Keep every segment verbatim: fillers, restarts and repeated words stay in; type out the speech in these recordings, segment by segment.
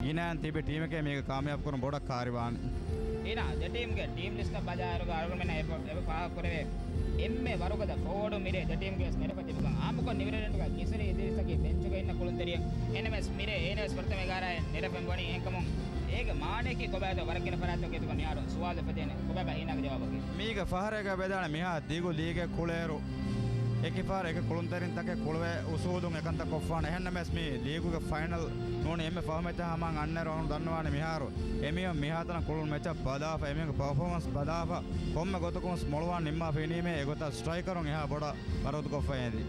ހިނާއިން ތިބި ޓީމެކޭ މީގެ ކާމިޔާބު ކުރުން ބޮޑަށް ކާރިވާން. އޭނާ ދެ ޓީމްގެ ޓީމް ލިސްޓަށް ބަލާއިރުގަ އަޅުގަނޑުމެންނަށް އެބަ، އެބަ ފާހަގަކުރެވޭ. އެންމެ ވަރުގަދަ ފޯވަޑު މިރޭ ދެ ޓީމްގެ ވެސް ނެރެފަ ތިބިކަން. އާއްމުކޮށް ނިވިރެޑެންޓްގަ ކިސްރީ އިދްރީސަކީ ބެންޗުގަ އިންނަ ކުޅުންތެރިއެއް. އެހެންނަމަވެސް މިރޭ އޭނަވެސް ފުރަތަމަ އެގާރައިން ނެރެފައިން ވަނީ. އެހެންކަމުން އޭގެ މާނަޔަކީ ކޮބާތޯ ވަރަށް ގިނަ ފަރާތްތަކުގެ ގޮތުގަ މިހާރު ސުވާލު އުފެދޭނެ. ކޮބާބާ އޭނާގެ ޖަވާބަކީ؟ މީގެ ފަހަރެއްގަ ވެދާނެ މިހާ ދިގު ލީގެއް ކުޅޭއިރު، އެކި ފަހަރު އެކި ކުޅުންތެރިންތަކެއް ކުޅުވޭ އުސޫލުން އެކަންތައް ކޮށްފާނެ. އެހެންނަމަވެސް މި ލީގުގެ ފައިނަލް ނޫނީ އެންމެ ފަހު މެޗަށް ހަމަ އަންނައިރު އަޅުގަނޑު ދަންނަވާނެ މިހާރު އެމީހުން މިހާތަނަށް ކުޅުނު މެޗަށް ބަލާފަ، އެމީހުންގެ ޕަރފޯމަންސް ބަލާފަ، ކޮންމެ ގޮތަކުން ވެސް މޮޅުވާން ނިންމާފަ އިނީމޭ. އެގޮތަށް ސްޓްރައިކަރުން އެހާ ބޮޑަށް ވަރުގަދަކޮށްފަ އެނދި.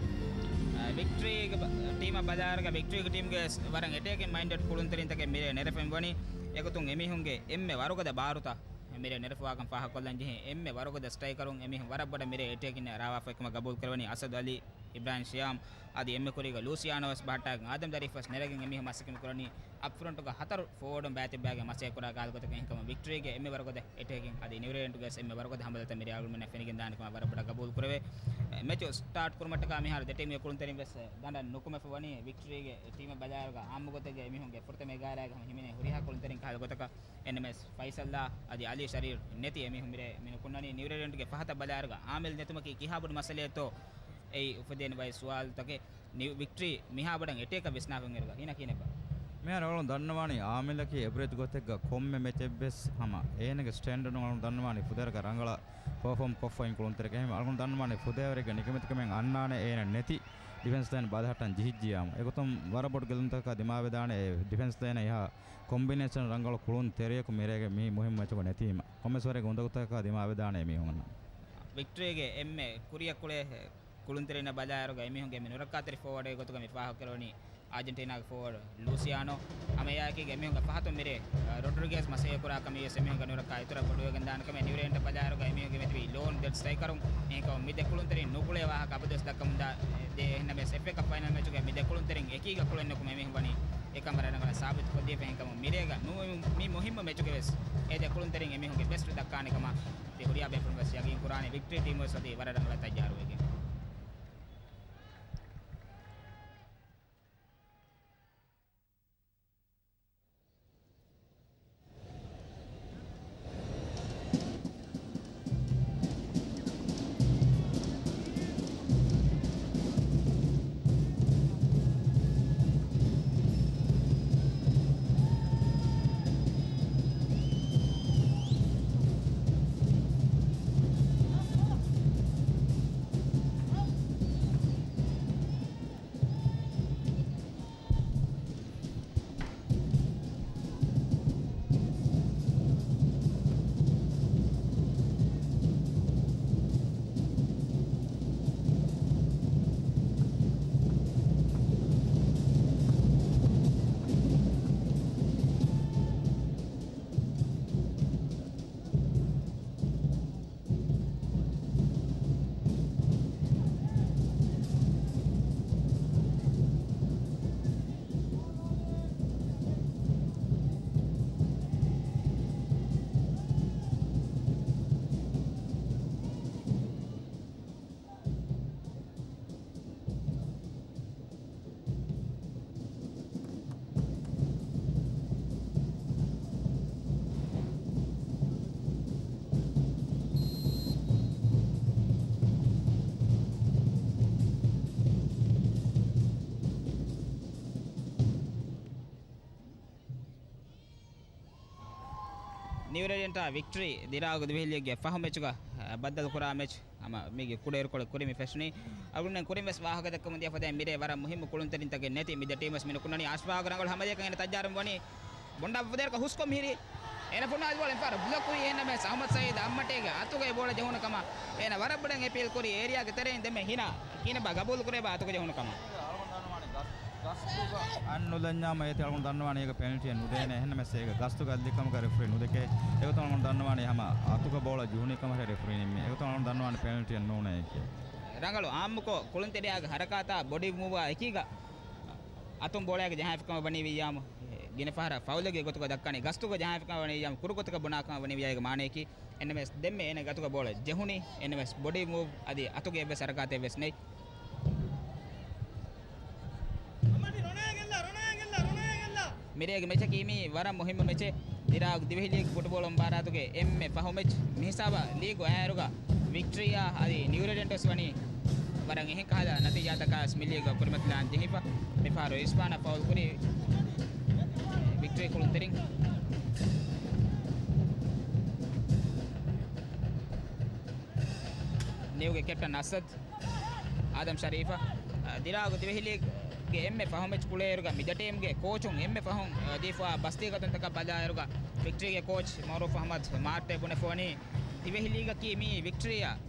އާ، ވިކްޓްރީގެ ބަ-، ޓީމަށް ބަލާއިރުގަ ވިކްޓްރީގެ ޓީމްގެ ވެސް ވަރަށް އެޓޭކިން މައިންޑެޑް ކުޅުންތެރިންތަކެއް މިރޭ ނެރެފައިން ވަނީ. އެގޮތުން އެމީހުންގެ އެންމެ ވަރުގަދަ ބާރުތައް މިރޭ ނެރެފަވާކަން ފާހަގަކޮށްލަން ޖެހޭ. އެންމެ ވަރުގަދަ ސްޓްރައިކަރުން އެމީހުން ވަރަށް ބޮޑަށް މިރޭ އެޓޭކިން ރާވާފައިކަމަށް ގަބޫލު ކުރެވެނީ އަސަދު އަލީ، އިބްރާހިމް ޝިޔާމް އަދި އެންމެ ކުރީގަ ލޫސިއާނޯ ވެސް ބަހައްޓާގެން އާދަމް ދަރީފް ވެސް ނެރެގެން އެމީހުން މަސައްކަތް ކުރަނީ. އަޕްފްރޮންޓުގަ ހަތަރު ފޯވަޑުން ބައިތިއްބައިގެން މަސައްކަތް ކުރާ ކަހަލަ ގޮތަކަށް. އެހެންކަމުން ވިކްޓްރީގެ އެންމެ ވަރުގަދަ އެޓޭކިން އަދި ނިވިރެޑެންޓްގެ ވެސް އެންމެ ވަރުގަދަ ހަމަލަތައް މިރޭ އަޅުގަނޑުމެންނަށް ފެނިގެން ދާނެ ކަމަށް ވަރަށް ބޮޑަށް ގަބޫލު ކުރެވޭ. މެޗު ސްޓާޓް ކުރުމަށްޓަކާ މިހާރު ދެ ޓީމްގެ ކުޅުންތެރިން ވެސް ދަނޑަށް ނުކުމެފަ ވަނީ. ވިކްޓްރީގެ ޓީމަށް ބަލާއިރުގަ އާއްމު ގޮތެއްގަ އެމީހުންގެ ފުރަތަމަ އެގާރައިގަ ހަމަ ހިމެނޭ ހުރިހާ ކުޅުންތެރިން ކަހަލަ ގޮތަކަށް. އެންއެމްއެސް ފައިސަލްއާ އަދި އަލީ ޝަރީފް ނެތި އެމީހުން މިރޭ މި ނުކުންނަނީ. ނިވިރެޑެންޓްގެ ފަހަތަށް ބަލާއިރުގަ އާމިލް ނެތުމަކީ ކިހާ ބޮޑު މައްސަލައެއްތޯ އެއީ އުފެދޭނެ ބައެއް ސުވާލުތަކެއް. ނި-، ވިކްޓްރީ މިހާ ބޮޑަށް އެޓޭކަށް ވިސްނާފައި އިރުގަ އޭނާ ކިހިނެއްބާ؟ މިހާރު އަޅުގަނޑު ދަންނަވާނީ އާމިލަކީ އެވްރެޖް ގޮތެއްގަ ކޮންމެ މެޗެއްވެސް ހަމަ އޭނަގެ ސްޓޭންޑަޑުން އަޅުގަނޑު ދަންނަވާނީ ފުދޭވަރަކަށް ރަނގަޅަށް ޕަރފޯމް ކޮށްފައިން ކުޅުންތެރިކަމެއް. އަޅުގަނޑު ދަންނަވާނީ ފުދޭވަރެއްގެ ނިކަމެތިކަމެއް އަންނާނެ އޭނަ ނެތި ޑިފެންސް ލައިން ބަލަހައްޓަން ޖެހިއްޖިއްޔާމު. އެގޮތުން ވަރަށް ބޮޑު ގެއްލުންތަކަކާ ދިމާވެދާނެ އެ ޑިފެންސް ލައިނަށް އެހާ ކޮމްބިނޭޝަން ރަނގަޅު ކުޅުން ތެރެއަކު މިރޭގެ މި މުހިންމު މެޗުގަ ނެތީމަ. ކޮންމެސް ވަރެއްގެ އުނދަގޫތަކަކާ ދިމާވެދާނެ އެމީހުންނަށް. ވިކްޓްރީގެ އެންމެ ކުރިއަށް ކުޅޭ ކުޅުންތެރިންނަށް ބަލާއިރުގަ އެމީހުންގެ މި ނުރައްކާތެރި ފޯވަޑުގެ ގޮތުގަ މި ފާހަގަކުރެވެނީ އާޖެންޓީނާގެ ފޯވަޑް ލޫސިއާނޯ. ހަމަ އެއާއެކީގަ އެމީހުންގެ ފަހަތުން މިރޭ، އަ، ރޮޑްރިގޭސް މަސައްކަތް ކުރާ ކަމީ ވެސް އެމީހުންގެ ނުރައްކާ އިތުރަށް ބޮޑުވެގެން ދާނެ ކަމެއް. ނިވިރެޑެންޓަށް ބަލާއިރުގަ އެމީހުންގެ މެދުވީ ލޯން ދެޑް ސްޓްރައިކަރުން. އެހެންކަމުން މި ދެ ކުޅުންތެރިން ނުކުޅޭ ވާހަކަ އަބަދުވެސް ދައްކަމުން ދާ، ދޭ. އެހެންނަމަވެސް އެފްއޭ ކަޕް ފައިނަލް މެޗުގަ މި ދެ ކުޅުންތެރިން އެކީގަ ކުޅެން ނުކުމެ އެމީހުން ވަނީ އެކަން ވަރަށް ރަނގަޅަށް ސާބިތުކޮށްދީފަ. އެހެންކަމުން މިރޭގަ ނު-، މި މުހިންމު މެޗުގަ ވެސް އެ ދެ ކުޅުންތެރިން އެމީހުންގެ ބެސްޓް ދައްކާނެ ކަމަށް ތި ހުރިހާ ބޭފުޅުން ވެސް ޔަގީން ކުރާނެ. ވިކްޓްރީ ޓީމު ވެސް އަދި ވަރަށް ރަނގަޅަށް ތައްޔާރުވެގެން. ނިވިރެޑެންޓާ ވިކްޓްރީ ދިރާގު ދިވެހިލީގްގެ ފަހު މެޗުގަ، އަ، ބައްދަލުކުރާ މެޗް ހަމަ މީގެ ކުޑައިރުކޮޅެއް ކުރިން މި ފެށުނީ. އަޅުގަނޑުމެން ކުރިން ވެސް ވާހަކަ ދައްކަމުން ދިޔަ ފަދައިން މިރޭ ވަރަށް މުހިއްމު ކުޅުންތެރިންތަކެއް ނެތި މި ދެ ޓީމް ވެސް މި ނުކުންނަނީ. އަޝްފާގު ރަނގަޅު ހަމަލިޔަކަށް އޭނަ ތައްޔާރުން ވަނީ ބޮންޑާ ފުދޭރަކަށް ހުސްކޮށް މިހިރީ. އޭނަ ފުންނާ އަދި ބޯޅަ އެއްފަހަރު ބްލޮކް ކުރީ. އެހެންނަމަވެސް އަހުމަދު ސައީދު އައްމަޓީގެ އަތުގައި ބޯޅަ ޖެހުނު ކަމަށް އޭނަ ވަރަށް ބޮޑަށް އެޕީލް ކުރީ. އޭރިއާގެ ތެރެއިން ދެންމެ ހިނާ ކިހިނެއްބާ ގަބޫލު ކުރޭބާ އަތުގަ ޖެހުނު ކަމަށް. އަންނުލަންޏާމަ އޭތި އަޅުގަނޑު ދަންނަވާނީ އޭގެ ޕެނަލްޓީއެއް ނުދޭނެ. އެހެންނަމަވެސް އޭގެ ގަސްތުގެ އަތްލިކަމަކަށް ރެފްރީ ނުދެކޭ. އެގޮތުން އަޅުގަނޑު ދަންނަވާނީ ހަމަ އަތުގަ ބޯޅަ ޖެހުނީ ކަމަށް ރެފްރީ ނިންމީ. އެގޮތުން އަޅުގަނޑު ދަންނަވާނީ ޕެނަލްޓީއެއް ނޫނޭ އޭކޭ. ރަނގަޅު އާއްމުކޮށް ކުޅުންތެރިޔާގެ ހަރަކާތާ ބޮޑީ މޫވާ އެކީގަ އަތުން ބޯޅައިގެ ޖަހާފިކަމަށް ވަނީ ވިއްޔާމު، ގިނަ ފަހަރަށް ފައުލެއްގެ ގޮތުގަ ދައްކާނީ. ގަސްތުގަ ޖަހާފިކަމަށް ވަނީ ވިއްޔާމު، ކުރު ގޮތަކަށް ބުނާކަމަށް ވަނީ ވިއްޔާގެ މާނަޔަކީ. އެންނަމެސް ދެންމެ އޭނަ ގަތުގަ ބޯޅަ ޖެހުނީ. އެންނަމެސް ބޮޑީ މޫވް އަދި އަތުގެ އެއްވެސް ހަރަކާތެއް ވެސް ނެތް. މިރޭގެ މެޗަކީ މީ ވަރަށް މުހިއްމު މެޗެއް. ދިރާގު ދިވެހި ލީގް ފުޓުބޯޅަ މުބާރާތުގެ އެންމެ ފަހު މެޗް. މިހިސާބަށް ލީގު އައިއިރުގަ ވިކްޓްރީއާ އަދި ނިއުރެޑެންޓް ވެސް ވަނީ ވަރަށް އެހެން ކަހަލަ ނަތީޖާތަކާ ވެސް މި ލީގަށް ކުރިމަތިލާން ޖެހިފަ. މިފަހަރު އިސްފާނަށް ފައުލް ކުރީ ވިކްޓްރީ ކުޅުންތެރިން. ނިއުގެ ކެޕްޓަން އަސަދް. އާދަމް ޝަރީފަށް، އަ، ދިރާގު ދިވެހި ލީގްގެ އެންމެ ފަހު މެޗް ކުޅޭއިރުގަ މި ދެ ޓީމްގެ ކޯޗުން އެންމެ ފަހުން، އަ، ދީފާ ބަސްތީގަތުންތަކަށް ބަލާއިރުގަ ވިކްޓްރީގެ ކޯޗް މައުރޫފް އަހްމަދު މާއްޓޭ ބުނެފަ ވަނީ ދިވެހި ލީގަކީ މީ ވިކްޓްރީއަށް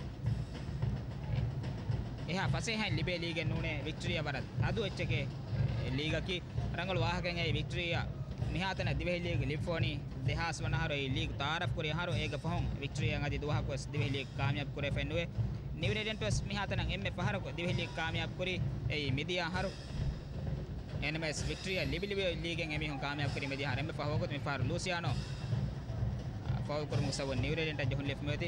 އެހާ ފަސޭހައިން ލިބޭ ލީގެއް ނޫނޭ، ވިކްޓްރީއަށް ވަރަށް އަދު އެއްޗެކޭ ލީގަކީ. ރަނގަޅު ވާހަކައެއް އެއީ ވިކްޓްރީއަށް މިހާތަނަށް ދިވެހި ލީގް ލިބިފަ ވަނީ ދެހާސް ވަނަ އަހަރު އެއީ ލީގް ތައާރަފް ކުރި އަހަރު. އޭގެ ފަހުން ވިކްޓްރީއަށް އަދި ދުވަހަކުވެސް ދިވެހި ލީގް ކާމިޔާބު ކުރެވިފައެއް ނުވޭ. ނިއުރެޑެންޓް ވެސް މިހާތަނަށް އެންމެ ފަހަރަކު ދިވެހި ލީގް ކާމިޔާބު ކުރީ އެއީ މިދިޔަ އަހަރު. އެހެންނަމަވެސް ވިކްޓްރީއަށް ލިބި ލިބި ލީގެއް އެމީހުން ކާމިޔާބު ކުރީ މިދިޔަ އަހަރު އެންމެ ފަހު ވަގުތު. މިފަހަރު ލޫސިއާނޯ ފައުލް ކުރުމުގެ ސަބަބުން ނިއުރެޑެންޓަށް ޖެހުން ލިބިފަ މިއޮތީ.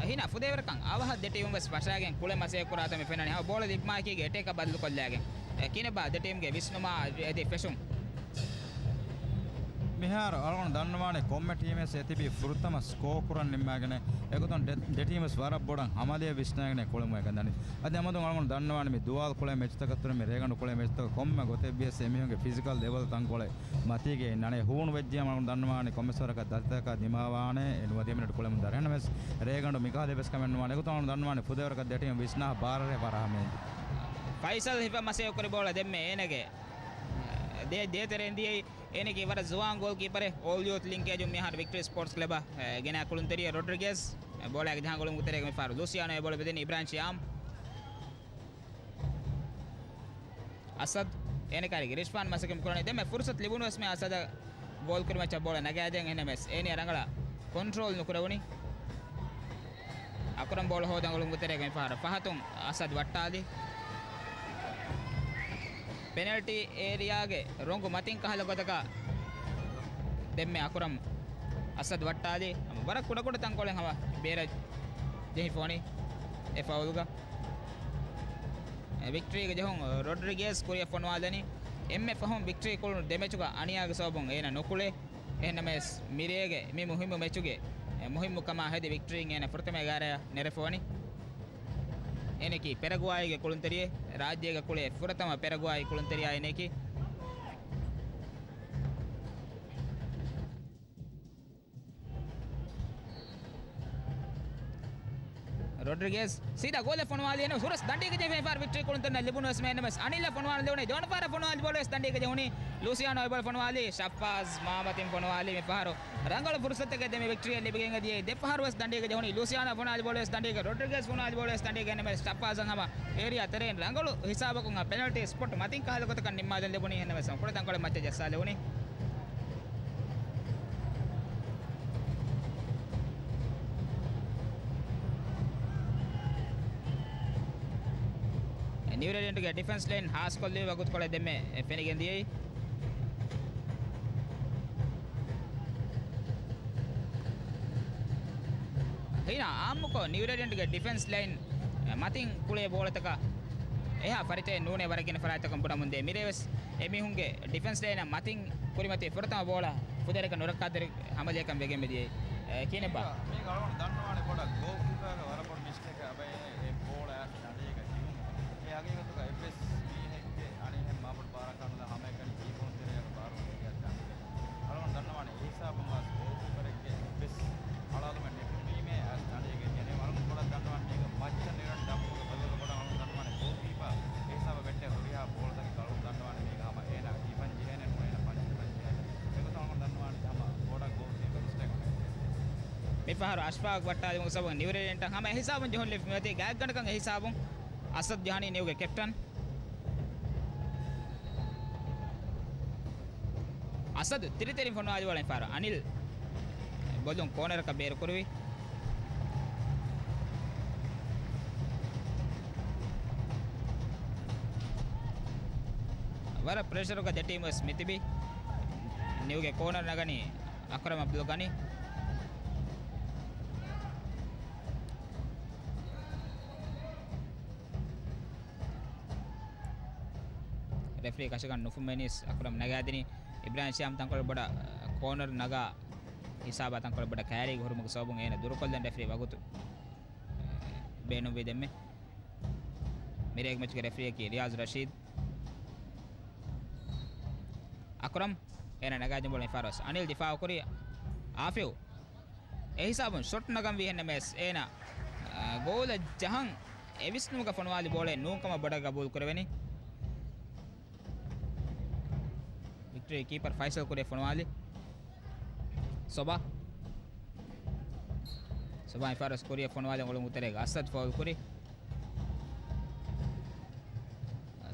ހިނާ ފުދޭވަރަކަށް އަވަހަށް ދެ ޓީމުން ވެސް ފަށާގެން ކުޅެ މަސައްކަތް ކުރާތަން މި ފެންނަނީ. ހަމަ ބޯޅަ ލިބި މާކީގެ އެޓޭކަށް ބަދަލުކޮށްލާގެން. އެ، ކިނެބާ ދެ ޓީމްގެ ވިސްނުމާ އެދި ފެށުން. މިހާރު އަޅުގަނޑު ދަންނަވާނެ ކޮންމެ ޓީމެއް އެތިބީ ފުރަތަމަ ސްކޯ ކުރަން ނިންމާގެން. އެގޮތުން ދެ، ދެ ޓީމް ވެސް ވަރަށް ބޮޑަށް ހަމަލިޔަ ވިސްނާގެން ކުޅެމުން ގަންދަނީ. އަދި އަމަދުން އަޅުގަނޑު ދަންނަވާނެ މި ދުވާލު ކުޅޭ މެޗްތަކަށް ތުރު މި ރޭގަނޑު ކުޅޭ މެޗްތަކަށް ކޮންމެ ގޮތެއް ވިޔަސް އެމީހުންގެ ފިޒިކަލް ލެވަލް ތަންކޮޅެއް މަތީގެ ނަނޭ ހޫނު ވެއްޖިއްޔާ އަޅުގަނޑު ދަންނަވާނެ ކޮންމެސް ވަރަކަށް ދަތިތަކާ ދިމާވާނެ އެ ނުވަދިހަ މިނެޓް ކުޅެމުން ދާނެ. އެހެންނަމަވެސް ރޭގަނޑު މިކަހަލަ އެއްވެސް ކަމެއް ނުވާނެ. އެގޮތުން އަޅުގަނޑު ދަންނަވާނެ ފުދޭވަރަކަށް ދެ ޓީމް ވިސްނާ ބާރަށޭ ފަރާހަމޭން. ފައިސަލް ހިފަ މަސައްކަތް ކުރި ބޯޅަ ދެންމެ އޭނަގެ ދޭ، ދޭތެރެއިން ދިޔައީ. އޭނަގެ ވަރަށް ޒުވާން ގޯލް ކީޕަރެއް އޯލް ޔޫތު ލިންކޭޖުން މިހާރު ވިކްޓްރީ ސްޕޯޓްސް ކްލަބަށް، އެ، ގެނައި ކުޅުންތެރިޔާ ރޮޑްރިގޭޒް، އެ، ބޯޅައިގެ ޖަހާ ގޮޅުމުގެ ތެރޭގަ މިފަހަރު ލޫސިއާނޯ އެ ބޯޅަ ބެދެނީ އިބްރާހިމް ޝިޔާމް. އަސަދް އޭނަ ކާރިގެ ރިޝްފާން މަސައްކަތް ކުރަނީ. ދެންމެ ފުރުސަތު ލިބުނުވެސް މި އަސަދަށް ގޯލް ކުރި މައްޗަށް ބޯޅަ ނަގާދޭން. އެހެންނަމަވެސް އޭނި ރަނގަޅަށް ކޮންޓްރޯލް ނުކުރެވުނީ. އަކުރަމް ބޯޅަ ހޯދަން ގޮޅުމުގެ ތެރޭގަ މިފަހަރު ފަހަތުން އަސަދް ވައްޓާލި. ޕެނަލްޓީ އޭރިއާގެ ރޮނގު މަތިން ކަހަލަ ގޮތަކަށް ދެންމެ އަކުރަމް އަސަދް ވައްޓާލި. ވަރަށް ކުޑަކުޑަ ތަންކޮޅެއް ހަމަ ބޭރަށް ޖެހިފަ ވަނީ އެ ފައުލްގަ. އެ ވިކްޓްރީގެ ޖެހުން ރޮޑްރިގޭޒް ކުރިއަށް ފޮނުވާލަނީ. އެންމެ ފަހުން ވިކްޓްރީ ކުޅުނު ދެ މެޗުގަ އަނިޔާގެ ސަބަބުން އޭނަ ނުކުޅޭ. އެހެންނަމަވެސް މިރޭގެ މި މުހިއްމު މެޗުގެ މުހިއްމުކަމާ ހެދި ވިކްޓްރީން އޭނަ ފުރަތަމަ އެގާރަޔަށް ނެރެފަ ވަނީ. އޭނަކީ ޕެރަގުއާއީގެ ކުޅުންތެރިއެއް. ރާއްޖޭގަ ކުޅޭ ފުރަތަމަ ޕެރަގުއާއީ ކުޅުންތެރިޔާ އޭނައަކީ. ރޮޑްރިގޭޒް ސީދާ ގޯލަށް ފޮނުވާލި. އެން ހުރަސް ދަނޑީގަ ޖެހިފަ މިފަހަރު ވިކްޓްރީ ކުޅުންތެރިންނަށް ލިބުނު ވެސް މެ އެން އެމް އެސް އަނިލްއަށް ފޮނުވާލަން ދެވުނީ. ދެވަނަ ފަހަރަށް ފޮނުވާލި ބޯޅަ ވެސް ދަނޑީގަ ޖެހުނީ. ލޫސިއާނޯ އެ ބޯޅަ ފޮނުވާލީ. ޝައްފާޒް މާމަތިން ފޮނުވާލީ. މިފަހަރު ރަނގަޅު ފުރުސަތެއް ދެންމެ ވިކްޓްރީއަށް ލިބިގެން އެދިޔައީ. ދެ ފަހަރު ވެސް ދަނޑީގަ ޖެހުނީ. ލޫސިއާނޯ ފޮނުވާލި ބޯޅަ ވެސް ދަނޑީގަ. ރޮޑްރިގޭޒް ފޮނުވާލި ބޯޅަ ވެސް ދަނޑީގަ. އެން އެމް އެސް ޝައްފާޒަށް ހަމަ އޭރިއާ ތެރެއިން ރަނގަޅު ހިސާބަކުން އާ ޕެނަލްޓީ ސްޕޮޓް މަތިން ކަހަލަ ގޮތަކަށް ނިންމާލަން ލެވުނީ. އެން އެމް އެސް ކުޑަ ތަންކޮޅެއް މައްޗަށް ޖައްސާލެވުނީ. ނިއުރެޑެންޓްގެ ޑިފެންސް ލައިން ހާސްކޮށްލެވި ވަގުތުކޮޅެއް ދެންމެ ފެނިގެން ދިޔައީ. ހިނާ އާއްމުކޮށް ނިއުރެޑެންޓްގެ ޑިފެންސް ލައިން މަތިން ކުޅޭ ބޯޅަތަކަށް އެހާ ފަރިތައެއް ނޫނޭ ވަރަށް ގިނަ ފަރާތްތަކުން ބުނަމުންދޭ. މިރޭވެސް އެމީހުންގެ ޑިފެންސް ލައިނަށް މަތިން ކުރިމަތީ ފުރަތަމަ ބޯޅަ ފުދޭވަރަކަށް ނުރައްކާތެރި ހަމަލިޔަކަށް ވެގެން މިދިޔައީ. އެ، ކިނެބާ. މީގަ އަޅުގަނޑު ދަންނަވާނެ ބޮޑަށް ގޯލްކީޕަރގެ ވަރަށް ބޮޑު މިސްޓޭކެއް އެބައޭ އެ ބޯޅަ އައިސް ދަނޑީގަ ޖެހުން. އެ ހަގީގަތުގަ އެއްވެސް މީހެއްގެ އަނިހެން މާބޮޑު ބާރަކާނުލާ ހަމައެކަނި ކީޕަރުން ތެރެއަށް ބާރު ދަނޑީގަ ޖެހުން. އަޅުގަނޑު ދަންނަވާނެ އެ ހިސާބުން އައިސް ގޯލްކީޕަރެއްގެ އެއްވެސް އަޅާލުމެއް ނެތުނީމޭ އައިސް ދަނޑީގަ ޖެހުން. އަޅުގަނޑު ބޮޑަށް ދަންނަވާނެ މީގަ މައްޗަށް ނެރެން ދަނބުގަ ބަލުގަ ބޮޑަށް އަޅުގަނޑު ދަންނަވާނެ ގޯލްކީޕަރ އެ ހިސާބަށް ވެއްޓޭ ހުރިހާ ބޯޅަތަކެއް އަޅުގަނޑު ދަންނަވާނެ މީގަ ހަމަ އޭނާ އިވަން ޖެހޭނެ ނޫނޭ އޭނާ ފަންޖަހަ ފަންޖަހަ. އެގޮތަށް އަޅުގަނޑު ދަންނަވާނެ ހަމަ ބޮޑަށް ގޯލް ކީޕަރ މިސްޓޭކް. މިފަހަރު އަޝްފާގް ވައްޓާލުމުގެ ސަބަބުން ނިއުރެޑެންޓަށް ހަމަ އެ ހިސާބުން ޖެހުން ލިބިފަ މިއޮތީ. ގާތްގަނޑަކަށް އެ ހިސާބުން އަސަދް ޖަހަނީ ނިއުގެ ކެޕްޓަން. އަސަދު ތިރިތެރިން ފޮނުވާލި ބޯޅަ މިފަހަރު އަނިލް ބޮލުން ކޯނަރަކަށް ބޭރުކުރެވި. ވަރަށް ޕްރެޝަރުގަ ދެ ޓީމް ވެސް މިތިބީ. ނިއުގެ ކޯނަރު ނަގަނީ އަކްރަމް އަބްދުލް ޣަނީ. ރެފްރީ ކަށަގަނޑު ނުފުންމެނީސް އަކުރަމް ނަގާދިނީ. އިބްރާހިމް ޝިޔާމް ތަންކޮޅެއް ބޮޑަށް ކޯނަރު ނަގާ ހިސާބާ ތަންކޮޅެއް ބޮޑަށް ކައިރީގެ ހުރުމުގެ ސަބަބުން އޭނަ ދުރުކޮށްލަން ރެފްރީ ވަގުތު ބޭނުންވީ ދެންމެ. މިރޭގެ މެޗުގެ ރެފްރީއަކީ ރިޔާޒު ރަޝީދު. އަކުރަމް އޭނަ ނަގާދިން ބޯޅަ މިފަހަރު ވެސް އަނިލް ދިފާއު ކުރި. އާފިވް އެހިސާބުން ޝޮޓް ނަގަންވީ ހެންނަމެސް އޭނަ، އާ، ގޯލަށް ޖަހަން އެ ވިސްނުމުގަ ފޮނުވާލި ބޯޅައެއް ނޫންކަމަށް ބޮޑަށް ގަބޫލު ކުރެވެނީ. ވިކްޓަރީ ކީޕަރ ފައިސަލް ކުރިއަށް ފޮނުވާލި. ސޮބާ. ސޮބާ މިފަހަރު ވެސް ކުރިއަށް ފޮނުވާލި އޮޅުން އުތަރޭގަ އަސަދް ފައުލް ކުރި.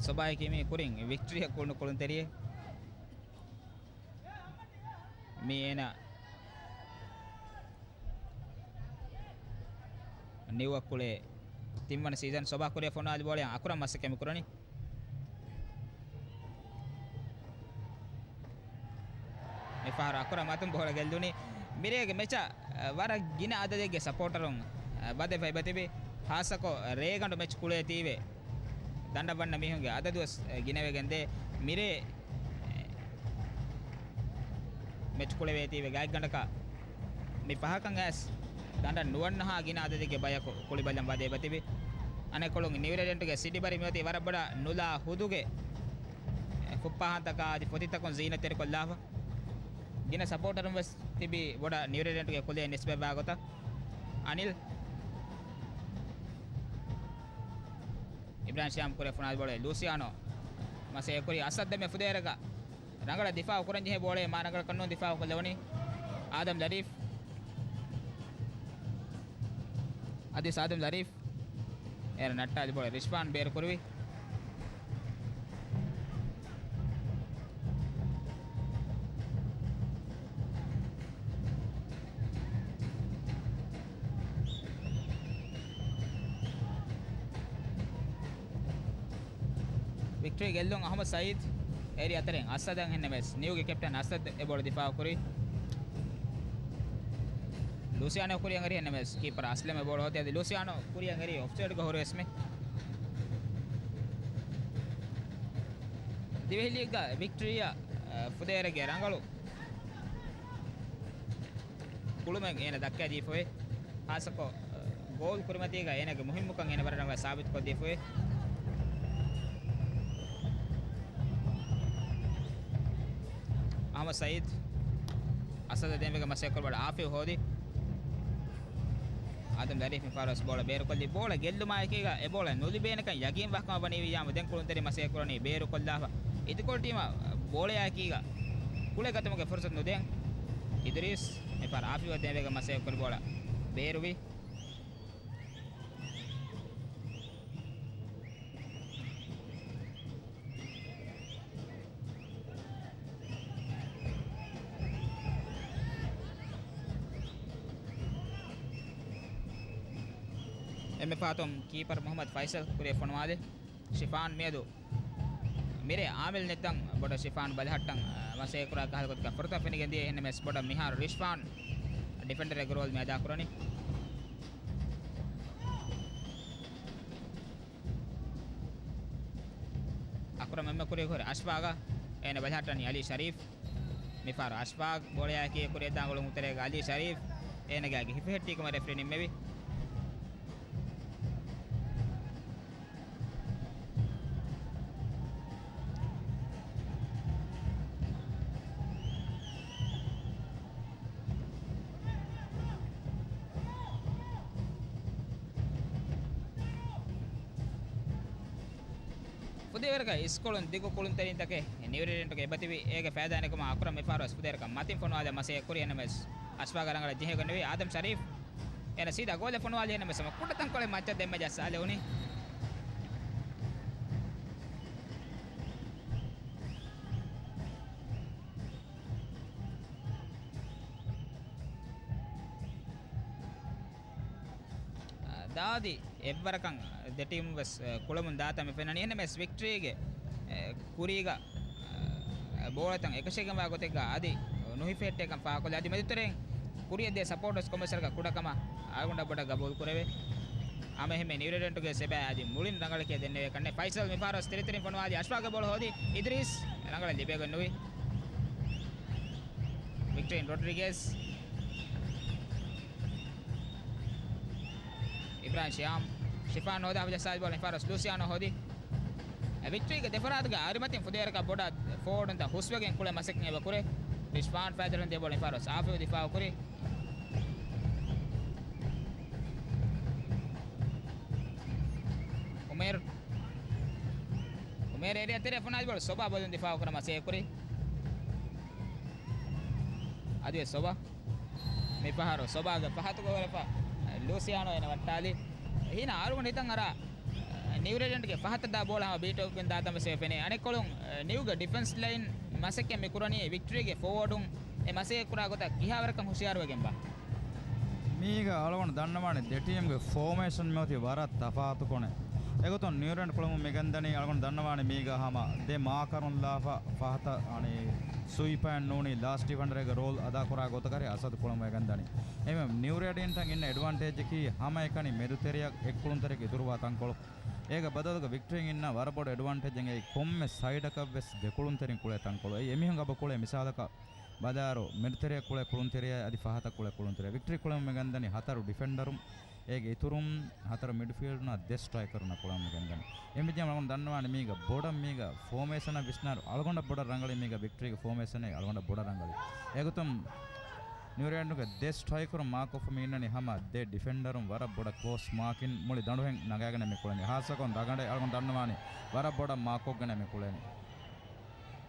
ސޮބާއަކީ މީ ކުރިން ވިކްޓަރީއަށް ކުޅުނު ކުޅުންތެރިއެއް. މީ އޭނަ ނިއުއަށް ކުޅޭ ތިންވަނަ ސީޒަން. ސޮބާ ކުރިއަށް ފޮނުވާލި ބޯޅައަށް އަކުރަމް މަސައްކަތް މި ކުރަނީ. މިފަހަރު އަކުރަމް އަތުން ބޯޅަ ގެއްލުނީ. މިރޭގެ މެޗަށް، އަ، ވަރަށް ގިނަ އަދަދެއްގެ ސަޕޯޓަރުން، އަ، ބަދެފަ އެބަ ތިބި. ހާއްސަކޮށް ރޭގަނޑު މެޗް ކުޅޭތީވެ ދަނޑަށް ވަންނަ މީހުންގެ އަދަދުވެސް ގިނަވެގެންދޭ. މިރޭ މެޗް ކުޅެވޭތީވެ ގާތްގަނޑަކަށް މި ފަހަކަށް އައިސް ދަނޑަށް ނުވަންނަހާ ގިނަ އަދަދެއްގެ ބަޔަކު ކުޅިބަލަން ވަދެ އެބަތިބި. އަނެއްކޮޅުން ނިއު ރޭޑިއަންޓުގެ ސިޑި ބަރި މިއޮތީ ވަރަށް ބޮޑަށް ނުލާ ހުދުގެ ފުއްޕާހާންތަކާ އަދި ފޮތިތަކުން ޒީނަތްތެރިކޮށްލާފަ. ގިނަ ސަޕޯޓަރުން ވެސް ތިބީ ބޮޑަށް ނިއު ރޭޑިއަންޓުގެ ކުލައެއް ނިސްބަތްވާ ގޮތަށް. އަނިލް. އިބްރާހިމް ޝިޔާމް ކުރިއަށް ފޮނުވާލި ބޯޅަ ލޫސިއާނޯ މަސައްކަތް ކުރި. އަސަދް ދެންމެ ފުދޭވަރަކަށް ރަނގަޅަށް ދިފާއު ކުރަން ޖެހޭ ބޯޅައެއް މާ ރަނގަޅަކަށް ނޫން ދިފާއު ކޮށްލެވުނީ. އާދަމް ލަރީފް. އަދި އާދަމް ލަރީފް އޭރަށް ނައްޓާލި ބޯޅަ ރިޝްފާން ބޭރު ކުރުވި. ވިކްޓަރީ ގެއްލުން އަހުމަދު ސައީދު އެރި އަތަރެން އަސަދަށް ހެންނެވެސް، ނިއުގެ ކެޕްޓަން އަސަދު އެ ބޯޅަ ދިފާއު ކުރި. ލޫސިއާނޯ ކުރިއަށް އެރި ހެންނެވެސް، ކީޕަރ އަސްލަމް އެ ބޯޅަ އޮތީ. އަދި ލޫސިއާނޯ ކުރިއަށް އެރީ އޮފްސައިޑްގަ ހުރިވެސް މި. ދިވެހި ލީގްގަ ވިކްޓަރީއަށް، އަ، ފުދޭވަރެއްގެ ރަނގަޅު ކުޅުމެއް އޭނަ ދައްކައިދީފައި. ހާއްސަކޮށް، އަ، ގޯލް ކުރިމަތީގަ އޭނަގެ މުހިއްމުކަން އޭނަ ވަރަށް ރަނގަޅަށް ސާބިތުކޮށްދީފައި. އަހްމަދު ސައީދު އަސަދަށް ދެންވެގެން މަސައްކަތް ކުރި ބޯޅަ އާފިވް ހޯދި. އާދަމް ލަރީފް މިފަހަރު ވެސް ބޯޅަ ބޭރުކޮށްލީ. ބޯޅަ ގެއްލުމާއެކީގަ އެ ބޯޅަ ނުލިބޭނެކަން ޔަގީންވާކަމަށް ވަނީ ވިއްޔާމު ދެން ކުޅުންތެރި މަސައްކަތް ކުރަނީ ބޭރުކޮށްލާފަ. އިދިކޮޅު ޓީމަށް ބޯޅަޔާއެކީގަ ކުޅެގަތުމުގެ ފުރުސަތު ނުދޭން. އިދުރީސް މިފަހަރު އާފިވަށް ދެންވެގެން މަސައްކަތް ކުރި ބޯޅަ ބޭރުވި. އެންމެ ފަހަތުން ކީޕަރ މުހައްމަދު ފައިސަލް ކުރިއަށް ފޮނުވާލި. ޝިފާން މިއަދު މިރޭ އާމިލް ނެތްތަން ބޮޑަށް ޝިފާން ބަލަހައްޓަން، އަ، މަސައްކަތް ކުރާ ކަހަލަ ގޮތަކަށް ފުރަތަމަ ފެނިގެން ދިޔަ. އެހެންނަމަވެސް ބޮޑަށް މިހާރު ރިޝްފާން ޑިފެންޑަރެއްގެ ރޯލް މި އަދާ ކުރަނީ. އަކުރަމް އެންމެ ކުރީ ހުރި އަޝްފާގަށް، އޭނަ ބަލަހައްޓަނީ އަލީ ޝަރީފް. މިފަހަރު އަޝްފާގް ބޯޅަޔާއެކީ ކުރިއަށްދާން އޮޅުން އުތަރޭގަ އަލީ ޝަރީފް އޭނަގެ އަގެއް ހިފެހެއްޓީކަމަށް ރެފްރީ ނިންމެވި. ފުދޭވަރަކަށް އިސްކޮޅުން ދިގު ކުޅުންތެރިންތަކެއް ނިއު ރޭޑިއަންޓުގެ އެބަތިބި. އޭގެ ފައިދާ ނެގުމަށް އަކުރަމް މިފަހަރު ވެސް ފުދޭވަރަކަށް މަތިން ފޮނުވާލަން މަސައްކަތް ކުރި. އެންނަމެސް އަޝްފާގަށް ރަނގަޅަށް ޖެހިގެންނެވި. އާދަމް ޝަރީފް އޭނަ ސީދާ ގޯލަށް ފޮނުވާލި. އެންނަމެސް ހަމަ ކުޑަ ތަންކޮޅެއް މައްޗަށް ދެންމެ ޖައްސާލެވުނީ. އާ، ދާދި އެއްވަރަކަށް ދެ ޓީމު ވެސް، އެ، ކުޅަމުން ދާތަން މި ފެންނަނީ. އެހެންނަމަވެސް ވިކްޓަރީގެ، އެ، ކުރީގަ، އެ، ބޯޅަތައް އެކަށީގެންވާ ގޮތެއްގަ އަދި ނުހިފެހެއްޓޭކަން ފާހަގަކޮށްލި. އަދި މެދުތެރެއިން ކުރިއަށް ދޭ ސަޕޯޓް ވެސް ކޮންމެސް ވަރަކަށް ކުޑަކަމަށް އަޅުގަނޑަށް ބޮޑަށް ގަބޫލު ކުރެވޭ. ހަމައެހެންމެ ނިއުރޭޑެންޓުގެ ސެބައި އަދި މުޅިން ރަނގަޅަކީ ދެންނެވޭ ކަންނޭ. ފައިސަލް މިފަހަރު ތިރިތިރިން ފޮނުވާލީ އަޝްފާގެ ބޯޅަ ހޯދި އިދްރީސް ރަނގަޅަށް ލިބޭގޮތް ނުވި. ވިކްޓްރީން ރޮޑްރިގެސް. އިބްރާހިމް ޝިޔާމް. ޝިފާން ހޯދާ ހަމަޖައްސާލި ބޯޅަ މިފަހަރު ލޫސިއާނޯ ހޯދި. އެ ވިކްޓްރީގެ ދެފަރާތުގެ އަރިމަތިން ފުދޭވަރަކަށް ބޮޑަށް ފޯވަޑުން ތަ ހުސްވެގެން ކުޅެ މަސައްކަތް އެބަ ކުރޭ. ރިޝްފާން ފައިދަރުން ދޭ ބޯޅަ މިފަހަރު އާފިވް ދިފާއު ކުރި. އުމޭރު. އުމޭރު އޭރިއާ ތެރެ ފުނާ ބޯޅަ ސޮބާ ބޮލުން ދިފާއު ކުރަމަ ސޭ ކުރި. އަދިވެސް ސޮބާ. މިފަހަރު ސޮބާގެ ފަހަތުގަ ހުރެފަ ލޫސިއާނޯ އޭނަ ވައްޓާލި. ހީނަ އަޅުގަނޑު ހިތަށް އަރާ ނިއުރޭޑެންޓްގެ ފަހަތަށް ދާ ބޯޅަ ހަމަ ބީޓް އޮފްގެން ދާތަން ވެސް ފެނޭ. އަނެއްކޮޅުން، ނިއުގެ ޑިފެންސް ލައިން މަސައްކަތް މި ކުރަނީ ވިކްޓްރީގެ ފޯވަޑުން އެ މަސައްކަތް ކުރާ ގޮތަށް ކިހާވަރަކަށް ހުޝިޔާރުވެގެންބާ؟ މީގަ އަޅުގަނޑު ދަންނަވާނެ ދެ ޓީމްގެ ފޯމޭޝަން މިއޮތީ ވަރަށް ތަފާތުކޮނެ. އެގޮތުން ނިއުރޭޑެންޓް ކުޅަމުން މިގެންދަނީ އަޅުގަނޑު ދަންނަވާނެ މީގަ ހަމަ ދެ މާކަރުން ލާފަ ފަހަތަށް އަނީ ސުއިޕައެއް ނޫނީ ލާސްޓް ޑިފެންޑަރެއްގެ ރޯލް އަދާކުރާ ގޮތަކަށް އަސަދު ކުޅަމުން މިގެންދަނީ. އެމެ ނިއުރޭޑެންޓަށް އިންނަ އެޑްވާންޓޭޖަކީ ހަމައެކަނި މެދުތެރެއަށް އެއްކުޅުންތެރިއަކަށް އިތުރުވާ ތަންކޮޅު. އޭގެ ބަދަލުގަ ވިކްޓްރީން އިންނަ ވަރަށް ބޮޑު އެޑްވާންޓޭޖެއް އެއީ ކޮންމެ ސައިޑަކަށްވެސް ދެ ކުޅުންތެރިން ކުޅޭ ތަންކޮޅު. އެއީ އެމީހުން އަބަ ކުޅޭ މިސާލަކަށް ބަލާއިރު، މެދުތެރެއަށް ކުޅޭ ކުޅުންތެރިޔާ އަދި ފަހަތަށް ކުޅޭ ކުޅުންތެރިޔާ. ވިކްޓްރީ ކުޅެމުން މިގެންދަނީ ހަތަރު ޑިފެންޑަރުން. އޭގެ އިތުރުން ހަތަރު މިޑްފީލްޑަރުން ދެ ސްޓްރައިކަރުން ކުޅެމުން މިގެންދަނީ. އެހެންވެއްޖެ އަޅުގަނޑު ދަންނަވާނެ މީގަ ބޮޑަށް މީގަ ފޯމޭޝަނަށް ވިސްނާއިރު އަޅުގަނޑަށް ބޮޑަށް ރަނގަޅީ މީގަ ވިކްޓްރީގެ ފޯމޭޝަނެއް އަޅުގަނޑަށް ބޮޑަށް ރަނގަޅީ. އެގޮތުން ނިއުރޭޑެންޓުގެ ދެ ސްޓްރައިކަރުން މާކް ކޮށްފަ މި އިންނަނީ ހަމަ ދެ ޑިފެންޑަރުން ވަރަށް ބޮޑަށް ކްލޯސް މާކިން މުޅި ދަނޑުހެން ނަގާގެން މި ކުޅެނީ. ހާއްސަކޮށް ދަގަނޑެއް އަޅުގަނޑު ދަންނަވާނީ ވަރަށް ބޮޑަށް މާކްކޮށްގެން މި ކުޅެނީ.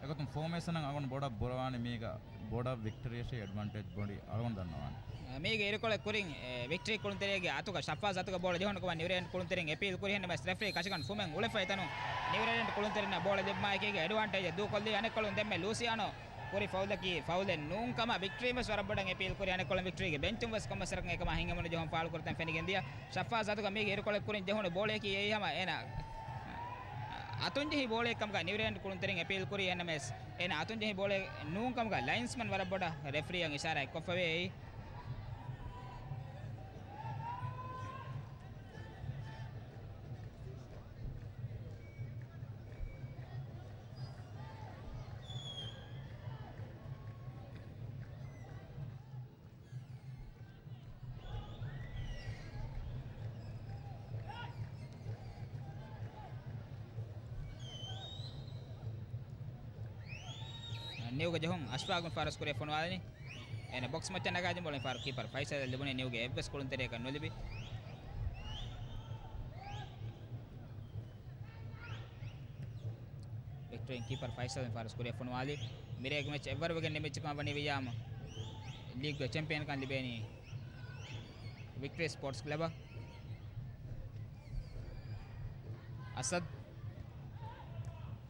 އެގޮތުން ފޯމޭޝަނަށް އަޅުގަނޑު ބޮޑަށް ބުރަވާނީ މީގަ ބޮޑަށް ވިކްޓްރީއަށޭ އެޑްވާންޓޭޖް ބޮޑީ އަޅުގަނޑު ދަންނަވާނީ. މީގެ އިރުކޮޅެއް ކުރިން، އެ، ވިކްޓްރީ ކުޅުންތެރިޔާގެ އަތުގަ ޝައްފާޒް އަތުގަ ބޯޅަ ޖެހުނު ކަމަށް ނިއުރޭޑެންޓް ކުޅުންތެރިން އެޕީލް ކުރި. އެހެންނަމަވެސް ރެފްރީ ކަށިގަނޑު ފުމެއް އުޅެފަ އެތަނުން ނިއުރޭޑެންޓް ކުޅުންތެރިންނަށް ބޯޅަ ލިބުމާއެކީގަ އެޑްވާންޓޭޖެއް ދޫކޮށްލީ. އަނެއްކޮޅުން ދެންމެ ލޫސިއާނޯ ކުރި ފައުލަކީ ފައުލެއް ނޫން ކަމަށް ވިކްޓްރީން ވެސް ވަރަށް ބޮޑަށް އެޕީލް ކުރި. އަނެއްކޮޅުން ވިކްޓްރީގެ ބެންޗުން ވެސް ކޮންމެސް ވަރަކަށް އެކަމާ ހިނގަމުން ޖެހުން ފާޅުކުރިތަން ފެނިގެން ދިޔަ. ޝައްފާޒް އަތުގަ މީގެ އިރުކޮޅެއް ކުރިން ޖެހުނު ބޯޅަޔަކީ އެއީ ހަމަ އޭނަ އަތުން ޖެހި ބޯޅައެއް ކަމުގަ ނިއުރޭޑެންޓް ކުޅުންތެރިން އެޕީލް ކުރީ. އެހެންނަމަވެސް އޭނަ އަތުން ޖެހި ބޯޅަ ނޫން ކަމުގަ ލައިންސްމަން ވަރަށް ބޮޑަށް ރެފްރީއަށް އިޝާރާތް ކޮށްފަވޭ އެއީ. ނިއުގެ ޖެހުން އަޝްފާގު މި ފާރު ސްކޯރެއް ފޮނުވާލިނީ. އޭނަ ބޮކްސް މައްޗަށް ނަގާދިން ބޯޅަ މި ފާރު ކީޕަރު ފައިސަލަށް ލިބުނީ ނިއުގެ އެއްވެސް ކުޅުންތެރިޔަކަށް ނުލިބި. ވިކްޓްރީން ކީޕަރު ފައިސަލް މި ފާރު ސްކޯރެއް ފޮނުވާލި. މިރޭގެ މެޗް އެއްވަރު ވެގެން ނިމިއްޖެ ކަމަށް ވަނީ ވިއްޔާމު ލީގްގެ ޗެމްޕިއަންކަން ލިބޭނީ ވިކްޓްރީ ސްޕޯޓްސް ކްލަބަށް. އަސަދް.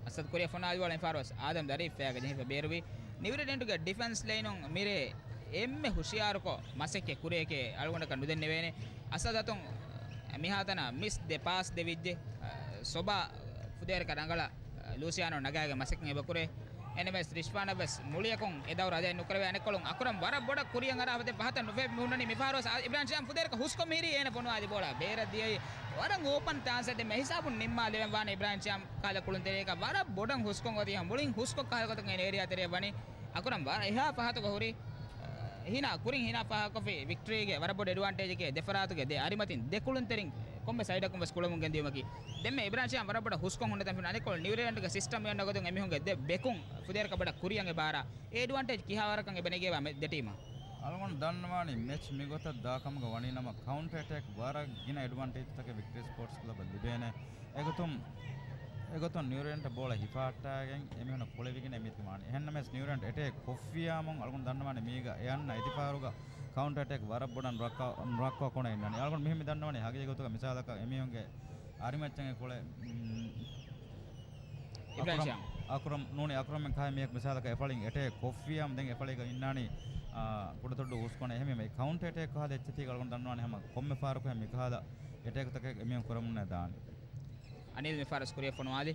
އަސަދް ކުރިއަށް ފޮނުވާލި ބޯޅަ މި ފާރު ވެސް އާދަމް ދަރީފް ފައިގަ ޖެހިފަ ބޭރުވި. ނިއުރޭޑެންޓުގެ ޑިފެންސް ލައިނުން މިރޭ އެންމެ ހުޝިޔާރުކޮށް މަސައްކަތް ކުރިޔަކޭ އަޅުގަނޑަކަށް ނުދެންނެވޭނެ. އަސަދް އަތުން މިހާތަނަށް މިސް ދެ ޕާސް ދެވިއްޖެ. ސޮބާ ފުދޭވަރަކަށް ރަނގަޅަށް ލޫސިއާނޯ ނަގާގެން މަސައްކަތް އެބަ ކުރޭ. އެންއެމްއެސް ރިޝްފާނަށް ވެސް މުޅިއަކުން އެ ދައުރު އަދައެއް ނުކުރެވޭ. އަނެއްކޮޅުން އަކުރަމް ވަރަށް ބޮޑަށް ކުރިއަށް އަރާ ފަދަ ފަހަތަށް ނުފެ މި ހުންނަނީ. މި ފާރު އިބްރާހިމް ޝިޔާމް ފުދޭވަރަކަށް ހުސްކޮށް މިހިރީ އޭނަ ފޮނުވާލި ބޯޅަ ބޭރަށް ދިޔައީ. ވަރަށް އޯޕަން ޗާންސެއް ދެންމެ ހިސާބުން ނިންމާލެވެން ވާނެ އިބްރާހިމް ޝިޔާމް ކަހަލަ ކުޅުންތެރިޔަކަށް. ވަރަށް ބޮޑަށް ހުސްކޮށް އޮތީ ހަމަ މުޅިން ހުސްކޮށް ކަހަލަ ގޮތަކަށް އޭނަ އޭރިއާ ތެރެއަށް ވަނީ. އަކުރަމް ވަރަށް އެހާ ފަހަތުގަ ހުރި، އަ، ހީނާ ކުރިން ހީނާ ފާހަގަކޮށްފި ވިކްޓްރީގެ ވަރަށް ބޮޑު އެޑްވާންޓޭޖެކޭ ދެފަރާތުގެ ދެ އަރިމަތިން ދެ ކުޅުންތެރިން ކޮންމެ ސައިޑަކުން ވެސް ކުޅަމުން ގެންދިޔުމަކީ. ދެންމެ އިބްރާހިމް ޝިޔާމް ވަރަށް ބޮޑަށް ހުސްކޮށް ހުންނަތަން ފެނުނު. އަނެއްކޮޅު ނިއުރޭޑެންޓްގެ ސިސްޓަމް މިއޮންނަ ގޮތުން އެމީހުންގެ ދެ ބެކުން ފުދޭވަރަކަށް ބޮޑަށް ކުރިއަށް އެބަ އަރާ. އެ އެޑްވާންޓޭޖް ކިހާވަރަކަށް އެބަ ނެގޭ ވާ މެ-، ދެ ޓީމަށް؟ އަޅުގަނޑު ދަންނަވާނީ މެޗް މިގޮތަށް ދާކަމުގަ ވަނީ ނަމަ ކައުންޓަރ އެޓޭކް ވަރަށް ގިނަ އެޑްވާންޓޭޖްތަކެއް ވިކްޓްރީ ސްޕޯޓްސް ކްލަބަށް ލިބޭނެ. އެގޮތުން، އެގޮތުން ނިއުރޭޑެންޓް ބޯޅަ ހިފާއްޓާގެން އެމީހުންނަށް ކުޅެވިގެން އެމީތި ވާނެ. އެހެންނަމަވެސް ނިއުރޭޑެންޓް އެޓޭކް ކޮށްފިޔާމުން އަޅުގަނޑު ދަންނަވާނެ މީގަ އެ އަންނަ އެތިފާރުގަ ކައުންޓަރ އެޓޭކް ވަރަށް ބޮޑަށް ނުރައްކަ-، ނުރައްކަ ކޮނެ އިންނަނީ. އަޅުގަނޑު މިހެން މި ދަންނަވަނީ ހަގީގީ ގޮތުގަ މިސާލަކަށް އެމީހުންގެ އަރިމައްޗަށް ކުޅެ، މް، އިބްރާހިމް އަކްރަމް، ޝިޔާމް. އަކްރަމް ނޫނީ އަކްރަމް ކަހަލަ މީހަކު މިސާލަކަށް އެފަޅިން އެޓޭކް ކޮށްފިޔާމު ދެން އެފަޅީގަ އިންނާނީ، އާ، ކުޑަތޮއްޑު ހުސްކޮނެ. އެހެންވީމަ ކައުންޓަރ އެޓޭކް ކަހަލަ އެއްޗެތީގަ އަޅުގަނޑު ދަންނަވާނީ ހަމަ ކޮންމެ ފަހަރަކު ހަމަ މިކަހަލަ އެޓޭކްތަކެއް އެމީހުން ކުރަމުންނޭ ދާނީ. އަނިލް މި ފާރު ސްކޯރެއް ފޮނުވާލި.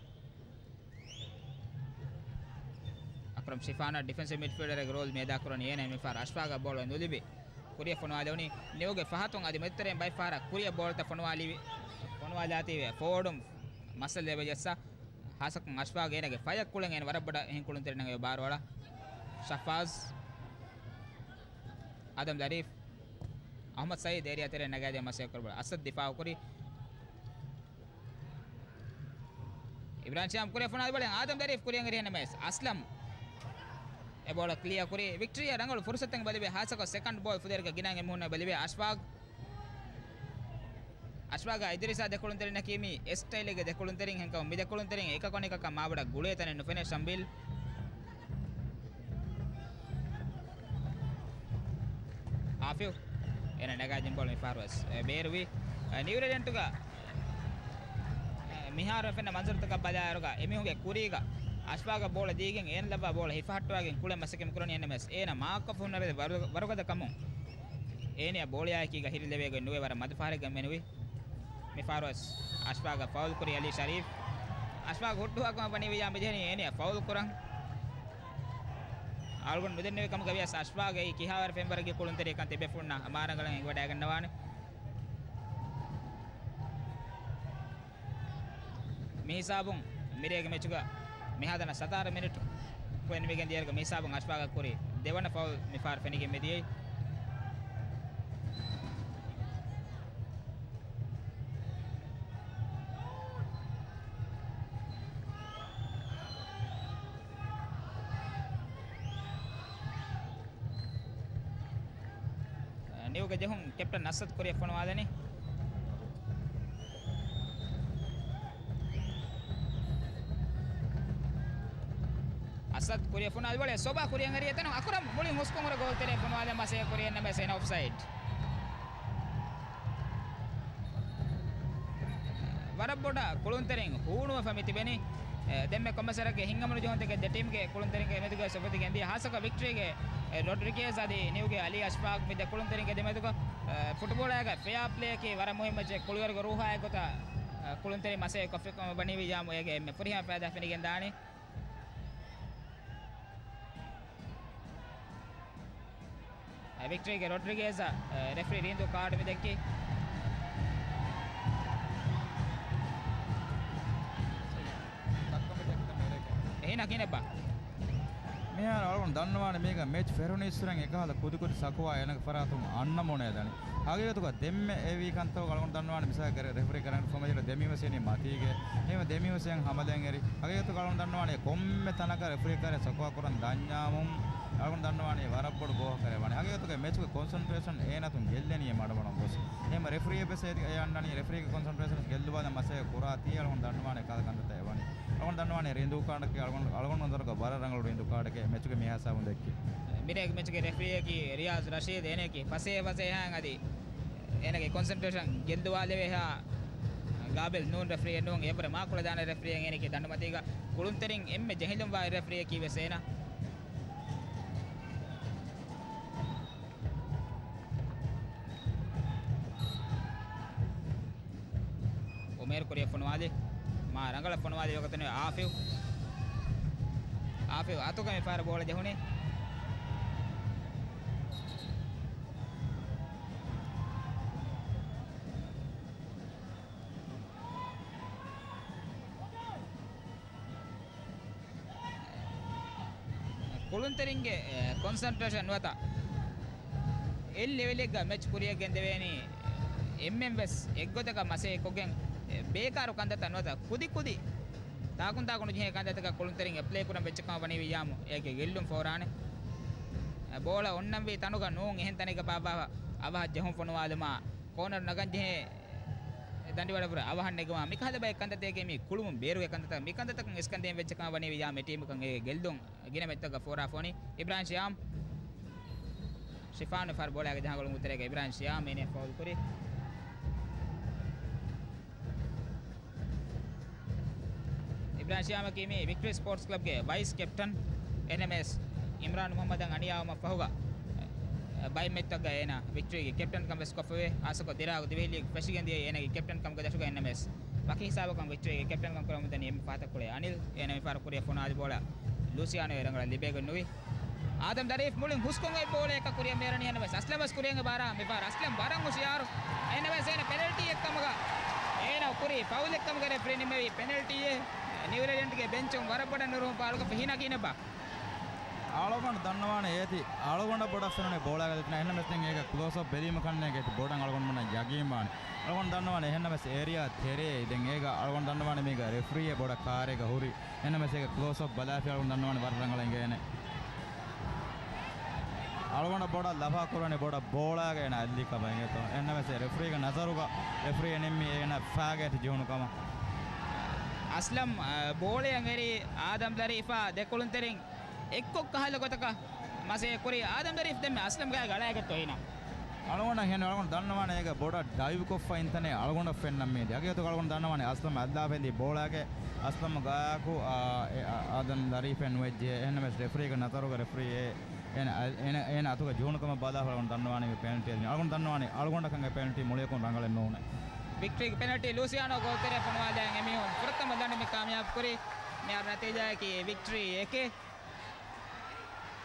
އަކްރަމް ޝިފާނަށް ޑިފެންސިވް މިޑްފީލްޑަރެއްގެ ރޯލް މި އަދާކުރަނީ އޭނަ. މި ފާރު އަޝްފާގަށް ބޯޅަ ނުލިބި. ކުރިއަށް ފޮނުވާލެވުނީ. ނިއުގެ ފަހަތުން އަދި މެދުތެރެއިން ބައެއް ފަހަރަށް ކުރިއަށް ބޯޅަތައް ފޮނުވާލީ، ފޮނުވާލާތީވެ ފޯވަޑުން މައްސަލަ ލެވި ޖައްސާ. ހާސަކޮށް އަޝްފާގް އޭނަގެ ފަޔަށް ކުޅެން އޭނަ ވަރަށް ބޮޑަށް އެހެން ކުޅުންތެރިންނަށް ބާރުއަޅާ. ޝަފާޒް، އާދަމް ލަރީފް، އަޙްމަދު ސައީދު އޭރިއާ ތެރެއިން ނަގާދިޔަ މަސައްކަތް ކުރި ބޯޅަ އަސަދު ދިފާޢު ކުރި. އިބްރާހިމް ޝިޔާމް ކުރިއަށް ފޮނުވާލި ބޯޅަ އާދަމް ލަރީފް ކުރިއަށް އެރި އެންއެމްއެސް. އަސްލަމް އެ ބޯޅަ ކްލިއާ ކުރި. ވިކްޓްރީއަށް ރަނގަޅު ފުރުސަތެއް ބަލިވޭ ހާސަކޮށް ސެކަންޑް ބޯލް ފުދޭވަރުގެ ގިނައިން އެމީހުންނަށް ބަލިވޭ އަޝްފާގް. އަޝްފާގާ އިދްރިސާ ދެކުޅުންތެރިންނަކީ މި އެ ސްޓައިލްގެ ދެކުޅުންތެރިން ހެންކަމުން މި ދެކުޅުންތެރިން އެކަކު އަނެކަކާ މާބޮޑަށް ގުޅޭ ތަނެއް ނުފެނޭ ޝަމްބީލް. އާފިވް އޭނަ ނަގާ ދިން ބޯޅަ މިފަހަރު ވެސް ބޭރުވި. ނިއުޒީލެންޑުގަ މިހާރު ފެންނަ މަންޒަރުތަކަށް ބަލާއިރުގަ އެމީހުންގެ ކުރީގަ އަޝްފާގަށް ބޯޅަ ދީގެން އޭނަ ލައްވާ ބޯޅަ ހިފަހައްޓަވާގެން ކުޅެން މަސައްކަތް ކުރަނީ އެންއެމްއެސް. އޭނަ މާކަށް ހުންނަ ވަރުގަދަ ކަމުން އޭނައަށް ބޯޅަޔާއެކީގަ ހިރިލެވޭގޮތް ނުވެ ވަރަށް މަދު ފަހަރެއްގަ މެނުވި. މިފަހަރުވެސް އަޝްފާގަށް ފައުލް ކުރި އަލީ ޝަރީފް. އަޝްފާގް ހުއްޓުވާކަމަށް ވަނީ ވިޔާ މިޖެހެނީ އޭނައަށް ފައުލް ކުރަން. އަޅުގަނޑު ނުދެންނެވި ކަމުގަ ވިޔަސް އަޝްފާގް އެއީ ކިހާވަރެއް ފެންވަރެއްގެ ކުޅުންތެރިއެއްކަން ތިބޭފުޅުންނަށް މާރަނގަޅަށް އެނގިވަޑައިގަންނަވާނެ. މިހިސާބުން މިރޭގެ މެޗުގަ މިހާތަނަށް ސަތާރަ މިނިޓު ކުޅެނިވެގެން ދިޔައިރުގަ މިހިސާބުން އަޝްފާގަށް ކުރި ދެވަނަ ފައުލް މިފަހަރު ފެނިގެން މިދިޔައީ. ނިއުގެ ޖެހުން ކެޕްޓަން އަސަދް ކުރިއަށް ފޮނުވާލަނީ. އަސަދް ކުރިއަށް ފޮނުވާލި ބޯޅަ ސޮބާ ކުރިއަށް އެރި އެތަނުން އަކުރަމް މުޅިން ހުސްކޮށް ހުރެ ގޯލްތެރެއަށް ފޮނުވާލަން މަސައްކަތް ކުރި އެންއެމްއެސް އެން އޮފްސައިޑް. ވަރަށް ބޮޑަށް ކުޅުންތެރިން ހޫނުވެފަ މި ތިބެނީ. އެ، ދެންމެ ކޮންމެސް ވަރަކަށް ހިތްހަމަނުޖެހުންތަކެއް ދެ ޓީމްގެ ކުޅުންތެރިންގެ މެދުގައި އުފެދިގެން ދިޔަ ހާސަކޮށް ވިކްޓްރީގެ، އެ، ރޮޑްރިގޭޒް އަދި ނިއުގެ އަލީ އަޝްފާގް މި ދެ ކުޅުންތެރިންގެ ދެމެދުގަ، އެ، ފުޓްބޯޅައިގަ ފެއާ ޕްލޭއަކީ ވަރަށް މުހިއްމު އެއްޗެއް ކުޅިވަރުގެ ރޫހާއެއް ގޮތަށް، އެ، ކުޅުންތެރިން މަސައްކަތް ކޮށްފި ކަމަށް ވަނީ ވިއްޔާމު އޭގެ އެންމެ ފުރިހަމަ ފައިދާ ފެނިގެން ދާނީ. އެ، ވިކްޓްރީގެ ރޮޑްރިގޭޒަށް، އެ، ރެފްރީ ރީނދޫ ކާޑު މި ދެއްކީ. އެހެން ކިހިނެއްބާ؟ މިހާރު އަޅުގަނޑު ދަންނަވާނެ މީގަ މެޗް ފެށުނީއްސުރެން އެކަހަލަ ކުދިކުދި ސަކުވާ އޭނަގެ ފަރާތުން އަންނަމުނޭ ދަނީ. ހަގީގަތުގަ ދެންމެ އެވީ ކަންތައް އަޅުގަނޑު ދަންނަވާނެ މިސާލަކަށް ރެ-، ރެފްރީ ކަރަންޓް ފޮމެޖިރ ދެމީހުސް އިނީ މަތީގެ. އެހެންވެ ދެމީހުސް ހަމަލައިން އެރި. ހަގީގަތުގަ އަޅުގަނޑު ދަންނަވާނެ ކޮންމެ ތަނަކަށް ރެފްރީ ކަރެއް ސަކުވާ ކުރަން ދަންޏާމުން އަޅުގަނޑު ދަންނަވާނީ ވަރަށް ބޮޑު ގޯހަކަރެއް ވާނެ. ހަގީގަތުގަ މެޗުގެ ކޮންސަންޓްރޭޝަން އޭނަތުން ގެއްލެނީ އެ މަޑުމަޑުން ގޮސް. އެހެން ރެފްރީއެއް ވެސް އެ އަންނަނީ ރެފްރީގެ ކޮންސަންޓްރޭޝަން ގެއްލުވާލަން މަސައްކަތް ކުރާތީ އަޅުގަނޑު ދަންނަވާނެ ކަހަލަ ކަންތައްތައް ވާނީ. އަޅުގަނޑު ދަންނަވާނެ ރިނދޫ ކާޑަކީ އަޅުގަނޑު، އަޅުގަނޑު ނަޒަރުގަ ވަރަށް ރަނގަޅު ރިނދޫ ކާޑެކޭ މެޗުގެ މިހާ ހިސާބުން ދެއްކީ. މިރޭގެ މެޗުގެ ރެފްރީއަކީ ރިޔާޒް ރަޝީދް. އޭނައަކީ ފަސޭހަ ފަސޭހައިން އަދި އޭނަގެ ކޮންސަންޓްރޭޝަން ގެއްލުވާލެވޭހާ ގާބިލް ނޫން ރެފްރީއެއް ނޫން. އެއްވަރަށް މާކޮޅަށް ދާނެ ރެފްރީއެއް އޭނައަކީ ދަނޑުމަތީގަ ކުޅުންތެރިން އެންމެ ޖެހިލުންވާ ރެފްރީއަކީ ވެސް އޭނަ. އުމޭރު ކުރިއަށް ފޮނުވާލި. މާ ރަނގަޅަށް ފޮނުވާލި ވަގުތުން އާފިވް. އާފިވް އަތުގަ މިފަހަރު ބޯޅަ ޖެހުނީ. ކުޅުންތެރިންގެ، އެ، ކޮންސަންޓްރޭޝަން ނުވަތަ އެއް ލެވެލެއްގަ މެޗް ކުރިއަށް ގެންދެވޭނީ އެންމެން ވެސް އެއްގޮތަކަށް މަސައްކަތް ކޮށްގެން، އެ، ބޭކާރު ކަންތައްތައް ނުވަތަ ކުދި ކުދި ތާކުން ތާކު ނުޖެހޭ ކަންތައްތަކަށް ކުޅުންތެރިން އެޕްލައި ކުރަން ވެއްޖެ ކަމަށް ވަނީ ވިއްޔާމު އޭގެ ގެއްލުން ފޯރާނެ. އެ، ބޯޅަ އޮންނަންވީ ތަނުގަ ނޫން އެހެން ތަނެއްގަ ބާއްވާފަ އަވަހަށް ޖެހުން ފޮނުވާލުމާ ކޯނަރު ނަގަން ޖެހޭ ދަނޑިވަޅަށްވުރެ އަވަހަށް ނެގުމާ މިކަހަލަ ބައެއް ކަންތައްތަކެއް މީ ކުޅުމުން ބޭރުގެ ކަންތައްތައް. މި ކަންތައްތަކުން އިސްކަންދޭން ވެއްޖެ ކަމަށް ވަނީ ވިއްޔާމު ޓީމަކަށް އޭގެ ގެއްލުން ގިނަ މެޗްތަކަށް ފޯރާފަ ވަނީ. އިބްރާހިމް ޝިޔާމް. ޝިފާނު ފަހަރު ބޯޅައިގެ ޖަހާ ގޮޅުން ތެރޭގަ އިބްރާހިމް ޝިޔާމް އޭނަ ފައުލް ކުރި. އިބްރާހިމް ޝިޔާމަކީ މި ވިކްޓަރީ ސްޕޯޓްސް ކްލަބްގެ ވައިސް ކެޕްޓަން. އެންއެމްއެސް އިމްރާން މުހައްމަދަށް އަނިޔާވުމަށް ފަހުގަ، އެ، ބައެއް މެޗްތަކުގަ އޭނަ ވިކްޓަރީގެ ކެޕްޓަންކަން ވެސް ކޮށްފަވޭ. ހާއްސަކޮށް ދިރާގު ދިވެހިލީގު ފެށިގެން ދިޔަ އޭނަގެ ކެޕްޓަން ކަމުގެ ދަށުގަ އެންއެމްއެސް ވަކި ހިސާބަކަށް ވިކްޓަރީގެ ކެޕްޓަންކަން ކުރަމުންދަނީ އެންމެ ފަހަތަށް ކުޅޭ އަނިލް. އޭނަ މިފަހަރު ކުރިއަށް ފޮނުވާލި ބޯޅަ ލޫސިއާނޯ ރަނގަޅަށް ލިބޭގޮތް ނުވި. އާދަމް ދަރީފް މުޅިން ހުސްކޮށް އޮތް ބޯޅައަކަށް ކުރިއަށް މޭރަނީ. އެހެންނަމަވެސް އަސްލަމަސް ކުރިއަށް ބާރާ މިފަހަރު އަސްލަމް ވަރަށް ހުޝިޔާރު. އެހެންނަމަވެސް އޭނަ ޕެނަލްޓީއެއްކަމުގަ އޭނަ ކުރި ފައުލެއްކަމުގަ ރެފްރީ ނިންމެވި ޕެނަލްޓީއެއް. ނިއުޒީލެންޑްގެ ބެންޗުން ވަރަށް ބޮޑަށް ނުރުހުން ފާޅުކޮށްފަ ހީނާ ކިހިނެއްބާ؟ އަޅުގަނޑު ދަންނަވާނެ އޭތި އަޅުގަނޑަށް ބޮޑަށް ފެނުނީ ބޯޅައިގަ ދެތިން. އެހެންނަމަވެސް ދެން އޭގެ ކްލޯސް އަޕް ބެލީމަ ކަންނޭނގެ އޭތި ބޮޑަށް އަޅުގަނޑުމެންނަށް ޔަގީންވާނެ. އަޅުގަނޑު ދަންނަވާނެ އެހެންނަމަވެސް އޭރިއާ ތެރޭ ދެން އޭގަ އަޅުގަނޑު ދަންނަވާނެ މީގަ ރެފްރީއެއް ބޮޑަށް ކާރޭގަ ހުރި. އެހެންނަމަވެސް އޭގެ ކްލޯސް އަޕް ބަލާފި އަޅުގަނޑު ދަންނަވާނެ ވަރަށް ރަނގަޅަށް އިނގޭނެ. އަޅުގަނޑަށް ބޮޑަށް ލަފާ ކުރަނީ ބޮޑަށް ބޯޅައިގަ އޭނަ އަތްލި ކަމަށް އިނގޭތޯ. އެހެންނަމަވެސް ރެފްރީގެ ނަޒަރުގަ ރެފްރީ ނިންމީ އޭނަ ފާގަ އޭތި ޖެހުނު ކަމަށް. އަސްލަމް، އަ، ބޯޅައަށް އެރީ އާދަމް ދަރީފާ ދެ ކުޅުންތެރިން އެއްކޮށް ކަހަލަ ގޮތަކަށް މަސައްކަތް ކުރި އާދަމް ދަރީފް ދެންމެ އަސްލަމް ގާތް ގަޅައިގަތްތޯ ހީނާ؟ އަޅުގަނޑަށް ހެން އަޅުގަނޑު ދަންނަވާނެ އޭގަ ބޮޑަށް ޑައިވް ކޮށްފަ އިންތަނޭ އަޅުގަނޑަށް ފެންނަން މީ. އަގި އަތުގަ އަޅުގަނޑު ދަންނަވާނެ އަސްލަމް އައްލާފެންދީ ބޯޅައިގެ އަސްލަމް ގާކު، އާ، އެ، އާ، އާދަމް ދަރީފެއް ނުވެއްޖެ. އެހެންނަމަވެސް ރެފްރީގެ ނަޒަރުގަ ރެފްރީ އެ، އޭނަ، އޭނަ، އޭނަ އަތުގަ ޖެހުނު ކަމަށް ބަލާފަ އަޅުގަނޑު ދަންނަވާނެ މި ޕެނަލްޓީ. އަޅުގަނޑު ދަންނަވާނެ އަޅުގަނޑަކަށް އެ ޕެނަލްޓީ މުޅިއަކުން ރަނގަޅެއް ނޫނޭ. ވިކްޓްރީގެ ޕެނަލްޓީ ލޫސިއާނޯ ގޯލްތެރެއަށް ފޮނުވާލައި އެމީހުން ފުރަތަމަ ދަނޑު މި ކާމިޔާބު ކުރީ. މިހާރު ނަތީޖާއަކީ ވިކްޓްރީ އެކެއް.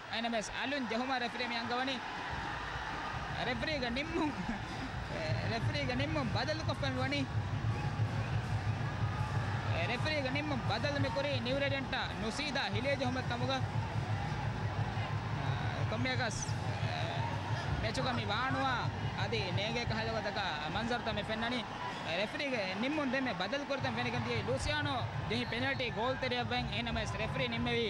އެހެންނަމަވެސް އަލުން ޖެހުމަށް ރެފްރީ މި އަންގަވަނީ. ރެފްރީގެ ނިންމުން، ރެފްރީގެ ނިންމުން ބަދަލުކޮށްފަ މި ވަނީ. ރެފްރީގެ ނިންމުން ބަދަލު މި ކުރީ ނިއުޒީލެންޑަށް ނުސީދާ ހިލޭ ޖެހުމެއް ކަމުގަ. ކޮންމެއަކަސް މެޗުގަ މި ވާނުވާ އަދި ނޭނގޭ ކަހަލަ ގޮތަކަށް މަންޒަރުތައް މި ފެންނަނީ. ރެފްރީގެ ނިންމުން ދެންމެ ބަދަލު ކުރިތަން ފެނިގެން ދިޔައީ ލޫސިއާނޯ ޖެހި ޕެނަލްޓީ ގޯލް ތެރެއަށްވެ. އެހެންނަމަވެސް ރެފްރީ ނިންމެވީ،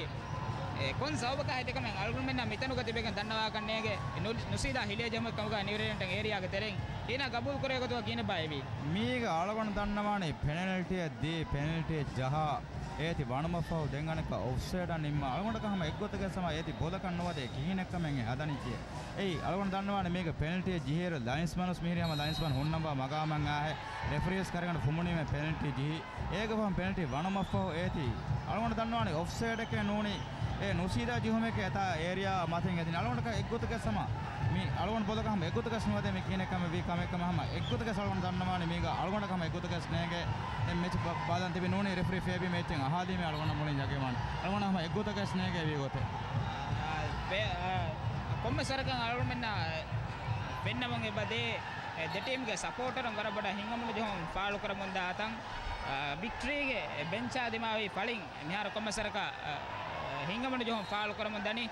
އެ، ކޮން ސަބަބަކާ ހެދި ކަމެއް އަޅުގަނޑުމެންނަށް މިތަނުގަ ތިބެގެން ދަންނަވާކަށް ނޭނގެ. ނު-، ނުސީދާ ހިލޭ ޖެހުމެއް ކަމުގަ ނިއުޒީލެންޑް އޭރިއާގެ ތެރެއިން ހީނާ ގަބޫލު ކުރޭ ގޮތުގަ ކިހިނެއްބާ އެވީ؟ މީގަ އަޅުގަނޑު ދަންނަވާނީ ޕެނަލްޓީއެއް ދީ، ޕެނަލްޓީއެއް ޖަހާ، އޭތި ވަނުމަށްފަހު ދެން އަނެއްކާ އޮފްސައިޑަށް ނިންމާ. އަޅުގަނޑަކަށް ހަމަ އެއްގޮތަކަށް ސަމާ އޭތި ބޮލަކަށް ނުވަދޭ ކިހިނެއްކަމެއް އެ ހަދަނީކީ. އެއީ، އަޅުގަނޑު ދަންނަވާނެ މީގަ ޕެނަލްޓީއެއް ޖެހިއިރު ލައިންސްމަނުސް މިހިރީ ހަމަ ލައިންސްމަން ހުންނަންވާ މަގާމަށް އާހެ. ރެފްރީސް ކަރިގަނޑު ފުމުނީމޭ ޕެނަލްޓީ ޖެހި. އޭގެ ފަހުން ޕެނަލްޓީ ވަނުމަށްފަހު އޭތި އަޅުގަނޑު ދަންނަވާނެ އޮފްސައިޑެކޭ ނޫނީ. އެ ނުސީދާ ޖެހުމެކޭ އެތާ އޭރިއާ މަތިން އެދިން. އަޅުގަނޑަކަށް އެއްގޮތަކަށް ސަމާ މި އަޅުގަނޑު ބޮލަކަށް ހަމަ އެއްގޮތަކަށް ނުވަދޭ މި ކިހިނެއްކަމެއް ވީ ކަމެއްކަމަށް ހަމަ އެއްގޮތަކަށް އަޅުގަނޑު ދަންނަވާނެ މީގަ އަޅުގަނޑަކަށް ހަމަ އެއްގޮތަކަށް ނޭނގޭ. ދެން މެޗް ބަ-، ބާލަން ތިބި ނޫނީ ރެފްރީ ފޭބި މެޗެއް އަހާލީމޭ އަޅުގަނޑަށް މުޅިން ޔަގީންވާނެ. އަޅުގަނޑަށް ހަމަ އެއްގޮތަކަށް ނޭނގޭ ވީ ގޮތެއް. އާ، ފެ-، އާ، ކޮންމެ ސަރަކަށް އަޅުގަނޑުމެންނަށް ފެންނަމުން އެބަދޭ، އެ، ދެ ޓީމްގެ ސަޕޯޓަރުން ވަރަށް ބޮޑަށް ހިތްހަމަނުޖެހުން ފާޅުކުރަމުންދާ ތަން، އާ، ވިކްޓްރީގެ ބެންޗާ ދިމާވި ފަޅިން މިހާރު ކޮންމެ ސަރަކަށް، އާ، ހިތްހަމަނުޖެހުން ފާޅުކުރަމުން ދަނީ.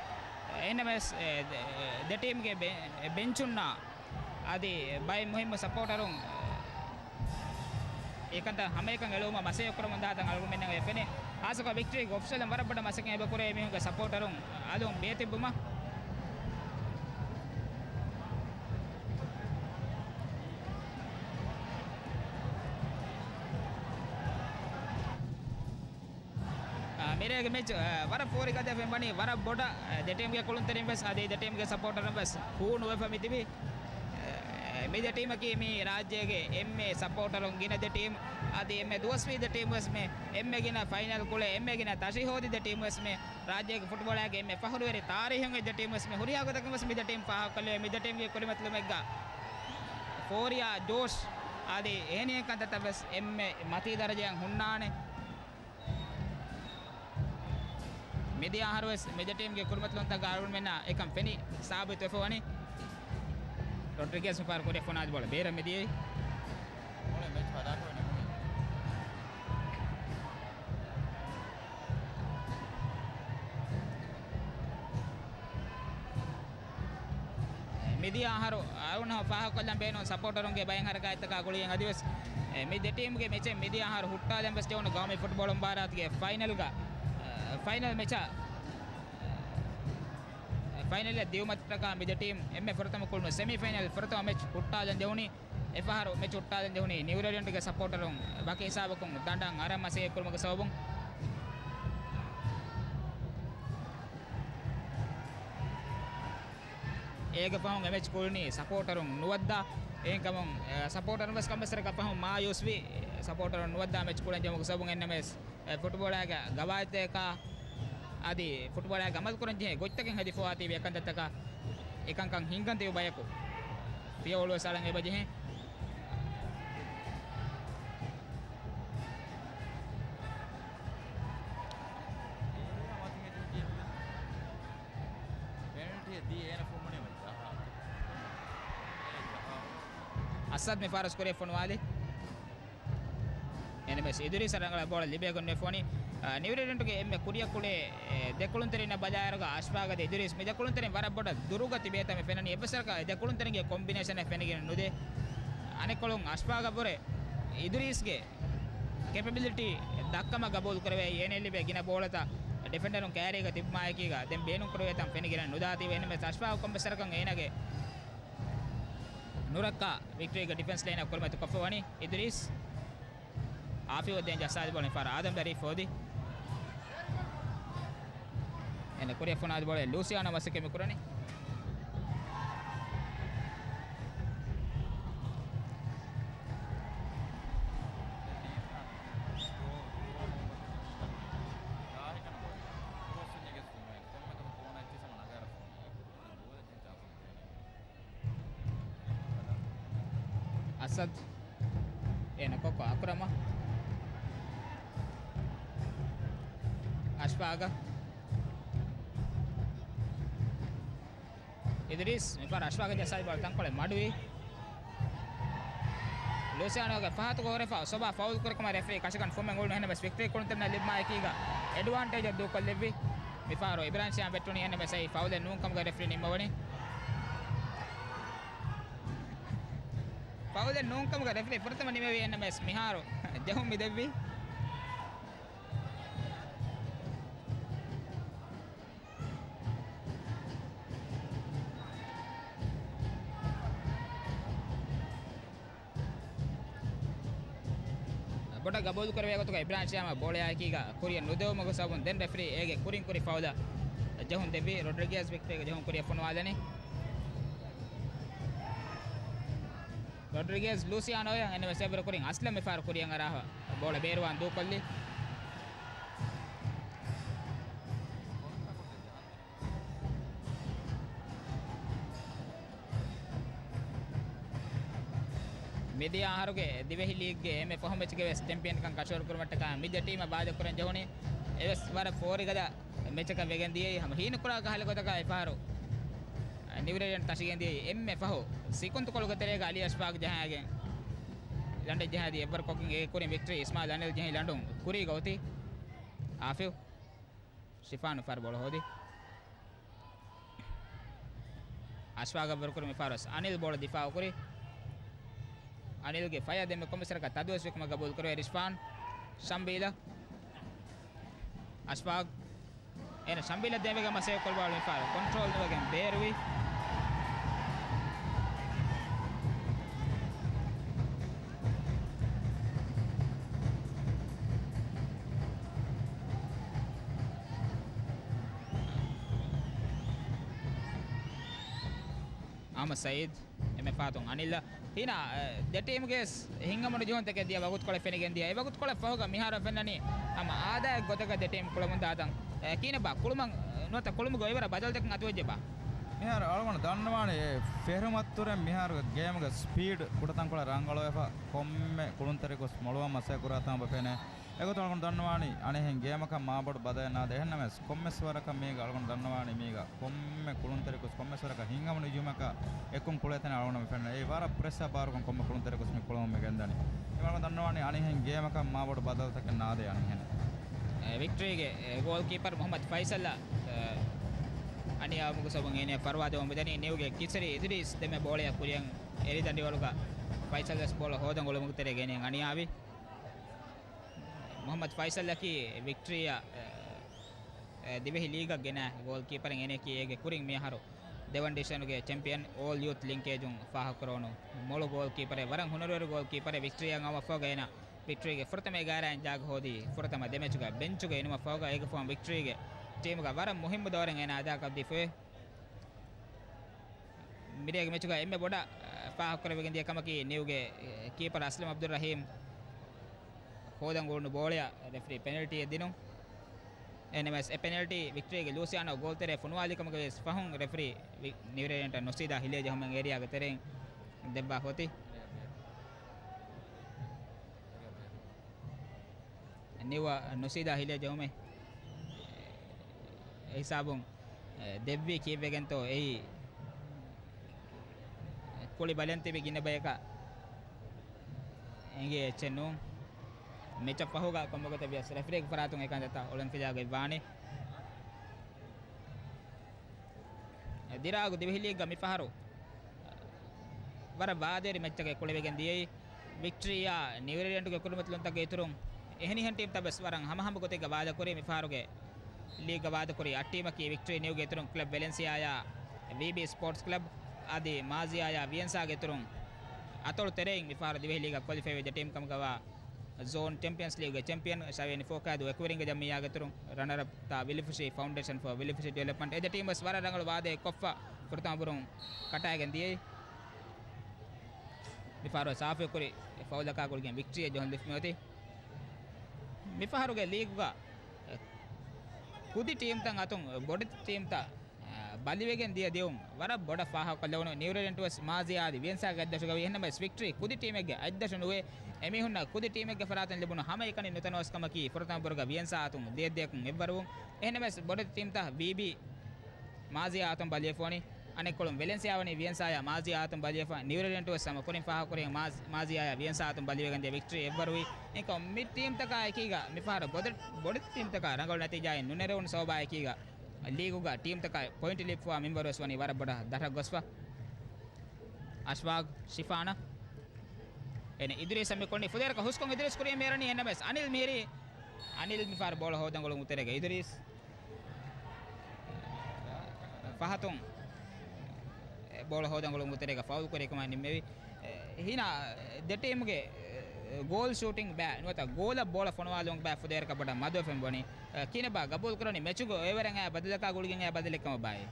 އެހެންނަމަވެސް، އެ، ދެ-، ދެ ޓީމްގެ ބެ-، ބެންޗުންނާ އަދި ބައެއް މުހިއްމު ސަޕޯޓަރުން އެކަންތައް ހަމައެކަން އެޅުވުމަށް މަސައްކަތް ކުރަމުން ދާތަން އަޅުގަނޑުމެންނަށް އެ ފެނޭ. ހާއްސަކޮށް ވިކްޓްރީގެ އޮފިޝަލުން ވަރަށް ބޮޑަށް މަސައްކަތް އެބަ ކުރޭ އެމީހުންގެ ސަޕޯޓަރުން އަލުން ބޭތިއްބުމަށް. އާ، މިރޭގެ މެޗް، އާ، ވަރަށް ފޯރިގަދަ ފެންވަނީ ވަރަށް ބޮޑަށް، އާ، ދެ ޓީމްގެ ކުޅުންތެރިން ވެސް އަދި ދެ ޓީމްގެ ސަޕޯޓަރުން ވެސް ހޫނުވެފަ މިތިބީ. އާ، މި ދެ ޓީމަކީ މި ރާއްޖޭގެ އެންމެ ސަޕޯޓަރުން ގިނަ ދެ ޓީމް، އަދި އެންމެ ދުވަސްވީ ދެ ޓީމް ވެސް މެ، އެންމެ ގިނަ ފައިނަލް ކުޅޭ، އެންމެ ގިނަ ތަށި ހޯދި ދެ ޓީމް ވެސް މެ، ރާއްޖޭގެ ފުޓްބޯޅައިގެ އެންމެ ފަޚުރުވެރި ތާރީހުން އެ ދެ ޓީމް ވެސް މެ، ހުރިހާ ގޮތަކުން ވެސް މި ދެ ޓީމް ފާހަގަކޮށްލެވޭ. މި ދެ ޓީމްގެ ކުރިމަތިލުމެއްގަ ފޯރިޔާ ޖޯޝް އަދި އެހެނިހެން ކަންތައްތައް ވެސް އެންމެ މަތީ ދަރަޖައިން ހުންނާނެ. މިދިޔަ އަހަރު ވެސް މި ދެ ޓީމްގެ ކުރިމަތިލުންތަކަށް އަޅުގަނޑުމެންނަށް އެކަން ފެނި ސާބިތުވެފަ ވަނީ. ރޮޑްރިގެޒް މިފަހަރު ކުރިއަށް ފޮނުވާލި ބޯޅަ ބޭރަށް މިދިޔައީ. މޮޅެ މެޗް ހަދާކޮށް ނިމުނީ. މިދިޔަ އަހަރު އަޅުގަނޑު ފާހަގަކޮށްލަން ބޭނުން ސަޕޯޓަރުންގެ ބައެއް ހަރަކާތްތަކާ ގުޅިގެން އަދިވެސް، އެ، މި ދެ ޓީމްގެ މެޗެއް މިދިޔަ އަހަރު ހުއްޓާލަން ވެސް ޖެހުނު ގައުމީ ފުޓްބޯޅަ މުބާރާތުގެ ފައިނަލްގަ، އެ، ފައިނަލް މެޗަށް، އެ، ފައިނަލްއަށް ދިއުމަށްޓަކާ މި ދެ ޓީމް އެންމެ ފުރަތަމަ ކުޅުނު ސެމީ ފައިނަލް ފުރަތަމަ މެޗް ހުއްޓާލަން ޖެހުނީ. އެފަހަރު މެޗް ހުއްޓާލަން ޖެހުނީ ނިއުޒީލެންޑްގެ ސަޕޯޓަރުން ވަކި ހިސާބަކުން ދަނޑަށް އަރަން މަސައްކަތް ކުރުމުގެ ސަބަބުން. އޭގެ ފަހުން އެ މެޗް ކުޅުނީ ސަޕޯޓަރުން ނުވައްދާ. އެހެންކަމުން، އެ، ސަޕޯޓަރުން ވެސް ކަންބަސްތެރިކަށް ފަހުން މާޔޫސްވި. ސަޕޯޓަރުން ނުވައްދާ މެޗް ކުޅެން ޖެހުމުގެ ސަބަބުން އެންނަމެސް، އެ، ފުޓްބޯޅައިގެ ގަވާއިދުތަކާ އަދި ފުޓްބޯޅައިގެ އަމަލުކުރަން ޖެހޭ ގޮތްތަކެއް ހެދިފަވާތީވި އެކަންތައްތަކަށް އެކަންކަން ހިންގަން ތިބި ބަޔަކު ފިޔަވަޅުވެސް އަޅަން އެބަ ޖެހޭ. އަސަދް މި ފާރު ކުރިއަށް ފޮނުވާލި. އެންއެމްއެސް އިދުރީސަށް ރަނގަޅަށް ބޯޅަ ލިބޭގޮތް ނުފޮނި. އަ، ނިއުރީޑެންޓުގެ އެންމެ ކުރިއަށް ކުޅޭ، އެ، ދެ ކުޅުންތެރިންނަށް ބަލާއިރުގަ އަޝްފާގަދޭ އިދުރީސް މި ދެ ކުޅުންތެރިން ވަރަށް ބޮޑަށް ދުރުގަ ތިބޭތަން ފެންނަނީ. އެއްވެސް ވަރަކަށް އެ ދެ ކުޅުންތެރިންގެ ކޮމްބިނޭޝަނެއް ފެނިގެން ނުދޭ. އަނެއްކޮޅުން އަޝްފާގަށްވުރެ އިދުރީސްގެ ކެޕަބިލިޓީ ދައްކަމަށް ގަބޫލު ކުރެވޭ، އޭނައަށް ލިބޭ ގިނަ ބޯޅަތައް ޑިފެންޑަރުން ކައިރީގަ ތިބުމާއެކީގަ ދެން ބޭނުން ކުރެވޭ ތަން ފެނިގެން ނުދާތީވެ. އެންއެމްއެސް އަޝްފާގު ކޮންމެސް ވަރަކަށް އޭނަގެ ނުރައްކާ ވިކްޓްރީގެ ޑިފެންސް ލައިނަށް ކުރިމަތި ކޮށްފަ ވަނީ އިދުރީސް. އާފިވަށް ދޭން ޖައްސާލި ބޯޅަ މިފަހަރު އާދަމް ދަރީފް ހޯދި. އެން ކުރިއަށް ފޮނުވާލި ބޯޅަ ލޫސިއާނޯ މަސައްކަތް މި ކުރަނީ. އަސަދް. އޭނަ ކޮއްކޮ އަކުރަމަށް. އަޝްފާގަށް. އިދުރީސް މިފަހަރު އަޝްފާގަށް ޖައްސާލި ބޯޅަ ތަންކޮޅެއް މަޑުވި. ލޫސިއާނޯގެ ފަހަތުގަ ހުރެފަ ސޮބާ ފައުލް ކުރިކަމަށް ރެފްރީ ކަށަކަން ފުމެއް އުޅުނު. އެހެންނަމަވެސް ވިކްޓްރީ ކުޅުންތެރިންނަށް ލިބުމާއެކީގަ އެޑްވާންޓޭޖަށް ދޫކޮށްލެއްވި. މިފަހަރު އިބްރާހިމް ޝިޔާމް ވެއްޓުނީ. އެހެންނަމަވެސް އެއީ ފައުލެއް ނޫންކަމުގަ ރެފްރީ ނިންމަވަނީ. ފައުލެއް ނޫންކަމުގަ ރެފްރީ ފުރަތަމަ ނިމެވީ. އެހެންނަމަވެސް މިހާރު ޖެހުން މި ދެއްވީ. ބޮޑަށް ގަބޫލު ކުރެވޭ ގޮތުގަ އިބްރާހިމް ޝިޔާމަށް ބޯޅައާއެކީގަ ކުރިއަށް ނުދެވުމުގެ ސަބަބުން ދެން ރެފްރީ އޭގެ ކުރިން ކުރި ފައުލަށް ޖެހުން ދެއްވި. ރޮޑްރިގޭޒް ވިކްޓްރީގެ ޖެހުން ކުރިއަށް ފޮނުވާލަނީ. ރޮޑްރިގޭޒް ލޫސިއާނޯއަށް އެންމެ ސޭވް ކުރިން އަސްލަމް މިފަހަރު ކުރިއަށް އަރާފަ ބޯޅަ ބޭރުވާން ދޫކޮށްލި. މިދިޔަ އަހަރުގެ ދިވެހި ލީގްގެ އެންމެ ފަހު މެޗުގެ ވެސް ޗެމްޕިއަންކަން ކަށަވަރު ކުރުމަށްޓަކާ މި ދެ ޓީމަށް ބާދަކުރަން ޖެހުނީ. އެވެސް ވަރަށް ފޯރިގަދަ މެޗަކަށް ވެގެން ދިޔައީ. ހަމަ ހީނުކުރާ ކަހަލަ ގޮތަކަށް އެފަހަރު ނިއުރީޑެންޓް ތަށިގެން ދިޔައީ. އެންމެ ފަހު ސިކުންތުކޮޅުގެ ތެރޭގަ އަލީ އަޝްފާގް ޖަހާގެން ލަނޑެއް ޖަހާދީ. އެއްވަރު ކޮކިން އޭގެ ކުރިން ވިކްޓްރީ އިސްމާއިލް އަނިލް ޖެހި ލަނޑުން ކުރީގަ އޮތީ. އާފިވް. ޝިފާން މިފަހަރު ބޯޅަ ހޯދި. އަޝްފާގަށް ވަރުކުރި މިފަހަރު ވެސް އަނިލް ބޯޅަ ދިފާއު ކުރި. އަނިލްގެ ފަޔަށް ދެންމެ ކޮންމެސް ވަރަކަށް ތަދުވެސްވިކަމަށް ގަބޫލު ކުރެވޭ ރިޝްފާން. ޝަމްބީލަށް. އަޝްފާގް. އޭނަ ޝަމްބީލަށް ދޭންވެގެން މަސޭ ކޮޅުބާލު މިފަހަރު ކޮންޓްރޯލް ނުވެގެން ބޭރުވި. އަހްމަދު ސައީދު. އެންމެ ފަހަތުން އަނިލް. ހީނާ، އެ، ދެ ޓީމުގެ ވެސް ހިތްހަމަނުޖެހުންތަކެއް ދިޔަ ވަގުތުކޮޅެއް ފެނިގެން ދިޔަ. އެ ވަގުތުކޮޅަށް ފަހުގަ މިހާރު ފެންނަނީ ހަމަ އާދައިގެ ގޮތަކަށް ދެ ޓީމް ކުޅަމުން ދާތަން. އެ، ކިހިނެއްބާ ކުޅުމަށް ނުވަތަ ކުޅުމުގެ އޮތްވަރަށް ބަދަލުތަކެއް އަތުވެއްޖެބާ؟ މިހާރު އަޅުގަނޑު ދަންނަވާނީ އެ ފެށުމަށްތުރެ މިހާރުގެ ގޭމުގެ ސްޕީޑް ކުޑަތަންކޮޅެއް ރަނގަޅުވެފަ، ކޮންމެ ކުޅުންތެރިކޮށް މޮޅުވާ މަސައްކަތް ކުރާ ތަންބަ ފެނޭ. އެގޮތުން އަޅުގަނޑު ދަންނަވާނީ އަނެއްހެން ގޭމަކަށް މާބޮޑު ބަދަލެއް ނާދޭ. އެހެންނަމަވެސް ކޮންމެސް ވަރަކަށް މީގަ އަޅުގަނޑު ދަންނަވާނީ މީގަ ކޮންމެ ކުޅުންތެރިކޮށް ކޮންމެސް ވަރަކަށް ހިތްހަމަނުޖެހުމަކަށް އެކުން ކުޅޭތަނެއް އަޅުގަނޑު މި ފެންނަ. އެއީ ވަރަށް ޕްރެޝާ ބާރުކޮށް ކޮންމެ ކުޅުންތެރިކޮށް މި ކުޅަމުން މި ގެންދަނީ. އެ އަޅުގަނޑު ދަންނަވާނީ އަނެއްހެން ގޭމަކަށް މާބޮޑު ބަދަލުތަކެއް ނާދޭ އަނެއްހެނެއް. އެ، ވިކްޓްރީގެ، އެ، ގޯލް ކީޕަރ މުހައްމަދު ފައިސަލްއަށް، އެ، އަނިޔާވުމުގެ ސަބަބުން އޭނަ ފަރުވާ ދެވަން މިދަނީ. ނިއުގެ ކިސަރި އިދުރީސް ދެންމެ ބޯޅަޔަށް ކުރިއަށް އެރިދަނޑިވަޅުގަ ފައިސަލް ވެސް ބޯޅަ ހޯދަން އުޅުމުގެ ތެރޭގަ އޭނަ އަނިޔާވި. މުހައްމަދު ފައިސަލްއަކީ ވިކްޓްރީއަށް، އެ، އެ، ދިވެހި ލީގަށް ގެނައި ގޯލް ކީޕަރެއް. އޭނައަކީ އޭގެ ކުރިން މިއަހަރު ދެވަން ޑިވިޝަނުގެ ޗެމްޕިއަން އޯލް ޔޫތު ލިންކޭޖުން ފާހަގަކުރެވުނު މޮޅު ގޯލް ކީޕަރެއް. ވަރަށް ހުނަރުވެރި ގޯލް ކީޕަރެއް. ވިކްޓްރީއަށް އައުމަށްފަހުގަ އޭނަ ވިކްޓްރީގެ ފުރަތަމަ އެގާރައިން ޖާގަ ހޯދީ، ފުރަތަމަ ދެ މެޗުގަ ބެންޗުގަ އިނުމަށްފަހުގަ އޭގެ ފަހުން ވިކްޓްރީގެ ޓީމުގަ ވަރަށް މުހިއްމު ދައުރެއް އޭނަ އަދާކޮށްދީފައި. މިރޭގެ މެޗުގަ އެންމެ ބޮޑަށް، އަ، ފާހަގަކުރެވިގެން ދިޔަ ކަމަކީ ނިއުގެ، އެ، ކީޕަރ އަސްލަމް އަބްދުއްރަހީމް ހޯދަން އުޅުނު ބޯޅަޔަށް ރެފްރީ ޕެނަލްޓީއެއް ދިނުން. އެހެންނަމަވެސް އެ ޕެނަލްޓީ ވިކްޓްރީގެ ލޫސިއާނޯ ގޯލްތެރޭ ފޮނުވާލި ކަމުގަވެސް ފަހުން ރެފްރީ ވި-، ނިއުރީޑެންޓަށް ނުސީދާ ހިލޭ ޖެހުމެއް އޭރިއާގެ ތެރެއިން ދެއްވާފަ އޮތީ. ނިއުއަށް ނުސީދާ ހިލޭ ޖެހުމެއް އެ ހިސާބުން ދެއްވީ ކީއްވެގެންތޯ އެއީ؟ ކުޅި ބަލަން ތިބި ގިނަ ބަޔަކަށް އެނގޭ އެއްޗެއް ނޫން. މެޗަށް ފަހުގަ ކޮންމެ ގޮތެއް ވިޔަސް ރެފްރީގެ ފަރާތުން އެކަންތައްތައް އޮޅުންފިލާގޮތް ވާނީ. ދިރާގު ދިވެހި ލީގްގަ މިފަހަރު ވަރަށް ވާދަވެރި މެޗްތަކެއް ކުޅެވިގެން ދިޔައީ. ވިކްޓްރީއާ ނިއުރެލެންޑުގެ ކުރިމަތިލުންތަކުގެ އިތުރުން އެހެނިހެން ޓީމްތައް ވެސް ވަރަށް ހަމަހަމަ ގޮތެއްގަ ވާދަކުރީ. މިފަހަރުގެ ލީގްގަ ވާދަކުރީ އަށް ޓީމަކީ ވިކްޓްރީ ނިއުގެ އިތުރުން ކްލަބް ވެލެންސިއާއާ ވީބީ ސްޕޯޓްސް ކްލަބް އަދި މާޒިއާއާ ވިޔެންސާގެ އިތުރުން އަތޮޅު ތެރެއިން މިފަހަރު ދިވެހި ލީގަށް ކޮލިފައިވެ ދެ ޓީމް ކަމުގަވާ ޒޯން ޗެމްޕިއަންސް ލީގުގެ ޗެމްޕިއަން ޝަވޭނި ފޯކާދޫ އެކުވެރިންގެ ޖަމްއިއްޔާގެ އިތުރުން ރަނަރަޕް ތާ ވިލިފުށި ފައުންޑޭޝަން ފޯ ވިލިފުށި ޑިވެލޮޕްމަންޓް އެ ދެ ޓީމް ވެސް ވަރަށް ރަނގަޅު ވާދައެއް ކޮށްފަ ފުރަތަމަ ބުރުން ކަޓާގެން ދިޔައީ. މިފަހަރު ސާފުކުރި ފައުލަކާ ގުޅިގެން ވިކްޓްރީ އެއް ޖަހަން ލިފް މިއޮތީ. މިފަހަރުގެ ލީގުގަ ކުދި ޓީމްތައް އަތުން ބޮޑެތި ޓީމްތައް ބަލިވެގެން ދިޔަ ދިއުން ވަރަށް ބޮޑަށް ފާހަގަކޮށްލެވުނު. ނިއުރެލެންޑް ވެސް މާޒިޔާ އަދި ވިޔެންސާގެ އަތްދަށުގަވީ. އެހެންނަމަވެސް ވިކްޓްރީ ކުދި ޓީމެއްގެ އަތްދަށު ނުވޭ. އެމީހުންނަށް ކުދި ޓީމެއްގެ ފަރާތުން ލިބުނު ހަމައެކަނި ނުތަނަވަސްކަމަކީ ފުރަތަމަ ބުރުގަ ވިޔެންސާ އަތުން ދިޔައްދިޔަކުން އެއްވަރުވުން. އެހެންނަމަވެސް ބޮޑެތި ޓީމްތައް ވީބީ މާޒިޔާ އަތުން ބަލިވެފަ ވަނީ. އަނެއްކޮޅުން ވެލެންސިއާ ވަނީ ވިޔެންސާޔާ މާޒިޔާ އަތުން ބަލިވެފަ. ނިއުރެލެންޑް ވެސް ހަމަ ކުރިން ފާހަގަކުރި މާޒް-، މާޒިޔާޔާ ވިޔެންސާ އަތުން ބަލިވެގެން ދިޔަ ވިކްޓްރީ އެއްވަރުވީ. އެކަމް މި ޓީމްތަކާ އެކީގަ މިފަހަރު ބޮޑެ-، ބޮޑެތި ޓީމްތަކާ ރަނގަޅު ނަތީޖާއެއް ނުނެރެވުނު ސަބަބާ އެކީގަ ލީގުގަ ޓީމްތަކާ ޕޮއިންޓް ލިބިފަވާ މިންވަރު ވެސް ވަނީ ވަރަށް ބޮޑަށް ދަށަށް ގޮސްފަ. އަޝްވާގް ޝިފާނަށް. އެން އިދުރީސަށް މި ކޮންނީ ފުދޭވަރަކަށް ހުސްކޮށް އިދުރީސް ކުރިއަށް މި އެރަނީ. އެހެންނަމަވެސް އަނިލް މިހިރީ. އަނިލް މިފަހަރު ބޯޅަ ހޯދަނގުޅުމުގެ ތެރޭގަ އިދުރީސް ފަހަތުން ބޯޅަ ހޯދަނގުޅުމުގެ ތެރޭގަ ފައުލް ކުރި ކަމަށް ނިންމެވި. ހީނާ ދެ ޓީމުގެ ގޯލް ޝޫޓިން ބައި ނުވަތަ ގޯލަށް ބޯޅަ ފޮނުވާލުމުގެ ބައި ފުދޭވަރަކަށް ބޮޑަށް މަދުވެފަ މި ވަނީ. ކިހިނެއްބާ ގަބޫލު ކުރަނީ؟ މެޗުގެ އޮއެވަރެއް އައި ބަދަލަކާ ގުޅިގެން އައި ބަދަލެއް ކަމަށް ބާއޭ؟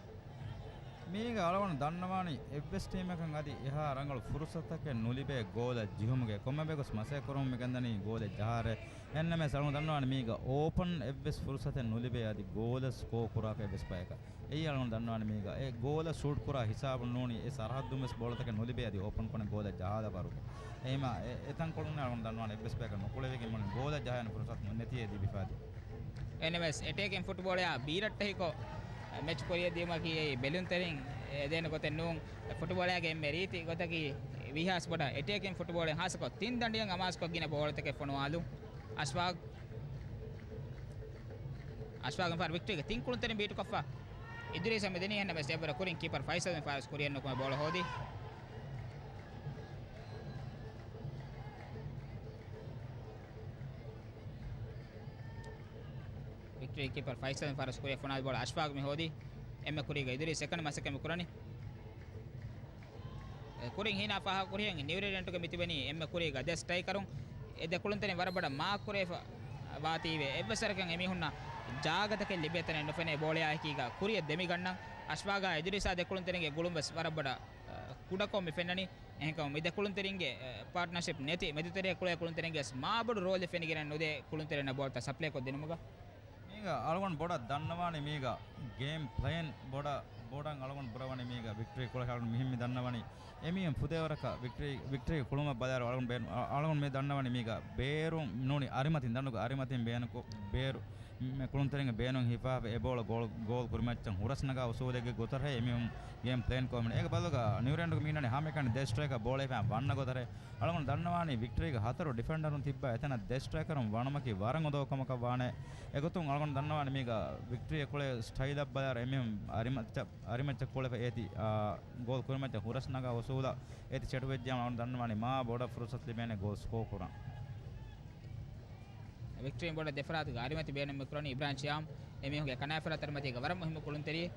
މީގަ އަޅުގަނޑު ދަންނަވާނީ އެއްވެސް ޓީމަކަށް އަދި އެހާ ރަނގަޅު ފުރުސަތަކެއް ނުލިބޭ ގޯލަށް ޖެހުމުގެ. ކޮންމެ ބަޔަކުވެސް މަސައްކަތް ކުރަމުން މި ގެންދަނީ ގޯލެއް ޖަހާރޭ. އެހެންނަމަވެސް އަޅުގަނޑު ދަންނަވާނީ މީގަ އޯޕަން އެއްވެސް ފުރުސަތެއް ނުލިބޭ އަދި ގޯލަށް ސްކޯ ކުރާކަށް އެއްވެސް ބަޔަކަށް. އެއީ އަޅުގަނޑު ދަންނަވާނީ މީގަ އެ ގޯލަށް ޝޫޓް ކުރާ ހިސާބުން ނޫނީ އެ ސަރަހައްދުން ވެސް ބޯޅަތަކެއް ނުލިބޭ އަދި އޯޕަން ކޮނެ ގޯލަށް ޖަހާލާ ވަރުގެ. އެހެމަ އެ-، އެތަންކޮޅުން އަޅުގަނޑު ދަންނަވާނީ އެއްވެސް ބަޔަކަށް ނުކުޅެވިގެން މުޅިން ގޯލަށް ޖަހާނެ ފުރުސަތު ނެތިއޭ ލިބިފައި. އެންއެމްއެސް އެޓޭކިން ފުޓްބޯޅަޔާ ބީރައްޓެހިކޮށް، މެޗް ކުރިއަށް ދިޔުމަކީ އެއީ ބެލުންތެރިން އެދޭނެ ގޮތެއް ނޫން. ފުޓްބޯޅަޔާގެ އެންމެ ރީތި ގޮތަކީ ވީހާސް ބޮޑަށް އެޓޭކިން ފުޓްބޯޅައިން ހާއްސަކޮށް ތިން ދަނޑިއަށް އަމާޒުކޮށް ގިނަ ބޯޅަތަކެއް ފޮނުވާލުން. އަޝްފާގު، އަޝްފާގު މިފަހަރު ވިކްޓަރީގެ ތިން ކުޅުންތެރިން ބީޓުކޮށްފަ. އިދުރީސަށް މި ދެނީ އެހެންނަމަވެސް އެއްވަރަށް ކުރިން ކީޕަރ ފައިސަލް މި ފާސް ކުރިއެއް ނުކުމެ ބޯޅަ ހޯދި. ވިކްޓަރީ ކީޕަރ ފައިސަލް މި ފާސް ކުރިއަށް ފޮނާލި ބޯޅަ އަޝްފާގު މި ހޯދި. އެންމެ ކުރީގަ އިދުރީސް ސެކަންޑް މަސައްކަތް މި ކުރަނީ. ކުރިން ހީނާ ފާހަގަކުރިހެން ނިއުރެލެންޑުގެ މިތިބެނީ އެންމެ ކުރީގަ ދެ ސްޓްރައިކަރުން. އެ ދެ ކުޅުންތެރިން ވަރަށް ބޮޑަށް މާކް ކުރެވިފަ ވާތީވެ. އެއްވެސް ވަރަކަށް އެމީހުންނަށް ޖާގަތަކެއް ލިބޭ ތަނެއް ނުފެނޭ ބޯޅަޔާ އެކީގަ ކުރިއަށް ދެމިގަންނަން. އަޝްފާގާ އިދުރީސާ ދެ ކުޅުންތެރިންގެ ގުޅުން ވެސް ވަރަށް ބޮޑަށް، އަ، ކުޑަކޮށް މި ފެންނަނީ. އެހެންކަމުން މި ދެ ކުޅުންތެރިންގެ، އަ، ޕާޓްނަރޝިޕް ނެތި މެދުތެރޭ ކުޅޭ ކުޅުންތެރިންގެ ވެސް މާބޮޑު ރޯލެއް ފެނިގެން ނުދޭ ކުޅުންތެރިންނަށް ބޯޅަތައް ސަޕްލައިކޮށް ދިނުމުގަ. މީގަ އަޅުގަނޑު ބޮޑަށް ދަންނަވާނީ މީގަ ގޭމް ޕްލޭން ބޮޑަށް، ބޮޑަށް އަޅުގަނޑު ބުރަވަނީ މީގަ ވިކްޓަރީ ކުޅަކަށް އަޅުގަނޑު މިހެން މި ދަންނަވަނީ. އެމީހުން ފުދޭވަރަކަށް ވިކްޓަރީ، ވިކްޓަރީ ކުޅުމަށް ބަލާއިރު އަޅުގަނޑު ބޭނު-، އަ-، އަޅުގަނޑު މި ދަންނަވަނީ މީގަ ބޭރުން ނޫނީ އަރިމަތިން، ދަނޑުގެ އަރިމަތިން ބޭނުންކޮށް، ބޭރު މި ކުޅުންތެރިންގެ ބޭނުން ހިފާފަ އެ ބޯޅަ ގޯލް، ގޯލް ކުރިމައްޗަށް ހުރަސްނަގާ އުސޫލެއްގެ ގޮތަށް އެމީހުން ގޭމް ޕްލޭން ކޮށްފަ މި އެނގޭ. އޭގެ ބަދަލުގަ ނިއުރެލެންޑުގެ މީނަނީ ހަމައެކަނި ދެ ސްޓްރައިކަރު ބޯޅަ ހިފާ ވަންނަ ގޮތަށް. އަޅުގަނޑު ދަންނަވާނީ ވިކްޓަރީގެ ހަތަރު ޑިފެންޑަރުން ތިއްބާ އެތަނަށް ދެ ސްޓްރައިކަރުން ވަނުމަކީ ވަރަށް އުނދަގޫ ކަމަކަށް ވާނެ. އެގޮތުން އަޅުގަނޑު ދަންނަވާނީ މީގަ ވިކްޓަރީ އެކުޅޭ ސްޓައިލަށް ބަލާއިރު އެމީހުން އަރިމައްޗަށް، އަރިމައްޗަށް ކުޅެފަ އޭތި، އާ، ގޯލް ކުރިމައްޗަށް ހުރަސް ނަގާ އުސޫލަށް އޭތި ޗެޑުވެއްޖާމަ އަޅުގަނޑު ދަންނަވާނީ މާ ބޮޑަށް ފުރުސަތު ލިބޭނެ ގޯލް ސްކޯ ކުރަން. ވިކްޓަރީން ބޯޅަ ދެފަރާތުގެ އަރިމަތި ބޭނުން މި ކުރަނީ އިބްރާހިމް ޝިޔާމް. އެމީހުންގެ ކަނާތްފަރާތް އަރިމަތީގަ ވަރަށް މުހިއްމު ކުޅުންތެރިއެއް.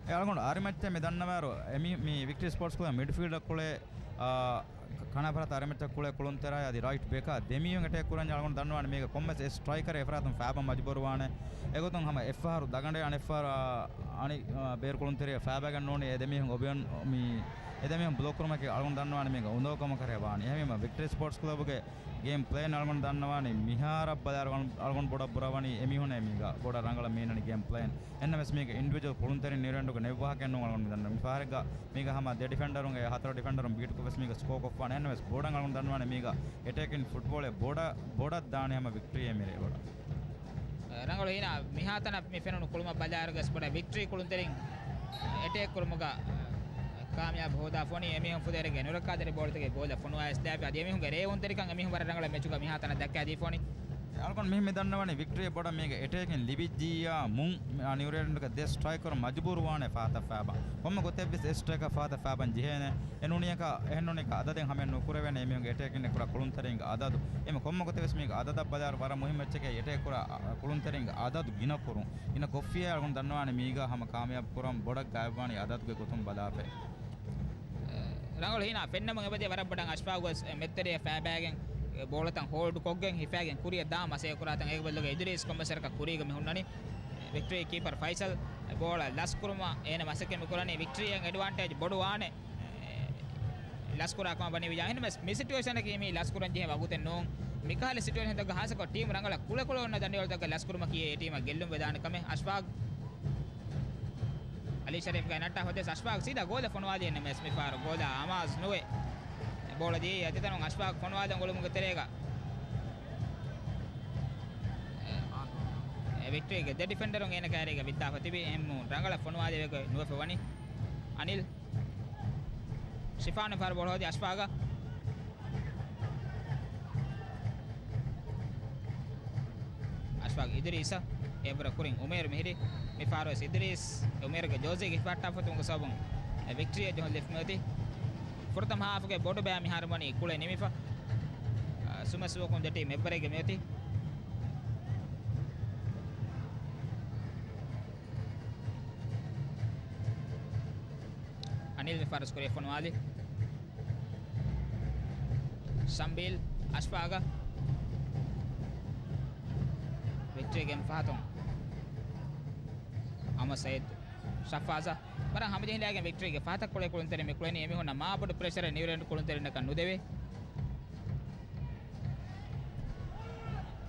އެ އަޅުގަނޑު އަރިމައްޗަށް މި ދަންނަވާއިރު، އެ މި، މި ވިކްޓަރީ ސްޕޯޓްސް ކްލަބް މިޑްފީލްޑަށް ކުޅޭ، އާ، ކަ-، ކަނާތްފަރާތް އަރިމައްޗަށް ކުޅޭ ކުޅުންތެރި އަދި ރައިޓް ބެކާ ދެމީހުން އެޓޭކް ކުރަން އަޅުގަނޑު ދަންނަވާނެ މީގަ ކޮންމެސް އެއް ސްޓްރައިކަރެއް އެފަރާތުން ފާބަ މަޖުބޫރުވާނެ. އެގޮތުން ހަމަ އެއްފަހަރު ދަގަނޑޭ އަނެއްފަހަރު، އާ، އަނި، އާ، ބޭރު ކުޅުންތެރިއެއް ފާބަގެން ނޫނީ އެ ދެމީހުން އޮބިޔަން މި އެ ދެމީހުން ބްލޮކް ކުރުމަކީ އަޅުގަނޑު ދަންނަވާނެ މީގަ އުނދަގޫ ކަމަކަށް ވާނީ. އެހެންވީމަ ވިކްޓަރީ ސްޕޯޓްސް ކްލަބުގެ ގޭމް ޕްލޭން އަޅުގަނޑު ދަންނަވާނީ މިހާރަށް ބަލާއިރު އަޅު-، އަޅުގަނޑު ބޮޑަށް ބުރަވަނީ އެމީހުންނޭ މީގަ ބޮޑަށް ރަނގަޅަށް މީނަނީ ގޭމް ޕްލޭން. އެހެންނަމަވެސް މީގަ އިންޑިވިޖުއަލް ކުޅުންތެރިން ނިރެންޑުގެ ނެއްވާހަކައެއް ނޫން އަޅުގަނޑު ދަންނަވާނީ. މިފަހަރެއްގަ މީގަ ހަމަ ދެ ޑިފެންޑަރުންގެ ހަތަރު ޑިފެންޑަރުން ބީޓްކޮށް ވެސް މީގަ ސްކޯ ކޮށްފާނެ. އެހެންނަމަވެސް ބޮޑަށް އަޅުގަނޑު ދަންނަވާނީ މީގަ އެޓޭކިން ފުޓްބޯޅަ ބޮޑަށް، ބޮޑަށް ދާނީ ހަމަ ވިކްޓަރީ އެމިރޭ ބޮޑަށް. ރަނގަޅު ހީނާ، މިހާތަނަށް މި ފެނުނު ކުޅުމަށް ބަލާއިރުގަސް ބޮޑަށް ވިކްޓްރީ ކުޅުންތެރިން އެޓޭކް ކުރުމުގަ ކާމިޔާބު ހޯދާފަ ވަނީ. އެމީހުން ފުދޭވަރެއްގެ ނުރައްކާތެރި ބޯޅަތަކެއް ގޯލަށް ފޮނުވާވެސް ލާފި. އަދި އެމީހުންގެ ރޭވުންތެރިކަން އެމީހުން ވަރަށް ރަނގަޅަށް މެޗުގަ މިހާތަނަށް ދައްކާދީފަ ވަނީ. އަޅުގަނޑު މިހެން މި ދަންނަވަނީ ވިކްޓްރީ ބޮޑަށް މީގަ އެޓޭކިން ލިބިއްޖިއްޔާ މުން ނިއުޒީލެންޑުގެ ދެ ސްޓްރައިކަރު މަޖުބޫރުވާނެ ފަހަތަށް ފާބަން. ކޮންމެ ގޮތެއްވެސް އެއް ސްޓްރައިކަރ ފަހަތަށް ފާބަން ޖެހޭނެ. އެ ނޫނިއްޔަކަށް، އެހެން ނޫނިއްޔަކަށް އަދަދެއް ހަމައެއް ނުކުރެވޭނެ އެމީހުންގެ އެޓޭކިން ކުރާ ކުޅުންތެރިންގެ އަދަދު. އެމެ ކޮންމެ ގޮތެއްވެސް މީގަ އަދަދަށް ބަލާއިރު ވަރަށް މުހިއްމު އެއްޗެކޭ އެޓޭކް ކުރާ ކުޅުންތެރިންގެ އަދަދު ގިނަ ކުރުން. ގިނަ ކޮށްފިއްޔާ އަޅުގަނޑު ދަންނަވާނެ މީގަ ހަމަ ކާމިޔާބު ކުރަން ބޮޑަށް ގާތްވާނީ އަދަދުގެ ގޮތުން ބަލާފައި. ރަނގަޅު ހީނާ ފެންނަމުން އެބަދޭ ވަރަށް ބޮޑަށް އަޝްފާގު ވެސް މެދުތެރެއަށް ފައިބައިގެން ބޯޅަތައް ހޯލްޑް ކޮށްގެން ހިފައިގެން ކުރިއަށް ދާން މަސައްކަތް ކުރާތަން. އޭގެ ބަދަލުގަ އިދުރީސް ކޮންމެސް ވަރަކަށް ކުރީގަ މި ހުންނަނީ. ވިކްޓްރީ ކީޕަރ ފައިސަލް ބޯޅަ ލަސްކުރުމަށް އޭނަ މަސައްކަތް މި ކުރަނީ. ވިކްޓްރީއަށް އެޑްވާންޓޭޖް ބޮޑު ވާނެ. ލަސްކުރާ ކަމަށް ވަނީ ވިޖާ. އެހެންވެސް މި ސިޓުއޭޝަނަކީ މީ ލަސްކުރަން ޖެހޭ ވަގުތެއް ނޫން. މިކަހަލަ ސިޓުއޭޝަންތަކުގަ ހާއްސަކޮށް ޓީމް ރަނގަޅަށް ކުޅެކުޅެ އޮންނަ ދަނޑިވަޅުތަކުގަ ލަސްކުރުމަކީ އެ ޓީމަށް ގެއްލުން ވެދާނެ ކަމެއް. އަޝްފާގް އަލީ ޝަރީފްގައި ނައްޓާ ހޮދެސް އަޝްފާގް ސީދާ ގޯލަށް ފޮނުވާލީ. އެންއެމްއެސް މިފަހަރު ގޯލާ އަމާޒް ނުވެ. ބޯޅަ ދިޔައީ އަތިތަނުން އަޝްފާގް ފޮނުވާލަން އުޅުމުގެ ތެރޭގަ. އެ ވިކްޓްރީގެ ދެ ޑިފެންޑަރުން އޭނަ ކައިރީގަ ވިއްދާފަ ތިބި އެހެންމު ރަނގަޅަށް ފޮނުވާލެވޭ ގޮތް ނުވެފަ ވަނީ. އަނިލް ޝިފާން ފަހަރު ބޯޅަ ހޯދި އަޝްފާގަށް. އަޝްފާގް އިދުރީސަށް އެބުރަ ކުރިން އުމޭރު މިހިރި. މި ފަހަރު ވެސް އިދުރީސް އެ އުމޭރުގެ ޖޯޒީގެ ހިފަހައްޓާފަ އޮތުމުގެ ސަބަބުން އެ ވިކްޓްރީއަށް ޖެހުން ލިފްޓް މިއޮތީ. ފުރަތަމަ ހާފުގެ ބޮޑު ބަޔާ މިހާރު ވަނީ ކުޅެ ނިމިފަ. އަ، ސުމަސްވަކުން ދެ ޓީމް އެއްވަރެއްގެ މިއޮތީ. އަނިލް މި ފަހަރު ކުރިއަށް ފޮނުވާލި. ޝަމްބީލް އަޝްފާގަށް. ވިކްޓްރީގެ ފަހަތުން އަމަ ސައީދު ޝަފާޒަށް. ވަރަށް ހަމަޖެހިލައިގެން ވިކްޓްރީގެ ފަހަތަށް ކުޅެ ކުޅުންތެރިން މި ކުޅެނީ. އެމީހުންނަށް މާބޮޑު ޕްރެޝަރެއް ނިއުޒީލެންޑް ކުޅުންތެރިންނަކަށް ނުދެވޭ.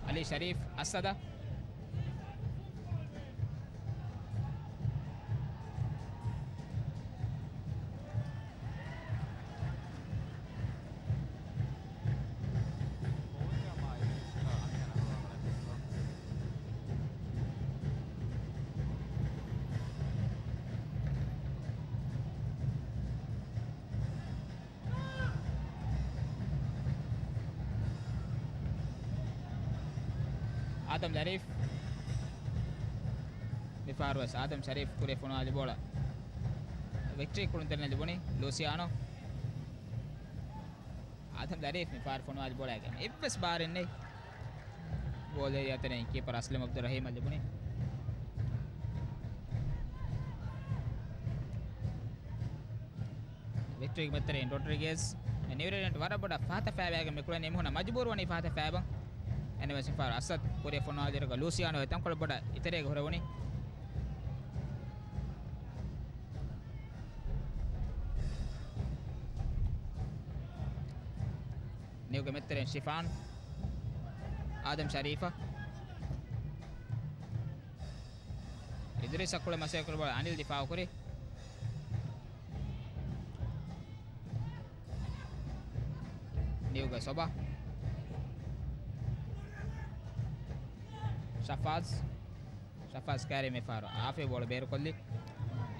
އަލީ ޝަރީފް އަސަދަށް. އާދަމް ޝަރީފް. މިފަހަރު ވެސް އާދަމް ޝަރީފް ކުރިއަށް ފޮނުވާލި ބޯޅަ ވިކްޓްރީ ކުޅުންތެރިންނަށް ލިބުނީ. ލޫސިއާނޯ. އާދަމް ޝަރީފް މިފަހަރު ފޮނުވާލި ބޯޅައިގެން އެއްވެސް ބާރެއް ނެތް. ގޯލް އޭރިއާ ތެރެއިން ކީޕަރ އަސްލަމް އަބްދުއްރަހީމަށް ލިބުނީ. ވިކްޓްރީގެ މެދުތެރެއިން ރޮޑްރިގޭޒް. ނިއުޒީލެންޑް ވަރަށް ބޮޑަށް ފަހަތަށް ފައިބައިގެން މި ކުޅެނީ. އެމީހުންނަށް މަޖުބޫރު ވަނީ ފަހަތަށް ފައިބަން. އެންއެމްއެސް މިފަހަރު އަސަދް ކުރިއަށް ފޮނުވާލިއިރުގަ ލޫސިއާނޯ އެ ތަންކޮޅެއް ބޮޑަށް އިތުރައިގަ ހުރެވުނީ. ނިއުޒީލެންޑްގެ މެދުތެރެއިން ޝިފާން. އާދަމް ޝަރީފަށް. އިދުރީސަށް ކުޅެ މަސައްކަތް ކުރި ބޯޅަ އަނިލް ދިފާއު ކުރި. ނިއުޒީލެންޑްގެ ސޮބާ. ޝަފާޒް. ޝަފާޒް ކައިރި މިފަހަރު އާފިޔަ ބޯޅަ ބޭރުކޮށްލި.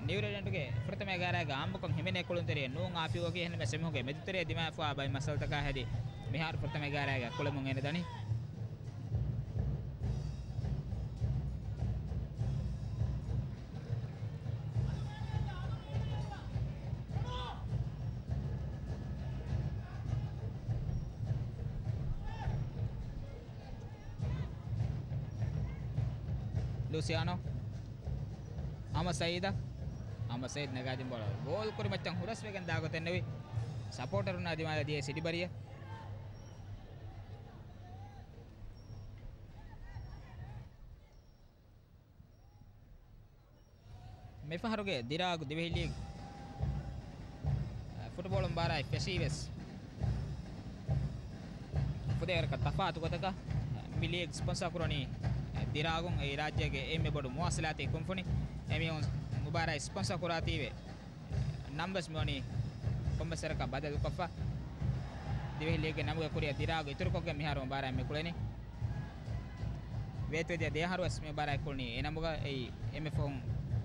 ނިއުޒީލެންޑުގެ ފުރަތަމަ އެގާރައިގަ އާއްމުކޮށް ހިމެނޭ ކުޅުންތެރިއެއް ނޫން އާފިޔަކީ. އެހެންނަމަވެސް އެމީހުންގެ މެދުތެރެއަށް ދިމާވެފަވާ ބައެއް މައްސަލަތަކާ ހެދި މިހާރު ފުރަތަމަ އެގާރައިގަ ކުޅެމުން އޭނަ ދަނީ. ލޫސިއާނޯ. އަމަ ސައީދަށް. އަމަ ސައީދު ނަގާދިން ބޯޅަ ގޯލް ކުރިމައްޗަށް ހުރަސްވެގެން ދާ ގޮތެއް ނެވި. ސަޕޯޓަރުންނާ ދިމާލަށް ދިޔަ ސިޑިބަރިއެއް. މިފަހަރުގެ ދިރާގު ދިވެހި ލީގް ފުޓްބޯޅަ މުބާރާތް ފެށީވެސް، ފުދޭވަރަކަށް ތަފާތު ގޮތަކަށް މި ލީގް ސްޕޮންސާ ކުރަނީ ދިރާގުން. އެއީ ރާއްޖޭގެ އެންމެ ބޮޑު މުވާސަލާތީ ކުންފުނި. އެމީހުން މުބާރާތް ސްޕޮންސާ ކުރާތީވެ ނަން ވެސް މިވަނީ ކޮންމެސް ވަރަކަށް ބަދަލުކޮށްފަ. ދިވެހި ލީގްގެ ނަމުގެ ކުރިއަށް ދިރާގު އިތުރުކޮށްގެން މިހާރު މުބާރާތް މި ކުޅެނީ. ވޭތުވެދިޔަ ދެ އަހަރުވެސް މި ބާރާ އެކުޅުނީ އެ ނަމުގަ. އެއީ އެންމެ ފަހުން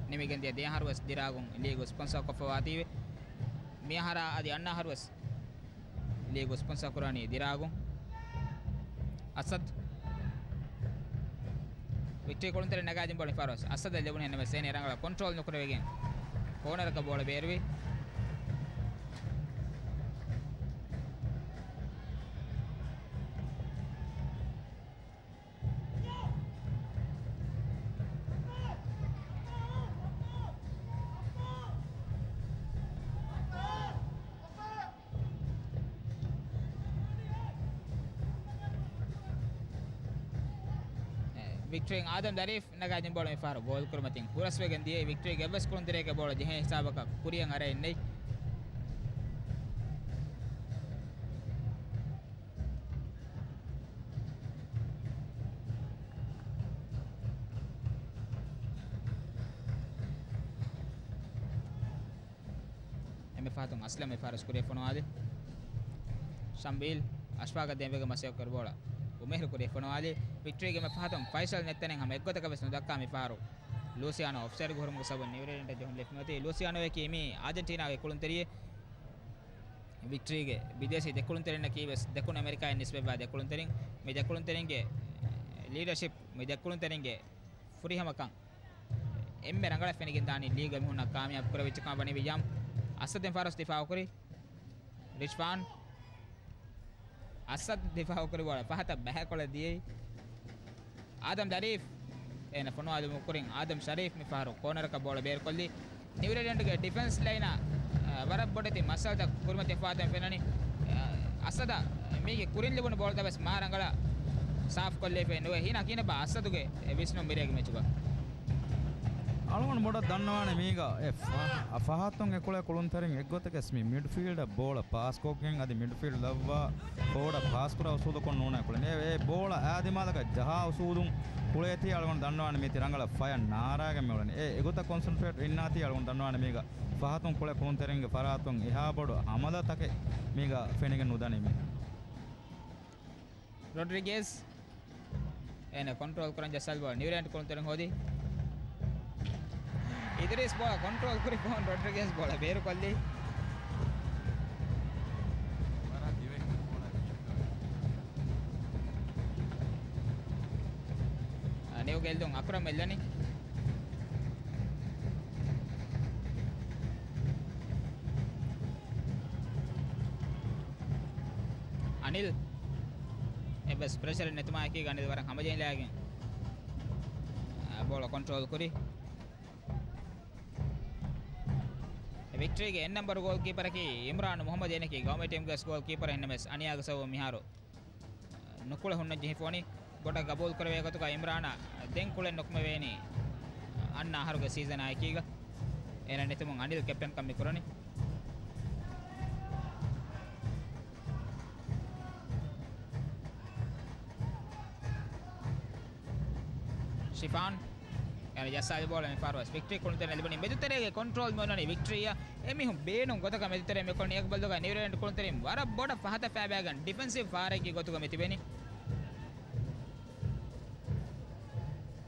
ނިމިގެންދިޔަ ދެ އަހަރުވެސް ދިރާގުން ލީގު ސްޕޮންސާ ކޮށްފަވާތީވެ. މި އަހަރާ އަދި އަންނަ އަހަރުވެސް ލީގު ސްޕޮންސާ ކުރާނީ ދިރާގުން. އަސަދް. ވިކްޓްރީ ކުޅުންތެރިން ނަގާދިން ބޯޅަ މިފަހަރުވެސް އަސަދަށް ލެބުނު އެންމެ ސޭނި ރަނގަޅަށް ކޮންޓްރޯލް ނުކުރެވިގެން ކޯނަރަކަށް ބޯޅަ ބޭރުވި. ވިކްޓްރީން އާދަމް ދަރީފް ނަގާދިން ބޯޅަ މިފަހަރު ގޯލް ކުރިމަތިން ހުރަސްވެގެން ދިޔައީ. ވިކްޓްރީގެ އެއްވެސް ކުޅުންތެރިއެއްގެ ބޯޅަ ޖެހޭ ހިސާބަކަށް ކުރިއަށް އަރައެއް ނެތް. އެންމެ ފަހަތުން އަސްލަމް މި ފަހަރު ކުރިއަށް ފޮނުވާލި. ޝަމްބީލް އަޝްފާގަށް ދޭންވެގެން މަސައްކަތް ކުރި ބޯޅަ އުމޭހް ކުރިއަށް ފޮނުވާލި. ވިކްޓްރީގެ އެންމެ ފަހަތުން ފައިސަލް ނެތްތަނެއް ހަމަ އެއްގޮތަކަށް ވެސް ނުދައްކާ މި ފަހަރު ލޫސިއާނޯ އޮފްސައިޑްގެ ހުރުމުގެ ސަބަބުން ނިއު ރޭޑިއަންޓަށް ޖެހުން ލެއްވުމަތީ. ލޫސިއާނޯއަކީ މީ އާޖެންޓީނާގެ ކުޅުންތެރިއެއް. ވިކްޓްރީގެ ބިދޭސީ ދެކުޅުންތެރިންނަކީ ވެސް ދެކުނު އެމެރިކާއަށް ނިސްބަތްވާ ދެކުޅުންތެރިން. މި ދެކުޅުންތެރިންގެ ލީޑަޝިޕް، މި ދެކުޅުންތެރިންގެ ފުރިހަމަކަން އެންމެ ރަނގަޅަށް ފެނިގެންދާނީ ލީގު އެމީހުންނަށް ކާމިޔާބު ކުރެވިއްޖެކަމަށް ވަނީ ވިއްޔާމް. އަސަދު ދެން ފާރުސް ދިފާއުކުރި. ރިޝްފާން. އަސަދު ދިފާއުކުރި ބޯޅަ ފަހަތަށް ބަހަކޮޅަށް ދިޔައީ. އާދަމް ދަރީފް. އޭނަ ފޮނުވާލުމުގެ ކުރިން އާދަމް ޝަރީފް މި ފަހަރު ކޯނަރަކަށް ބޯޅަ ބޭރުކޮށްލީ. ނިއު ރޭޑިއަންޓްގެ ޑިފެންސް ލައިނަށް، އަ، ވަރަށް ބޮޑެތި މައްސަލަތައް ކުރިމަތި ފާދަން ފެންނަނީ. އަ، އަސަދަށް މީގެ ކުރިން ލިބުނު ބޯޅަތައް ވެސް މާ ރަނގަޅަށް ސާފް ކޮށްލައިފައެއް ނުވޭ. ހީނާ ކިހިނެއްބާ އަސަދުގެ ވިސްނުން މިރޭގެ މެޗުގަ؟ އަޅުގަނޑު ބޮޑަށް ދަންނަވާނެ މީގަ އެ ފަ-، އަ، ފަހަތުން އެކުޅޭ ކުޅުންތެރިން އެއްގޮތަކަސް މި މިޑްފީލްޑަށް ބޯޅަ ޕާސްކޮށްގެން އަދި މިޑްފީލްޑް ލައްވާ ފޯވަޑަށް ޕާސްކުރާ އުސޫލަކުން ނޫނޭ ކުޅެނީ. އެ، އެ ބޯޅަ އާދިމާލަކަށް ޖަހާ އުސޫލުން ކުޅޭތީ އަޅުގަނޑު ދަންނަވާނެ މީތި ރަނގަޅަށް ފަޔަށް ނާރާގެން މިއުޅެނީ. އެ، އެގޮތަށް ކޮންސެންޓްރޭޓް އިންނާތީ އަޅުގަނޑު ދަންނަވާނެ މީގަ ފަހަތުން ކުޅޭ ކުޅުންތެރިންގެ ފަރާތުން އެހާ ބޮޑު ހަމަލަތަކެއް މީގަ ފެނިގެން ނުދަނީ މީ. ރޮޑްރިގޭސް. އޭނަ ކޮންޓްރޯލް ކުރަން ޖައްސާލި ބޯޅަ ނިއުރޭންޓް ކުޅުންތެރިން ހޯދި. އިދްރީސް ބޯޅަ ކޮންޓްރޯލް ކުރި ފަހުން ރޮޑްރިގޭސް ބޯޅަ ބޭރުކޮށްލީ. އަ، ނިއު ގެލްދުން އަކްރަމް އެއްލަނީ. އަނިލް އެއްވެސް ޕްރެޝަރެއް ނެތުމާއެކީގަ އަނިލް ވަރަށް ހަމަޖެހިލައިގެން، އާ، ބޯޅަ ކޮންޓްރޯލް ކުރި. ވިކްޓްރީގެ އެއް ނަމްބަރު ގޯލް ކީޕަރަކީ އިމްރާން މުހައްމަދު. އޭނަކީ ގައުމީ ޓީމުގެ ގޯލް ކީޕަރެއް ހެންނަމެސް އަނިޔާގެ ސަބަބުން މިހާރު ނުކުޅެ ހުންނަން ޖެހިފޯނީ. ބޮޑަށް ގަބޫލު ކުރެވޭ ގޮތުގަ އިމްރާނަށް ދެން ކުޅެން ނުކުމެވޭނީ އަންނަ އަހަރުގެ ސީޒަނާ އެކީގަ. އޭނަ ނެތުމުން އަނިލް ކެޕްޓަންކަން މި ކުރަނީ. ޝިފާން. އޭނަ ޖައްސާލި ބޯޅަ މި ފަހަރު ވެސް ވިކްޓްރީ ކުޅުންތެރިން ލިބުނީ. މެދުތެރޭގެ ކޮންޓްރޯލް މި އޮންނަނީ ވިކްޓްރީއަށް. އެމީހުން ބޭނުން ގޮތަކަށް މެދުތެރޭ މި ކުޅުނީ. އެކަމަކު ބަލާލަމާ ނިއުރޭޑިއަންޓް ކުޅުންތެރިން ވަރަށް ބޮޑަށް ފަހަތަށް ފައިބައިގެން ޑިފެންސިވް ފަހަރެއްގެ ގޮތުގަ މި ތިބެނީ.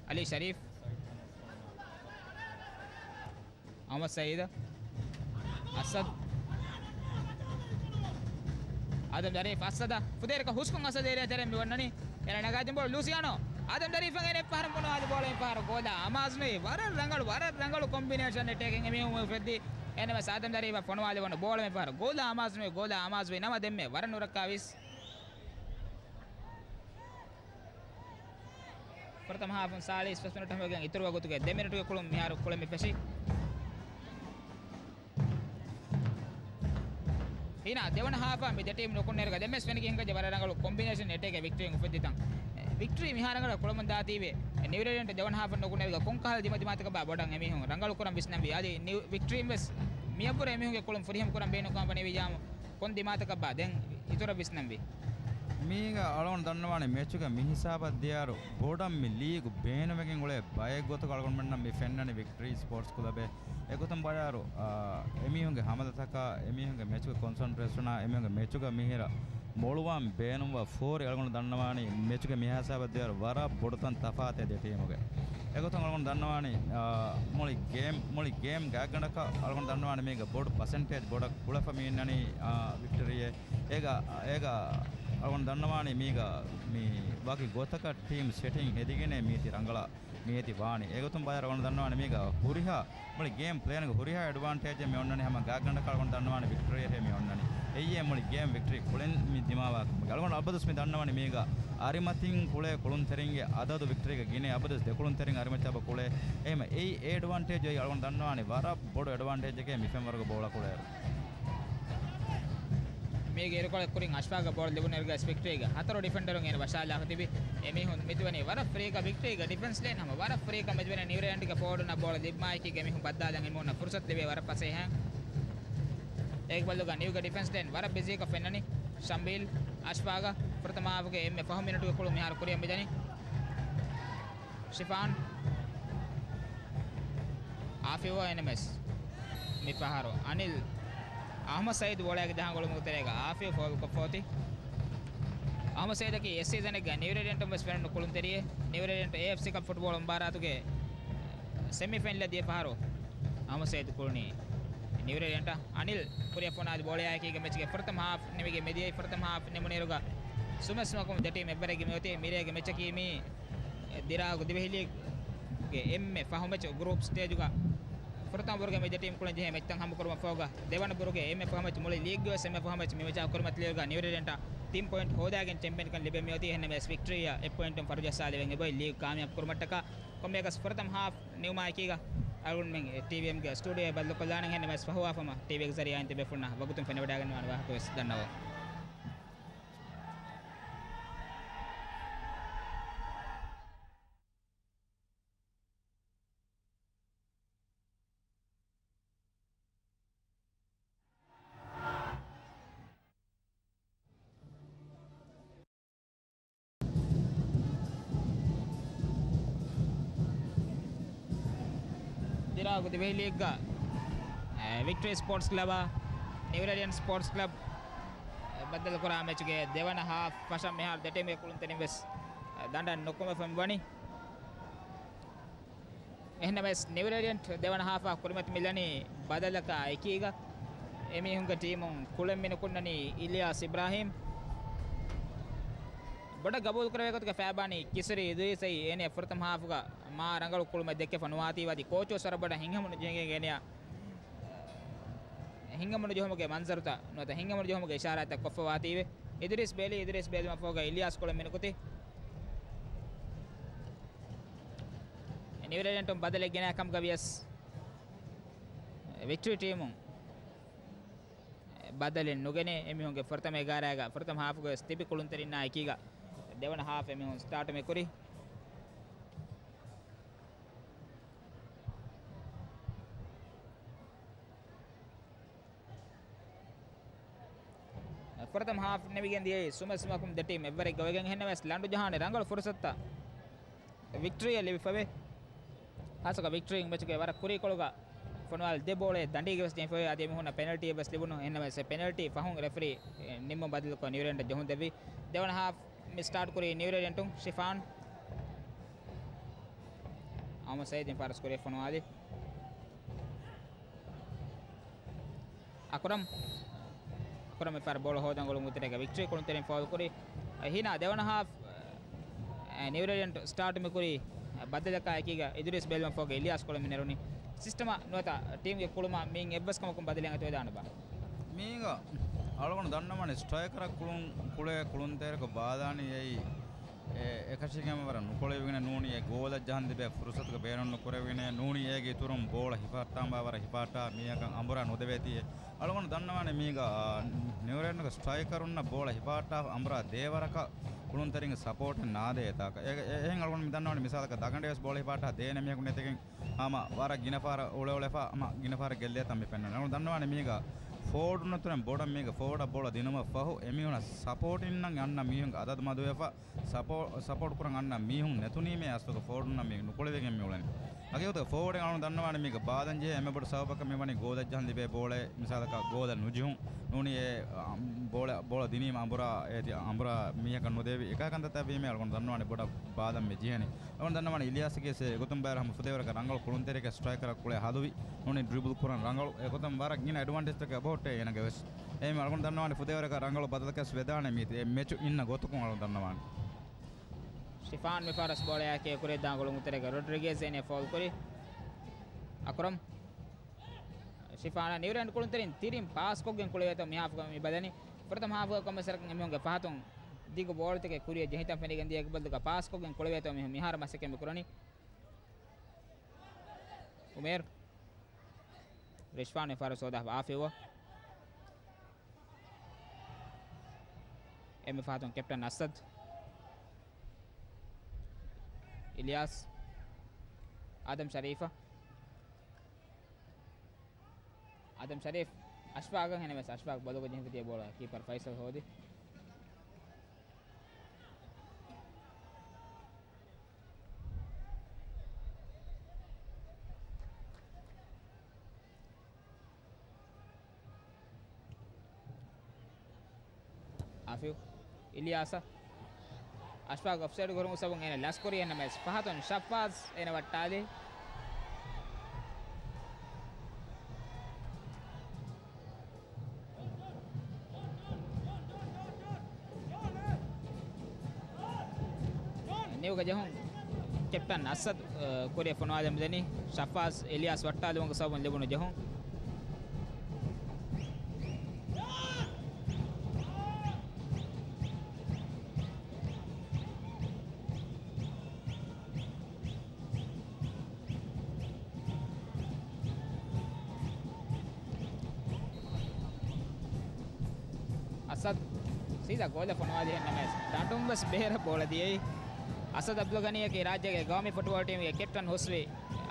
އަލީ ޝަރީފް. އަހްމަދު ސައީދަށް. އަސަދު. އާދަމް ދަރީފް އަސަދަށް. ފުދޭވަރަކަށް ހުސްކޮށް އަސަދު އޭރިއާ ތެރެއިން މި ވަންނަނީ. އޭނަ ނަގާދިން ބޯޅަ ލޫސިއާނޯ. އާދަމް ދަރީފަށް އޭނަ އެއްފަހަރު ފޮނުވާލި ބޯޅަ މި ފަހަރު ގޯލާ އަމާޒުނުވި. ވަރަށް ރަނގަޅު، ވަރަށް ރަނގަޅު ކޮމްބިނޭޝަން އެޓޭކެއް އެމީހުން އުފެއްދީ. އެހެންނަމަވެސް އާދަމް ދަރީފަށް ފޮނުވާލި ބޯޅަ މި ފަހަރު ގޯލާ އަމާޒުނުވި، ގޯލާ އަމާޒުވި ނަމަ ދެންމެ ވަރަށް ނުރައްކާވީސް. ފުރަތަމަ ހާފުން ސާޅީސް ފަސް މިނެޓް ހަމަވެގެން އިތުރު ވަގުތުގެ ދެ މިނެޓުގެ ކުޅުން މިހާރު ކުޅެން މި ފެށި. ހީނާ ދެވަނަ ހާފަށް މި ދެ ޓީމް ނުކުންނައިރުގަ ދެންވެސް ފެނިގެން ހިނގައްޖެ ވަރަށް ރަނގަޅު ކޮމްބިނޭޝަން އެޓޭކެއް ވިކްޓްރީން އުފެއްދިތަން. ވިކްޓްރީ މިހާރު ރަނގަޅަށް ކުޅަމުން ދާތީވެ. ނިއުރޭޑިއަންޓް ދެވަނަ ހާފަށް ނުކުންނައިރުގަ ކޮންކަހަލަ ދިމަދިމާތަކަށްބާ ބޮޑަށް އެމީހުން ރަނގަޅު ކުރަން ވިސްނަންވީ. އަދި ނިއު-، ވިކްޓްރީން ވެސް މިއަށްވުރެ އެމީހުންގެ ކުޅުން ފުރިހަމަ ކުރަން ބޭނުންކަމަށް ވަނީ ވިއްޔާމް ކޮން ދިމާތަކަށްބާ ދެން އިތުރަށް ވިސްނަންވީ. މީގަ އަޅުގަނޑު ދަންނަވާނެ މެޗުގަ މި ހިސާބަށް ދިޔައިރު ބޮޑަށް މި ލީގު ބޭނުމެގެން އުޅޭ ބައެއް ގޮތަކަށް އަޅުގަނޑުމެންނަށް މި ފެންނަނީ ވިކްޓްރީ ސްޕޯޓްސް ކްލަބެއް. އެގޮތުން ބަލާއިރު، އާ، އެމީހުންގެ ހަމަލަތަކާ، އެމީހުންގެ މެޗުގެ ކޮންސަންޓްރޭޝަނާ، އެމީހުންގެ މެޗުގަ މިހިރަ މޮޅުވާން ބޭނުންވާ ފޯރި އަޅުގަނޑު ދަންނަވާނީ މެޗުގެ މިހާ ހިސާބަށް ދިޔައިރު ވަރަށް ބޮޑު ތަން ތަފާތެއް ދެ ޓީމުގެ. އެގޮތުން އަޅުގަނޑު ދަންނަވާނީ، އާ، މުޅި ގޭމް، މުޅި ގޭމް ގާތްގަނޑަކަށް އަޅުގަނޑު ދަންނަވާނީ މީގަ ބޮޑު ޕަސެންޓޭޖް ބޮޑަށް ކުޅެފަ މި އިންނަނީ، އާ، ވިކްޓަރީއެއް. އޭގަ، އޭގަ އަޅުގަނޑު ދަންނަވާނީ މީގަ މި ވަކި ގޮތަކަށް ޓީމް ސެޓިން ހެދިގެނޭ މީތި ރަނގަޅަށް މިއޮތީ ވާނީ. އެގޮތުން ބައި އަޅުގަނޑު ދަންނަވާނީ މީގަ ހުރިހާ މުޅި ގޭމް ޕްލޭންގެ ހުރިހާ އެޑްވާންޓޭޖެއް މި އޮންނަނީ ހަމަ ގާތްގަނޑަކަށް އަޅުގަނޑު ދަންނަވާނީ ވިކްޓަރީއެއް މި އޮންނަނީ. އެއީ މުޅި ގޭމް ވިކްޓަރީ ކުޅެން މި ދިމާވާ ކަމުގެ. އަޅުގަނޑު އަބަދުސް މި ދަންނަވާނީ މީގަ އަރިމަތިން ކުޅޭ ކުޅުންތެރިންގެ އަދަދު ވިކްޓަރީގަ ގިނަ އަބަދުސް ދެ ކުޅުންތެރިން އަރިމަތި އަބަ ކުޅޭ. އެހެމަ އެއީ އެޑްވާންޓޭޖް އެއީ އަޅުގަނޑު ދަންނަވާނީ ވަރަށް ބޮޑު އެޑްވާންޓޭޖެކޭ މި ފެންވަރުގަ ބޯޅަ ކުޅޭއިރު. މީގެ އިރުކޮޅެއް ކުރިން އަޝްފާގަށް ބޯޅަ ލިބުނުއިރުގަ ވިކްޓަރީގެ ހަތަރު ޑިފެންޑަރުން އޭނަ ވަށާލާފަ ތިބި. އެމީހުން މިތިބަނީ ވަރަށް ފްރީކަށް ވިކްޓަރީގެ ޑިފެންސް ލޭން ހަމަ ވަރަށް ފްރީކަށް މިތިބަނީ ނިއުރޭލެންޑްގެ ފޯވަޑުންނަށް ބޯޅަ ލިބުމާއެކީގަ މީހުން ބައްދާލަން އެމީހުންނަށް ފުރުސަތު ލިބޭ ވަރަށް ފަސޭހައިން. އޭގެ ބަދަލުގަ ނިއުގެ ޑިފެންސް ލޭން ވަރަށް ބިޒީކޮށް ފެންނަނީ. ޝަމްބީލް އަޝްފާގަށް ފުރަތަމަ ހާފުގެ އެންމެ ފަހު މިނެޓުގެ ކުޅުން މިހާރު ކުރިއަށް މިދަނީ. ޝިފާން. އާފިވްއަށް އެންއެމްއެސް. މިފަހަރު އަނިލް އަޙްމަދު ސައީދު ބޯޅައިގެން ޖަހަން ގުޅުމުގެ ތެރޭގަ އާފިވް ފޯލްކޮށްފަ އޮތީ. އަޙްމަދު ސައީދަކީ އެއް ސީޒަނެއްގަ ނިއުރޭލެންޑުން ވެސް ފެނުނު ކުޅުންތެރިއެއް. ނިއުރޭލެންޑު އޭއެފްސީ ކަޕް ފުޓްބޯޅަ މުބާރާތުގެ ސެމިފައިނަލް ދިޔަ ފަހަރު އަޙްމަދު ސައީދު ކުޅުނީ ނިއުރޭލެންޑަށް. އަނިލް ކުރިއަށް ފޮނުވާލި ބޯޅައާއެކީގަ މެޗުގެ ފުރަތަމަ ހާފް ނިމިގެން މިދިޔައީ. ފުރަތަމަ ހާފް ނިމުނުއިރުގަ ސުމެއް ސުމަކުން ދެ ޓީމް އެއްވަރެއްގަ މިއޮތީ. މިރޭގެ މެޗަކީ މީ ދިރާގު ދިވެހި ލީގްގެ އެންމެ ފަހު މެޗު ގްރޫޕް ސްޓޭޖުގަ ފުރަތަމަ ވަރުގެ މި ދެ ޓީމް ކުޅެން ޖެހޭ މެޗްތައް ހަމަކުރުމަށް ފަހުގަ ދެވަނަ ވަރުގެ އެންމެ ފަހު މެޗް މުޅި ލީގްގެ ވެސް އެންމެ ފަހު މެޗް މި މެޗާ ކުރިމަތިލިއިރުގަ ނިއުރޭލެންޑަށް ތިން ޕޮއިންޓް ހޯދާގެން ޗެމްޕިއަންކަން ލިބެން މިއޮތީ. އެހެންނަމަވެސް ވިކްޓަރީއަށް އެއް ޕޮއިންޓުން ފަރުޖައްސާލެވެން އެބައޮތް ލީގް ކާމިޔާބު ކުރުމަށްޓަކާ. ކޮންމެއަކަސް ފުރަތަމަ ހާފް ނިމުމާއެކީގަ އަޅުގަނޑުމެން ޓީވީއެމްގެ ސްޓޫޑިއޯއަށް ބައްލަކޮށްލާނަން. އެހެންނަމަވެސް ފަހުވާ ހަމަ ޓީވީއެމްގެ ޒަރީއާއިން ތިބޭފުޅުންނަށް ވަގުތުން ފެނިވަޑައިގަންނަވާނެ ވާހަކަ ވެސް ދަންނަވަން. ދިރާގު ދިވެހި ލީގްގަ، އެ، ވިކްޓަރީ ސްޕޯޓްސް ކްލަބާ، ނިއުރޭލިއަން ސްޕޯޓްސް ކްލަބް، އެ، ބައްދަލުކުރާ މެޗުގެ ދެވަނަ ހާފް ފަށަން މިހާރު ދެ ޓީމްގެ ކުޅުންތެރިން ވެސް، އެ، ދަނޑަށް ނުކުމެފަ މިވަނީ. އެހެންނަމަވެސް، ނިއުރޭލިއަންޓް ދެވަނަ ހާފާ ކުރިމަތި މިލަނީ ބަދަލަކާ އެކީގަ. އެމީހުންގެ ޓީމުން ކުޅެން މިނުކުންނަނީ އިލްޔާސް އިބްރާހީމް. ބޮޑަށް ގަބޫލުކުރެވޭ ގޮތުގަ ފައިބާނީ ކިސްރީ އިދްރީސް އެއީ އޭނަ ފުރަތަމަ ހާފުގަ މާ ރަނގަޅު ކުޅުމެއް ދެއްކެފަ ނުވާތީ ވަދި ކޯޗު ވެސް ވަރަށް ބޮޑަށް ހިތްހަމަނުޖެހިގެން އޭނަޔާ ހިތްހަމަނުޖެހުމުގެ މަންޒަރުތައް ނުވަތަ ހިތްހަމަނުޖެހުމުގެ އިޝާރާތްތައް ކޮށްފަވާތީވެ. އިދްރީސް ބޭލި، އިދްރީސް ބޭލުމަށް ފަހުގަ އިލްޔާސް ކުޅެން މިނުކުތީ. ނިއުރޭލިއަންޓުން ބަދަލެއް ގެނައި ކަމުގަ ވިޔަސް ވިކްޓަރީ ޓީމުން ބަދަލެއް ނުގެނޭ. އެމީހުންގެ ފުރަތަމަ އެގާރައިގަ ފުރަތަމަ ހާފުގަ ވެސް ތިބި ކުޅުންތެރިންނާ އެކީގަ ދެވަނަ ހާފް އެމީހުން ސްޓާޓު މި ކުރީ. ފުރަތަމަ ހާފް ނިމިގެން ދިޔައީ ސުމެއް ސުމަކުން ދެ ޓީމް އެއްވަރެއްގަ ވެގެން. އެހެންނަމަވެސް ލަނޑު ޖަހާނެ ރަނގަޅު ފުރުސަތުތައް ވިކްޓަރީއަށް ލިބިފަވޭ. ހާއްސަކޮށް ވިކްޓަރީ މެޗުގެ ވަރަށް ކުރީކޮޅުގަ ފޮނުވާލި ދެ ބޯޅައެއް ދަނޑީގެ ވެސް ޖެހިފަވޭ. އަދި އެމީހުންނަށް ޕެނަލްޓީއެއް ވެސް ލިބުނު. އެހެންނަމަވެސް އެ ޕެނަލްޓީ ފަހުން ރެފްރީ ނިންމުން ބަދަލުކޮށް ނިއުރޭލެންޑަށް ޖެހުން ދެއްވި. ދެވަނަ ހާފް މި ސްޓާޓް ކުރީ ނިއުރޭލެންޑުން. ޝިފާން އަޙްމަދު ސައީދު މި ފަހަރު ސްކޯރެއް ފޮނުވާލި. އަކުރަމް. އަކުރަމް މި ފަހަރު ބޯޅަ ހޯދަން ގުޅުމުގެ ތެރޭގަ ވިކްޓަރީ ކުޅުންތެރިން ފޯލް ކުރި. ހިނާ ދެވަނަ ހާފް، އެ، ނިއުރޭލިއަންޓް ސްޓާޓް މި ކުރީ، އެ، ބައްދަލަކާ އެކީގަ އިދުރީސް ބޭލުމަށް ފަހުގަ އިލްޔާސް ކުޅެން މި ނެރުނީ. ސިސްޓަމާ ނުވަތަ ޓީމްގެ ކުޅުމާ މިއިން އެއްވެސް ކަމަކުން ބަދަލެއް އަތުވެދާނެބާ؟ މީގަ އަޅުގަނޑު ދަންނަވާނެ ސްޓްރައިކަރަށް ކުޅުން، ކުޅޭ ކުޅުންތެރިކޮށް ބާލާނީ އެއީ އެ، އެކަށީގެން ވަރަށް ނުކުޅެވިގެން ނޫނީ އެ ގޯލަށް ޖަހަން ލިބޭ ފުރުސަތުގެ ބޭނުން ނުކުރެވިގެން ނޫނީ އޭގެ އިތުރުން ބޯޅަ ހިފަހައްޓާން ބާ ވަރަށް ހިފަހައްޓާ މީހަކަށް އަނބުރާ ނުދެވޭތީ. އަޅުގަނޑު ދަންނަވާނެ މީގަ، އާ، ނިއުރޭލެންޑުގެ ސްޓްރައިކަރުންނަށް ބޯޅަ ހިފަހައްޓާ އަނބުރާ ދޭވަރަކަށް ކުޅުންތެރިންގެ ސަޕޯޓެއް ނާދޭ އެތާކަށް. އެ، އެ، އެހެން އަޅުގަނޑު މި ދަންނަވާނެ މިސާލަކަށް ދަގަނޑޭ ވެސް ބޯޅަ ހިފަހައްޓާ ދޭނެ މީހަކު ނެތިގެން ހަމަ ވަރަށް ގިނަ ފަހަރަށް އުޅެ އުޅެފަ ހަމަ ގިނަ ފަހަރަށް ގެއްލޭ ތަން މި ފެންނަނީ. އަޅުގަނޑު ދަންނަވާނެ މީގަ ފޯވަޑުން އަތުރެން ބޮޑަށް މީގެ ފޯވަޑަށް ބޯޅަ ދިނުމަށް ފަހު، އެމީހުނަށް ސަޕޯޓިންނަށް އަންނަ މީހުންގެ އަދަދު މަދުވެފަ، ސަޕޯ-، ސަޕޯޓް ކުރަން އަންނަ މީހުން ނެތުނީމޭ އަސްލުގަ ފޯވަޑުންނަށް މީ ނުކުޅެވިގެން މި އުޅެނީ. ހަގީގަތުގަ ފޯވަޑެއް އަޅުން ދަންނަވާނެ މީގެ ބާލަން ޖެހޭ އެންމެ ބޮޑު ސަބަބަކަށް މި ވަނީ ގޯލަށް ޖަހަން ލިބޭ ބޯޅައެއް މިސާލަކަށް ގޯލަށް ނުޖެހުން. ނޫނީ އެ، އަ، ބޯޅަ، ބޯޅަ ދިނީމަ އަނބުރާ އޭތި އަނބުރާ މީހަކަށް ނުދެވި އެކާ ކަންތައްތައް ވީމޭ އަޅުގަނޑު ދަންނަވާނެ ބޮޑަށް ބާލަން މި ޖެހެނީ. އަޅުގަނޑު ދަންނަވާނެ އިލްޔާސްގެ ސޭ އެގޮތުން ބާރަށް ހަމަ ފުދޭވަރަކަށް ރަނގަޅު ކުޅުންތެރިޔަކަށް ސްޓްރައިކަރަށް ކުޅޭ ހަލުވި. ނޫނީ ޑްރިބުލް ކުރަން ރަނގަޅު. އެގޮތުން ވަރަށް ގިނަ އެޑްވާންޓޭޖްތަކެއް އެބަހުއްޓޭ އޭނަގެ ވެސް. އެހެން އަޅުގަނޑު ދަންނަވާނެ ފުދޭވަރަކަށް ރަނގަޅު ބަދަލަކަށް ވެދާނެ މީ އެ މެޗު އިންނަ ގޮތަކުން އަޅުގަނޑު ދަންނަވާނެ. ޝިފާން މިފަހަރަސް ބޯޅަޔާ ކޭ ކުރިއަށް ދާން ގުޅުން ތެރޭގަ ރޮޑްރިގޭޒް އޭނަ ފައުލް ކުރި. އަކްރަމް. ޝިފާނަށް ނިއުރޭން ކުޅުންތެރިން ތިރިން ޕާސްކޮށްގެން ކުޅެވޭތޯ މިހާފުގަ މި ބަލަނީ. ފުރަތަމަ ހާފުގަ ކޮންމެސް ވަރަކަށް އެމީހުންގެ ފަހަތުން ދިގު ބޯޅަތަކެއް ކުރިއަށް ޖެހިތަން ފެނިގެން ދިޔަ އެކިބައްލުގަ ޕާސްކޮށްގެން ކުޅެވޭތޯ މި މިހާރު މަސައްކަތް މި ކުރަނީ. އުމޭރު. ރިޝްފާން މިފަހަރު ސޯދާ އާފިވް. އެންމެ ފަހަތުން ކެޕްޓަން އަސަދް. އިލްޔާސް. އާދަމް ޝަރީފަށް. އާދަމް ޝަރީފް އަޝްފާގަށް ހެނެވެސް އަޝްފާގް ބޮލުގަ ޖެހިފަ ދިޔަ ބޯޅަ ކީޕަރ ފައިސަލް ހޯދި. އާފިވް. އިލްޔާސަށް. އަޝްފާގް އޮފްސައިޑް ކުރުމުގެ ސަބަބުން އޭނަ ލަސްކުރި އެންނަމެސް ފަހަތުން ޝައްފާޒް އޭނަ ވައްޓާލި. ނިއުގަ ޖެހުން ކެޕްޓަން އަސަދް، އަ، ކުރިއަށް ފޮނުވާލަން މިދަނީ. ޝައްފާޒް އިލްޔާސް ވައްޓާލުމުގެ ސަބަބުން ލިބުނު ޖެހުން. އަސަދް ސީދާ ގޯލަށް ފޮނުވާލި ހެންނަމެސް ދަނޑުން ވެސް ބޭރަށް ބޯޅަ ދިޔައީ. އަސަދް އަބްދުލް ގަނީއަކީ ރާއްޖޭގެ ގައުމީ ފުޓްބޯޅަ ޓީމުގެ ކެޕްޓަން ހުސްވި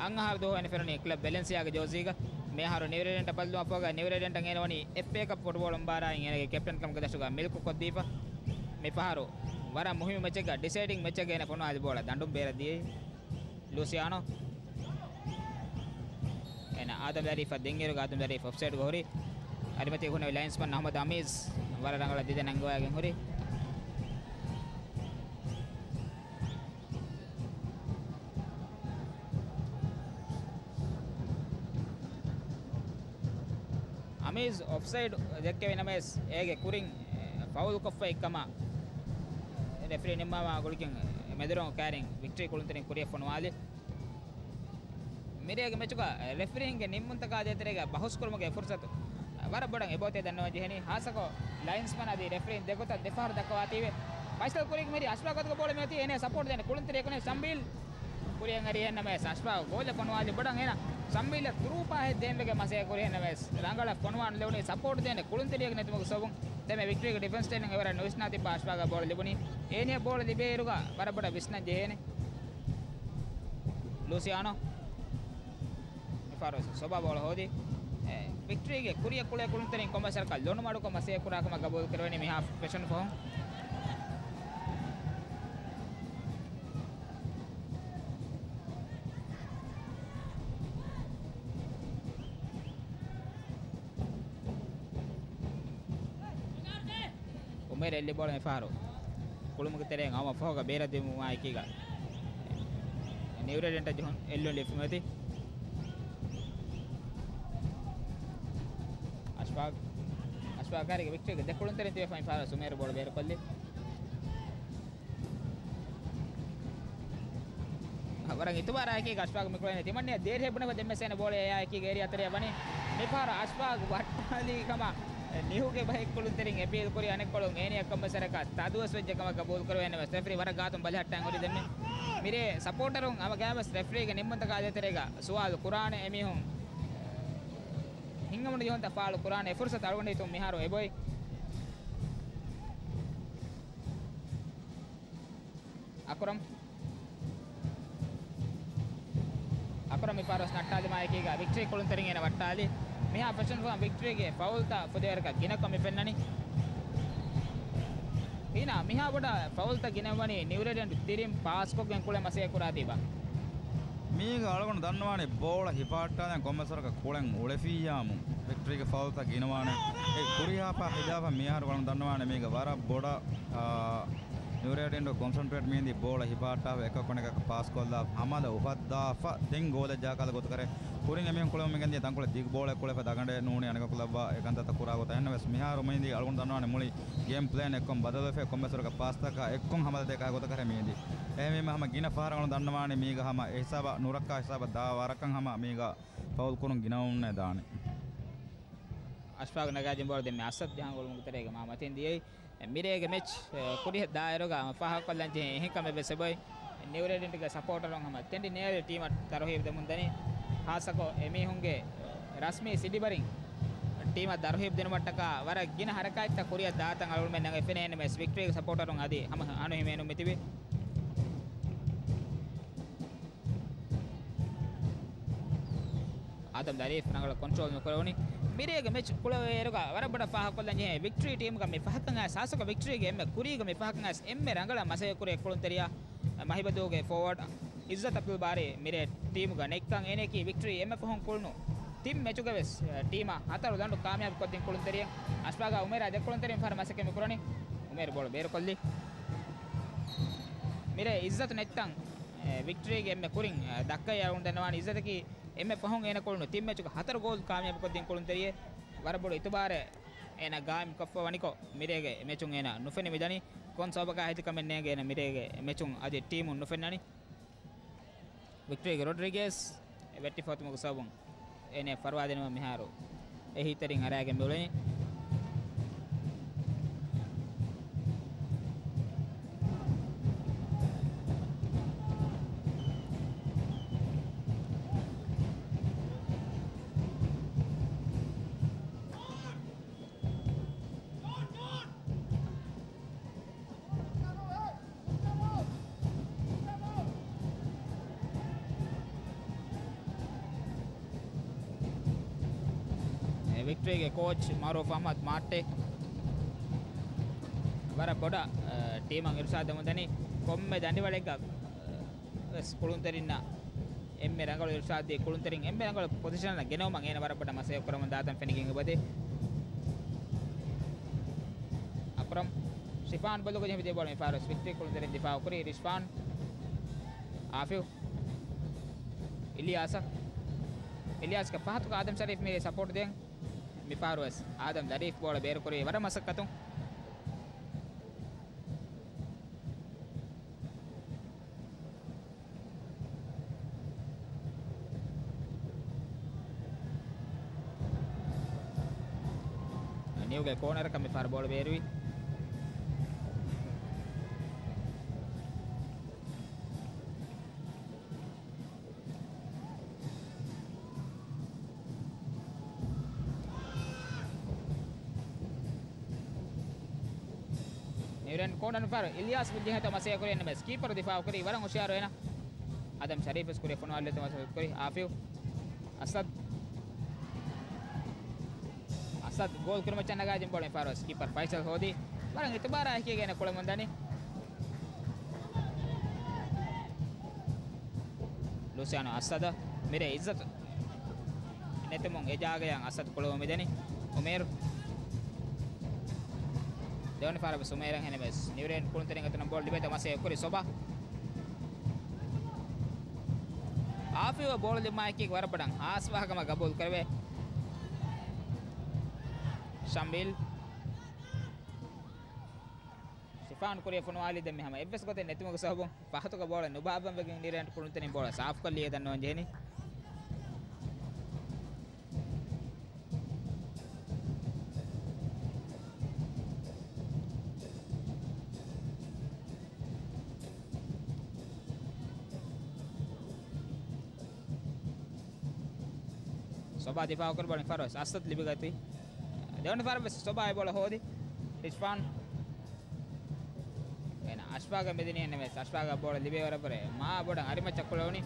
އަށް އަހަރު ދުވަހު އޭނަ ފެނުނީ ކްލަބް ވެލެންސިއާގެ ޖޯޒީގަ. މިއަހަރު ނިއުރޭޑިއަންޓަށް ބައްލުމަށްފަހުގަ ނިއުރޭޑިއަންޓަށް އޭނަ ވަނީ އެފްއޭ ކަޕް ފުޓްބޯޅަ މުބާރާތް އޭނަގެ ކެޕްޓަންކަމުގެ ދަށުގަ މިލްކު ކޮށްދީފަ. މިފަހަރު ވަރަށް މުހިއްމު މެޗެއްގަ، ޑިސައިޑިން މެޗެއްގަ އޭނަ ފޮނުވާލި ބޯޅަ ދަނޑުން ބޭރަށް ދިޔައީ. ލޫސިއާނޯ. އޭނަ އާދަމް ޝަރީފަށް ދިންއިރުގަ އާދަމް ޝަރީފް އޮފްސައިޑްގަ ހުރި. އަދި މަތީ ހުންނެވި ލައިންސްމަން އަހްމަދު އަމީޒް ވަރަށް ރަނގަޅަށް ދިދަ ނަންގަވައިގެން ހުރި. އަމީޒް އޮފްސައިޑް ދެއްކެވި ނަމަވެސް، އޭގެ ކުރިން ފައުލްކޮށްފައި ކަމަށް ރެފްރީ ނިންމަވާ ގުޅިގެން މެދުރޮނގު ކައިރިން ވިކްޓަރީ ކުޅުންތެރިން ކުރިއަށް ފޮނުވާލި. މިރޭގެ މެޗުގަ ރެފްރީންގެ ނިންމުންތަކާ ދޭތެރޭގަ ބަހުސްކުރުމުގެ ފުރުސަތު ވަރަށް ބޮޑަށް އެބައޮތޭ ދަންނަވަން ޖެހެނީ. ހާއްސަކޮށް ލައިންސްމަން އަދި ރެފްރީން ދެގޮތަށް ދެފަހަރު ދައްކަވާތީވެ. ފައިސަލް ކުރީގެ މެދު އަޝްފާގުގެ ބޯޅަ މިއޮތީ އޭނަ ސަޕޯޓް ދޭނެ ކުޅުންތެރިޔަކު ނެތް ޝަމްބީލް. ކުރިއަށް އަރި އެންނަމެސް އަޝްފާގު ގޯލަށް ފޮނުވާލި ބޮޑަށް އޭނަ ޝަމްބީލަށް ތުރޫފާހެއް ދޭންވެގެން މަސައްކަތް ކުރި އެންނަމެސް ރަނގަޅަށް ފޮނުވާން ލެވުނީ ސަޕޯޓް ދޭނެ ކުޅުންތެރިޔަކު ނެތުމުގެ ސަބަބުން. ދެންމެ ވިކްޓަރީގެ ޑިފެންސް ލައިން އެވަރަށް ނުވިސްނާ ތިއްބާ އަޝްފާގަށް ބޯޅަ ލިބުނީ. އޭނަ ބޯޅަ ލިބޭއިރުގަ ވަރަށް ބޮޑަށް ވިސްނަން ޖެހޭނެ. ލޫސިއާނޯ. މިފަހަރު ސޮބާ ބޯޅަ ހޯދި. އެ، ވިކްޓަރީގެ ކުރިއަށް ކުޅޭ ކުޅުންތެރިން ކޮންމެސް ވަރަކަށް ލޮނުމަޑުކޮށް މަސައްކަތް ކުރާ ކަމަށް ގަބޫލު ކުރެވެނީ މި ހާފް ފެށުނު ފަހުން. އުމޭރު އެއްލި ބޯޅަ މިފަހަރު ކުޅުމުގެ ތެރެއިން އައުމަށް ފަހުގަ ބޭރަށް ދިއުމާ އެކީގަ ނިއުރޭޑިއަންޓަށް ޖެހުން އެއްލުން ލިބިފައި އޮތީ. އަޝްފާގް، އަޝްފާގް ކައިރީގެ ވިކްޓަރީގެ ދެ ކުޅުންތެރިން ތިބޭފައިން ފަހަރު އުމޭރު ބޯޅަ ބޭރުކޮށްލީ. ވަރަށް އިތުބާރާއެކީގަ އަޝްފާގު މިކުޅެނީ ތިމަންނިއަށް ދޭރިހެއް ބުނެފަ ދެންމެސް އޭނަ ބޯޅަ އެއާއެކީގަ އޭރިއާ ތެރެއަށް ވަނީ. މިފަހަރު އަޝްފާގު ވައްޓާލީ ކަމަށް ނިހުގެ ބައެއް ކުޅުންތެރިން އެޕީލް ކުރި އަނެއްކޮޅުން އޭނިއަށް ކޮންމެސް ވަރަކަށް ތަދުވަސް ވެއްޖެ ކަމަށް ގަބޫލު ކުރެވޭނެ ވެސް ރެފްރީ ވަރަށް ގާތުން ބަލިހައްޓަން ހުރި ދެންމެ. މިރޭ ސަޕޯޓަރުން ހަމަ ގައިމުވެސް ރެފްރީގެ ނިންމުންތަކާ ދޭތެރޭގަ ސުވާލު ކުރާނެ އެމީހުން ހިނގަމުން ޖެހުންތައް ފާޅު ކުރާނެ އެ ފުރުސަތު އަޅުގަނޑު ހިތުން މިހާރު އެބޮތް. އަކުރަމް. އަކުރަމް މިފަހަރު ވެސް ނައްޓާލުމާއެކީގަ ވިކްޓަރީ ކުޅުންތެރިން އޭނަ ވައްޓާލި. މިހާ ފެށުން ފަހުން ވިކްޓްރީގެ ފައުލްތައް ފުދޭވަރަކަށް ގިނަކޮށް މި ފެންނަނީ. ހީނާ، މިހާ ބޮޑަށް ފައުލްތައް ގިނަވަނީ ނިއުރޭޑިއަންޓް ތިރިން ޕާސްކޮށްގެން ކުޅެ މަސައްކަތް ކުރާތީބާ؟ މީގަ އަޅުގަނޑު ދަންނަވާނީ ބޯޅަ ހިފާއްޓާލަން ކޮންމެސް ވަރަކަށް ކުޅެން އުޅެފިއްޔާމު ވިކްޓްރީގެ ފައުލްތައް ގިނަވާނެ. އެ ކުރިހާ ޕާސް ހިދާފަ މިހާރު އަޅުގަނޑު ދަންނަވާނެ މީގަ ވަރަށް ބޮޑަށް، އާ، ނިއުރޭޑިއަންޓް ކޮންސެންޓްރޭޓް މީންދީ ބޯޅަ ހިފާއްޓާފަ އެކަކު އަނެކަކަށް ޕާސް ކޮށްލާ ހަމަލަ އުފައްދާފަ ދެން ގޯލެއް ޖަހާކަށް ގޮތަކަށް ކުރިން އެމީހުން ކުޅެމުން މިގެންދިޔަ ތަންކޮޅެއް ދިގު ބޯޅައެއް ކުޅެފަ ދަގަނޑެއް ނޫނީ އަނެކަކު ލައްވާ އެ ކަންތައްތައް ކުރާ ގޮތަށް. އެހެންނަމަވެސް މިހާރު މީންދީ އަޅުގަނޑު ދަންނަވާނެ މުޅި ގޭމް ޕްލޭން އެއްކޮށް ބަދަލުވެފަ ކޮންމެސް ވަރަކަށް ޕާސްތަކާ އެއްކޮށް ހަމަލަ ދޭ ކަހަލަ ގޮތަކަށް މީންދީ. އެހެންވީމަ ހަމަ ގިނަ ފަހަރަށް އަޅުގަނޑު ދަންނަވާނީ މީގަ ހަމަ އެ ހިސާބަށް ނުރައްކާ ހިސާބަށް ދާ ވަރަކަށް ހަމަ މީގަ ފައުލް ކުރުން ގިނަވަމުންނޭ ދާނެ. އަޝްފާގް ނަގާދިން ބޯޅަ ދެންމެ އަސަދް ޖަހަން ގޮޅުމުގެ ތެރޭގަ މާ މަތިން ދިޔައީ. މިރޭގެ މެޗް، އެ، ކުރިއަށް ދާއިރުގަ ހަމަ ފާހަގަކޮށްލަން ޖެހޭ އެހެން ކަމެއް ވެސް އެބައޮތް. ނިއުރޭޑިއަންޓްގެ ސަޕޯޓަރުން ހަމަ ތެނޑި ނޭޅި ޓީމަށް ތަރުހީބު ދެމުން ދަނީ. ހާއްސަކޮށް އެމީހުންގެ ރަސްމީ ސިޑިބަރިން ޓީމަށް ތަރުހީބު ދިނުމަށްޓަކާ ވަރަށް ގިނަ ހަރަކާތްތައް ކުރިއަށް ދާތަން އަޅުގަނޑުމެން ދެން އެ ފެނޭނެ މެސް ވިކްޓްރީގެ ސަޕޯޓަރުން އަދި ހަމަ އަނުހިމޭނުން މިތިބީ. އާދަމް ލަރީފް ރަނގަޅަށް ކޮންޓްރޯލް ނުކުރެވުނީ. މިރޭގެ މެޗް ކުޅެވޭއިރުގަ ވަރަށް ބޮޑަށް ފާހަގަކޮށްލަން ޖެހޭ ވިކްޓްރީ ޓީމުގަ މި ފަހަތަށް އައިސް ހާއްސަކޮށް ވިކްޓްރީގެ އެންމެ ކުރީގަ މި ފަހަތަށް އައިސް އެންމެ ރަނގަޅަށް މަސައްކަތް ކުރި އެއްކުޅުންތެރިޔާ މަހިބަދޫގެ ފޯވަޑް އިއްޒަތް އަބްދުލް ބާރީ މިރޭ ޓީމުގަ ނެތްކަން އޭނައަކީ ވިކްޓްރީ އެންމެ ފަހުން ކުޅުނު ތިން މެޗުގަ ވެސް ޓީމަށް ހަތަރު ލަނޑު ކާމިޔާބު ކޮށްދިން ކުޅުންތެރިއެއް. އަޝްފާގާ އުމޭރާ ދެ ކުޅުންތެރިން ފަހަރު މަސައްކަތް މި ކުރަނީ. އުމޭރު ބޯޅަ ބޭރުކޮށްލީ. މިރޭ އިއްޒަތު ނެތްތަން އެ، ވިކްޓްރީގެ އެންމެ ކުރިން، އެ، ދައްކައި އަޅުގަނޑު ދަންނަވާނީ އިއްޒަތަކީ އެންމެ ފަހުން އޭނަ ކުޅުނު ތިން މެޗުގަ ހަތަރު ގޯލް ކާމިޔާބުކޮށްދިން ކުޅުންތެރިއެއް. ވަރަށް ބޮޑު އިތުބާރެއް އޭނަ ގާއިމްކޮށްފަ ވަނިކޮށް، މިރޭގެ މެޗުން އޭނަ ނުފެނި މިދަނީ. ކޮން ސަބަބަކާ ހެދި ކަމެއް ނޭނގެ އޭނަ މިރޭގެ މެޗުން އަދި ޓީމުން ނުފެންނަނީ. ވިކްޓްރީގެ ރޮޑްރިގޭސް ވެއްޓިފަ އޮތުމުގެ ސަބަބުން އޭނަ ފަރުވާދިނުމަށް މިހާރު އެހީތެރިން އަރާގެން މިއުޅެނީ. އެ ވިކްޓްރީގެ ކޯޗް މައުރޫފް އަޙްމަދު މާއްޓޭ ވަރަށް ބޮޑަށް، އަ، ޓީމަށް އިރުޝާދު ދެމުން ދަނީ. ކޮންމެ ދަނޑިވަޅެއްގަ، އަ، ވެސް ކުޅުންތެރިންނަށް އެންމެ ރަނގަޅު އިރުޝާދު ދީ ކުޅުންތެރިން އެންމެ ރަނގަޅު ޕޮޒިޝަނަށް ގެނައުމަށް އޭނަ ވަރަށް ބޮޑަށް މަސައްކަތް ކުރަމުން ދާތަން ފެނިގެން އެބަދޭ. އަކްރަމް ޝިފާން ބޮލުގަ ޖެހި ދެ ބޯޅަ މި ފާރުވެސް ވިކްޓްރީ ކުޅުންތެރިން ދިފާއު ކުރީ. ރިޝްފާން އާފިވް އިލްޔާސަށް. އިލްޔާސްގެ ފަހަތުގަ އާދަމް ޝަރީފް މިރޭ ސަޕޯޓް ދޭން. މި ފާރުވެސް އާދަމް ލަރީފް ބޯޅަ ބޭރުކުރީ ވަރަށް މަސައްކަތުން. ނިއުގެ ކޯނަރަކަށް މި ފަހަރު ބޯޅަ ބޭރުވި. ނިއުރޭޑިއަންޓް ކޯނަރުން ފަހަރު އިލްޔާސް ބުއްޖެހޭތޯ މަސައްކަތް ކުރި އެންމެސް ކީޕަރު ދިފާއު ކުރީ ވަރަށް ހުޝިޔާރު އޭނަ. އާދަމް ޝަރީފް ވެސް ކުރި ފޮނުވާލި މަސައްކަތް ކުރި. އާފިވް އަސަދް. އަސަދް ގޯލް ކުރިމައްޗަށް ނަގާ ޖިން ބޯޅަ މި ފާރުވެސް ކީޕަރު ފައިސަލް ހޯދީ. ވަރަށް އިތުބާރާ އެކީގަ އޭނަ ކުޅެމުން ދަނީ. ލޫސިއާނޯ އަސަދަށް މިރޭ އިއްޒަތު ނެތުމުން އެ ޖާގަޔަށް އަސަދު ކުޅެވުމި ދެނީ އުމޭރު. ދެވަނަ ފަހަރަށް ވެސް އުމޭރަށް ހެނެމެސް ނިއުރޭޑިއަންޓް ކުޅުންތެރިން އަތުން ބޯޅަ ލިބޭތޯ މަސައްކަތް ކުރި ސޮބާ. އާފިވް ބޯޅަ ލިބުމާއެކީ ވަރަށް ބޮޑަށް ހާސްވާ ކަމަށް ގަބޫލު ކުރެވޭ. ޝަމްވީލް. ޝިފާން ކުރިއަށް ފޮނުވާލީ ދެންމެ ހަމަ އެއްވެސް ގޮތެއް ނެތުމުގެ ސަބަބުން ފަހަތުގަ ބޯޅަ ނުބާއްވަން ވެގެން ނިއުރޭޑިއަންޓް ކުޅުންތެރިން ބޯޅަ ސާފުކޮށްލީ ދަންނަވަން ޖެހެނީ. ސޮބާ ދިފާއުކުރި ބޯޅަ މި ފަހަރު ވެސް އަސަދް ލިބިގަތީ. ދެވަނަ ފަހަރަށް ވެސް ސޮބާ އެ ބޯޅަ ހޯދި. ރިޝްފާން. އޭނަ އަޝްފާގަށް މިދިނީ އެންމެސް އަޝްފާގަށް ބޯޅަ ލިބޭ ވަރަށް ވަރެ މާ ބޮޑަށް އަރިމައްޗަށް ކުޅެވުނީ.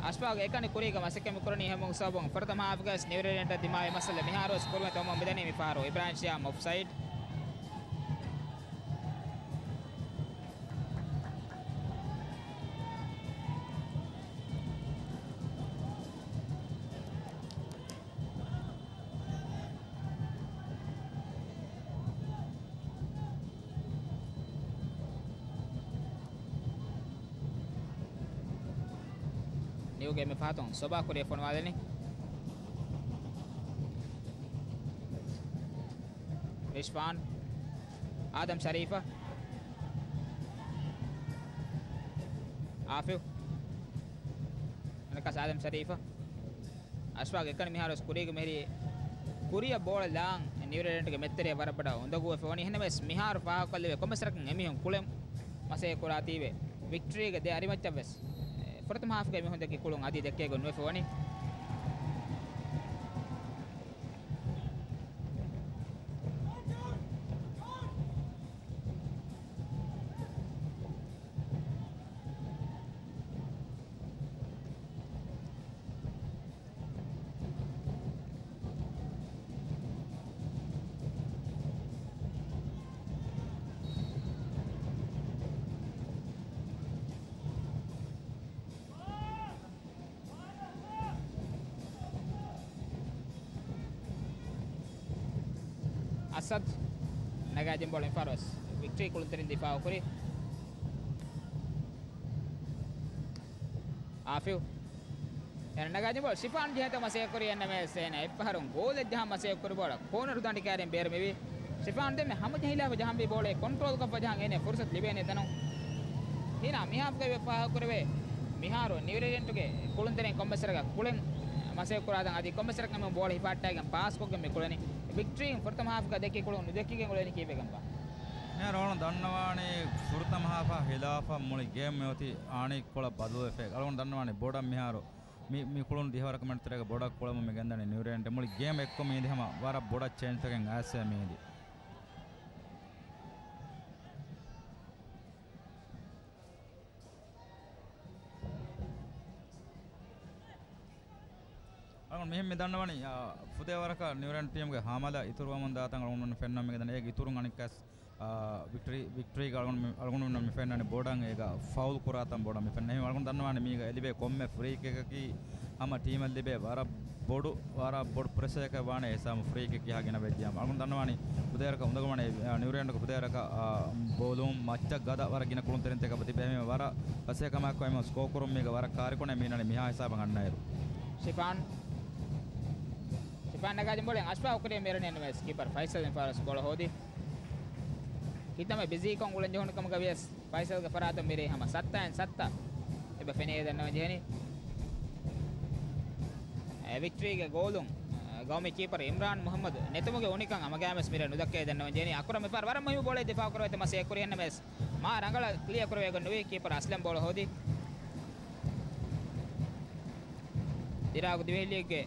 އަޝްފާގް އެކަނި ކުރީގަ މަސައްކަތް މި ކުރަނީ ހަމަ ސަބަބުން. ފުރަތަމަ ހާފްގަސް ނިއުރެލެންޑަށް ދިމާވި މައްސަލަ މިހާރުވެސް ކުރިމަތި އޮމޮން މިދަނީ މި ފަހަރު. އިބްރާހިމް ޝިޔާމް އޮފްސައިޑް. ނިއުގެ މި ފަހަތުން ސޮބާ ކުރިއަށް ފޮނުވާލަނީ. ރިޝްފާން. އާދަމް ޝަރީފަށް. އާފިފް. އަނެއްކާސް އާދަމް ޝަރީފަށް. އަޝްފާގް އެކަނި މިހާރުވެސް ކުރީގަ މެހެރީ ކުރިއަށް ބޯޅަ ލާން ނިއުރެލެންޑްގެ މެދުތެރެއަށް ވަރަށް ބޮޑަށް އުނދަގޫވެފަ ވަނީ. އެހެންނަމަވެސް މިހާރު ފާހަގަކޮށްލެވޭ ކޮންމެސް ވަރަކަށް އެމީހުން ކުޅެން މަސައްކަތް ކުރާތީވެ ވިކްޓަރީގެ ދެ އަރިމައްޗަށްވެސް ފުރަތަމަ ހާފްގައި މީހުން ދެއްކި ކުޅުން އަދި ދެއްކޭގޮތް ނުވެފަ ވަނީ. އަސަދް ނަގާ ދިން ބޯޅަ މިފަހަރުވެސް ވިކްޓަރީ ކުޅުންތެރިން ދިފާއުކުރި. އާފިފް. އޭނަ ނަގާ ދިން ބޯޅަ ޝިފާން ޖެހޭތޯ މަސައްކަތް ކުރި އެންނަމެސް އޭނަ އެއްފަހަރުން ގޯލެއް ޖަހާ މަސައްކަތް ކުރި ބޯޅަ ކޯނަރު ދަނޑި ކައިރިން ބޭރު މިވީ. ޝިފާން ދެންމެ ހަމަޖެހިލާފަ ޖަހަންވީ ބޯޅައެއް ކޮންޓްރޯލްކޮށްފަ ޖަހަން އޭނަ ފުރުސަތު ލިބޭނެ ތަނުން. ހީނާ މިހާފްގައި ވެފަ ފާހަގަކުރެވޭ މިހާރު ނިއުރެލެންޑުގެ ކުޅުންތެރިން ކޮންމެސް ވަރަކަށް ކުޅެން މަސައްކަތް ކުރާތަން އަދި ކޮންމެސް ވަރަކަށް އެމީހުން ބޯޅަ ހިފާއްޓާގެން ޕާސްކޮށްގެން މި ކުޅެނީ. ވިކްޓަރީން ފުރަތަމަ ހާފްގަ ދެއްކި ކުޅުން ނުދެއްކިގެން އުޅެނީ ކީއްވެގެންބާ؟ މިހާރު އަޅުގަނޑު ދަންނަވާނީ ފުރަތަމަ ހާފާ ހިލާފަށް މުޅި ގޭމް މިއޮތީ އާނީ ކޮޅަށް ބަދަލުވެފަ. އަޅުގަނޑު ދަންނަވާނީ ބޮޑަށް މިހާރު މި، މި ކުޅުން ދިހަވަރަކަށް މެންޓްތެރޭގަ ބޮޑަށް ކުޅަމުން މި ގެންދަނީ ނިއުރެލެންޑް. މުޅި ގޭމް އެއްކޮށް މީދި ހަމަ ވަރަށް ބޮޑަށް ޗޭންޖްތަކެއް އައިސްފަ މީދި. އަޅުގަނޑު މިހެން މި ދަންނަވަނީ، އާ، ފުދޭ ވަރަކަށް ނިއުރެލެންޑް ޓީމްގެ ހަމަލަ އިތުރުވަމުން ދާތަން އަޅުގަނޑު ފެންނަން މިގެންދަނީ. އޭގެ އިތުރުން އަނެއްކާސް، އާ، ވިކްޓަރީ، ވިކްޓަރީގަ އަޅުގަނޑު، އަޅުގަނޑު މި ފެންނަނީ ބޮޑަށް އޭގަ ފައުލް ކުރާތަން ބޮޑަށް މި ފެންނަނީ. އަޅުގަނޑު ދަންނަވާނީ މީގަ އެ ލިބޭ ކޮންމެ ފްރީ ކިކަކީ ހަމަ ޓީމަށް ލިބޭ ވަރަށް ބޮޑު، ވަރަށް ބޮޑު ޕްރެޝަރެކޭ ވާނެ އެހިސާބުން ފްރީ ކިކް ކިހާ ގިނަ ވެއްޖިއްޔާ. އަޅުގަނޑު ދަންނަވާނީ ފުދޭ ވަރަކަށް އުނދަގޫވާނެ، އާ، ނިއުރެލެންޑްގެ ފުދޭ ވަރަކަށް، އާ، ބޯލުން މައްޗަށް ގަދަ ވަރަށް ގިނަ ކުޅުންތެރިންތަކެއް ތިބޭ. އެމީހުން ވަރަށް ފަސޭހަކަމާއެކު އެމީހުން ސްކޯ ކުރުން މީގަ ވަރަށް ކާރިކުނެ މީނަނީ މިހާ ހިސާބަށް އަންނައިރު. ޝިފާން. ޝިފާން ނަގާ ދިން ބޯޅަ އަޝްފާގު ކުރިއަށް މިރަނީ އެންއެމްއެސް ކީޕަރު ފައިސަލް މިފަހަރު ވެސް ބޯޅަ ހޯދި. ކިތަންމެ ބިޒީކޮށް އުޅެން ޖެހުނު ކަމުގަ ވިޔަސް ފައިސަލްގެ ފަރާތުން މިރޭ ހަމަ ސައްތައިން ސައްތަ އެބަ ފެނޭ ދަންނަވަން ޖެހެނީ. އެ ވިކްޓަރީގެ ގޯލުން، އަ، ގައުމީ ކީޕަރު އިމްރާން މުހައްމަދު ނެތުމުގެ އުނިކަން ހަމަގައިމެސް މިރޭ ނުދައްކޭ ދަންނަވަން ޖެހެނީ. އަކުރަ މިފަހަރު ވަރަށް މުހިއްމު ބޯޅައެއް ދިފާއު ކުރެވޭތޯ މަސައްކަތް ކުރި އެންއެމްއެސް މާ ރަނގަޅަށް ކްލިއަރ ކުރެވޭގޮތް ނުވި. ކީޕަރު އަސްލަމް ބޯޅަ ހޯދި. އިރާގު ދިވެހިލީގެ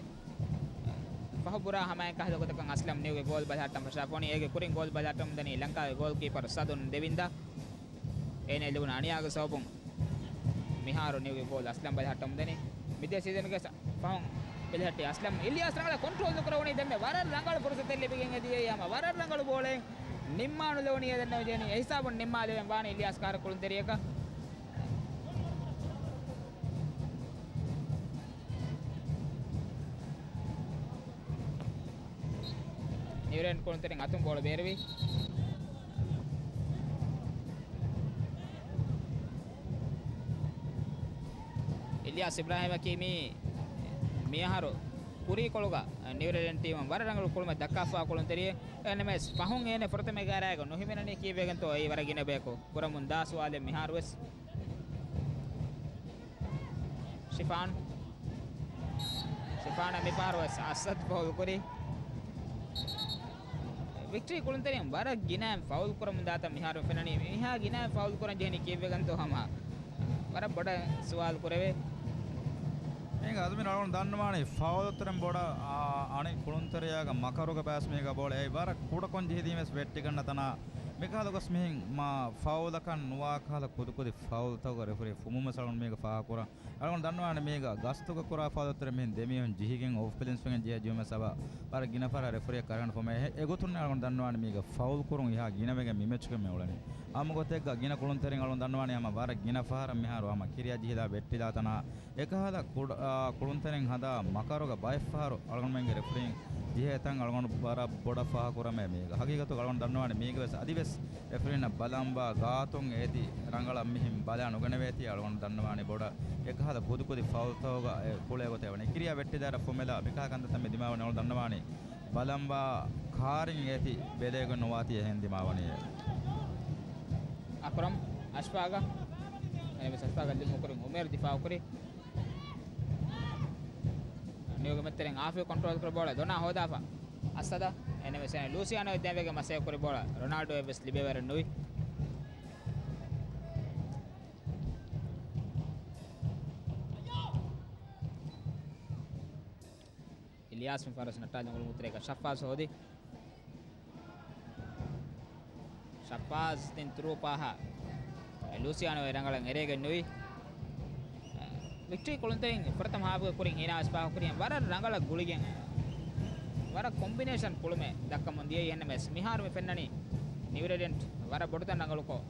ފަހު ބުރާ ހަމައެއް ކަހަލަ ގޮތަކަށް އަސްލަމް ނިއުގެ ގޯލް ބަލަހައްޓަން ފަށާފަ ވަނީ. އޭގެ ކުރިން ގޯލް ބަލަހައްޓަމުން ދަނީ ލަންކާގެ ގޯލް ކީޕަރު ސަދުން ދެވިންދާ. އޭނަ ލިބުނު އަނިޔާގެ ސަބަބުން މިހާރު ނިއުގެ ގޯލް އަސްލަމް ބަލަހައްޓަމުން ދަނީ. މިދިޔަ ސީޒަންގެ ސަ-، ފަހުން ބެލެހެއްޓި އަސްލަމް އިލްޔާސް ރަނގަޅަށް ކޮންޓްރޯލް ނުކުރެވުނީ. ދެންމެ ވަރަށް ރަނގަޅު ފުރުސަތެއް ލިބިގެން އެދިޔައީ ހަމަ ވަރަށް ރަނގަޅު ބޯޅައެއް ނިންމާނުލެވުނީ އެދެންނެވި ޖެހެނީ. އެހިސާބުން ނިންމާލެވެން ވާނީ އިލްޔާސް ކަހަލަ ކުޅުންތެރިޔަކަށް. ނިއުރެލެންޑް ކުޅުންތެރިން އަތުން ބޯޅަ ބޭރުވި. އިލްޔާސް އިބްރާހިމަކީ މީ މިއަހަރު ކުރީކޮޅުގަ ނިއުރެލެންޑް ޓީމަށް ވަރަށް ރަނގަޅު ކުޅުމެއް ދައްކާފާ ކުޅުންތެރިއެއް. އެންއެމްއެސް ފަހުން އޭނެ ފުރަތަމަ އެގާރައިގަ ނުހިމެނެނީ ކީއްވެގެންތޯ އެއީ ވަރަށް ގިނަ ބަޔަކު ކުރަމުން ދާ ސުވާލެއް މިހާރުވެސް. ޝިފާން. ޝިފާނަށް މިފަހަރު ވެސް އަސަދް ފައުލް ކުރި. ވިކްޓަރީ ކުޅުންތެރިން ވަރަށް ގިނައިން ފައުލް ކުރަމުން ދާތަން މިހާރު ފެނަނީ. މިހާ ގިނައިން ފައުލް ކުރަން ޖެހެނީ ކީއްވެގެންތޯ ހަމަ ވަރަށް ބޮޑަށް ސުވާލު ކުރެވޭ. އޭގެ އަޒުމީން އަޅުގަނޑު ދަންނަވާނީ ފައުލުތެރެން ބޮޑަށް، އާ، އަނެއް ކުޅުންތެރިޔާގެ މަކަރުގެ ބައިސް މީގަ ބޯޅަ އެއީ ވަރަށް ކުޑަކޮށް ޖެހިދީމެސް ވެއްޓިގަންނަ ތަނާ. އެކަހަލަ ގޮސް މިހެން މާ ފައުލަކަށް ނުވާ ކަހަލަ ކުދިކުދި ފައުލްތަކުގެ ރެފްރީ ފުމުމެސް އަޅުގަނޑު މީގަ ފާހަގަކުރާ. އަޅުގަނޑު ދަންނަވާނެ މީގަ ގަސްތުގަ ކުރާ ފައުލްތެރެ މިހެން ދެމީހުން ޖިހިގެން އޮފް ބެލެންސް ވެގެން ޖިހޭ ޖިހުމެސް އަބަ ވަރަށް ގިނަ ފަހަރަށް ރެފްރީއަށް ކަރަންޓް ފުމޭ. އެ، އެގޮތުން އަޅުގަނޑު ދަންނަވާނެ މީގަ ފައުލް ކުރުން އިހާ ގިނަވެގެން މި މެޗުގެ މި އުޅެނީ. ހަމަ ގޮތެއްގަ ގިނަ ކުޅުންތެރިން އަޅުން ދަންނަވާނީ ހަމަ ވަރަށް ގިނަ ފަހަރަށް މިހާރު ހަމަ ކިރިޔާ ޖިހިލާ ވެއްޓިލާ ތަނާ އެކަހަލަ ކުޑަ-، އާ، ކުޅުންތެރިން ހަދާ މަކަރުގަ ބައެއްފަހަރު އަޅުގަނޑުމެންގެ ރެފްރީން ޖިހޭ ތަން އަޅުގަނޑު ވަރަށް ބޮޑަށް ފާހަގަކުރަމޭ މީގަ. ހަގީގަތުގަ އަޅުގަނޑު ދަންނަވާނީ މީގަވެސް އަދިވެސް ރެފްރީންނަށް ބަލަންވާ ގާތުން އޭތި ރަނގަޅަށް މިހެން ބަލާ ނުގަނެވޭތީ އަޅުގަނޑު ދަންނަވާނީ ބޮޑަށް އެކަހަލަ ކުދިކުދި ފައުލްތަކުގަ އެ ކުޅޭ ގޮތެއް ވަނީ. ކިރިޔާ ވެއްޓިދާރަށް ފުމެލާ މިކަހަލަ ކަންތައްތައް މި ދިމާވަނީ އަޅުގަނޑު ދަންނަވާނީ ބަލަންވާ ކާރިން އޭތި ބެލޭގޮތް ނުވާތީ އެހެން ދިމާވަނީ. އަކްރަމް އަޝްފާގަށް އެން އެމް އެސް އަޝްފާގަށް ލިބުމުގެ ކުރިން އުމޭރު ދިފާއުކުރި. ނިއުގެ މެތްތެރެއިން އާފި ކޮންޓްރޯލް ކުރި ބޯޅަ ދޮނާ ހޯދާފަ. އަސަދަށް އެން އެމް އެސް އެން ލޫސިއާނޯ ދެންވެގެން މަސޭ ކުރި ބޯޅަ ރޮނާލްޑޯ އެއްވެސް ލިބޭވަރެއް ނުވި. އިލްޔާސް މި ފަރަސް ނައްޓާލި އުޅުމުތެރޭގަ ޝައްފާޒް ހޯދި. ޝައްފާޒް ތިން ތުރޫޕާހާ ލޫސިއާނޯ އެ ރަނގަޅަށް އެރޭގެން ނުވި. ވިކްޓްރީ ކުޅުންތެރިން ފުރަތަމަ ހާފުގެ ކުރިން ހީނާވެސް ފާހަގަކުރިހެން ވަރަށް ރަނގަޅަށް ގުޅިގެން ވަރަށް ކޮމްބިނޭޝަން ކުޅުމެއް ދައްކަމުން ދިޔައީ. އެހެންނަމަވެސް މިހާރު މި ފެންނަނީ ނިއުރެޑެންޓް ވަރަށް ބޮޑުތަން ރަނގަޅުކޮށް،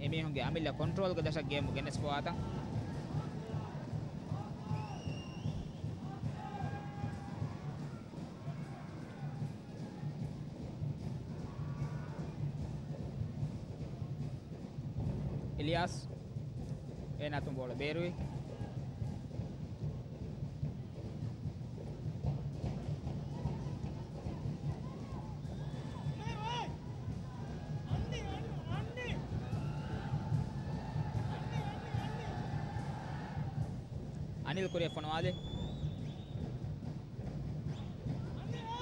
އެމީހުންގެ އަމިއްލަ ކޮންޓްރޯލްގެ ދަށަށް ގޭމު ގެނެސްފަވާތަން. އިލްޔާސް އޭނާ އަތުން ބޯޅަ ބޭރުވި. އަނިލް ކުރިއަށް ފޮނުވާލި.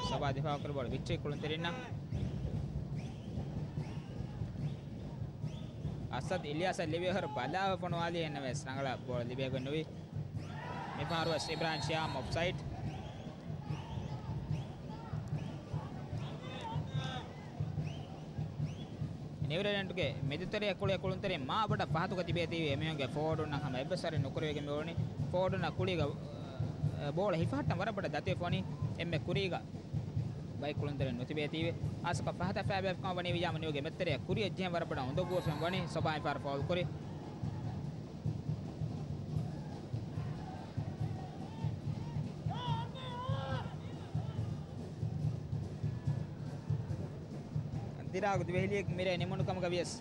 ސޮބާ ދިފާއުކުރި ބޯޅަ ވިކްޓްރީ ކުޅުންތެރިންނަށް. އަސަދް އިލްޔާސަށް ލިބި އަހަރު ބަލާ ފޮނުވާލި އެންނަމެސް ރަނގަޅަށް ބޯޅަ ލިބޭގޮތް ނުވި. މިފަހަރުވެސް އިބްރާހިމް ޝިޔާމް އޮފްސައިޑް. ނިއުޒީލެންޑްގެ މެދުތެރެއަށް ކުޅޭ ކުޅުންތެރިން މާ ބޮޑަށް ފަހަތުގަ ތިބޭތީވެ އެމީހުންގެ ފޯވަޑުންނަށް ހަމަ އެއްވެސް ވަރެއް ނުކުރެވިގެން މިއުޅުނީ. ފޯވަޑުންނަށް ކުޅީގަ، އަ، ބޯޅަ ހިފަހައްޓަން ވަރަށް ބޮޑަށް ދަތިވެފަ ވަނީ. އެންމެ ކުރީގަ ބައެއް ކުޅުންތެރިން ނުތިބޭތީވެ. އާސަކަށް ފަހަތަށް ފައިބައިފިކަމަށް ވަނީ ވިޔާމަ ނިއުގެ މެދުތެރެއަށް ކުރިއަށް ޖެހެން ވަރަށް ބޮޑަށް އުނދަގޫވެފަ ވަނީ. ސޮބާ މިފަހަރު ފައުލް ކުރި. ދިރާގު ދިވެހިލީގް މިރޭ ނިމުނު ކަމުގަ ވިޔަސް،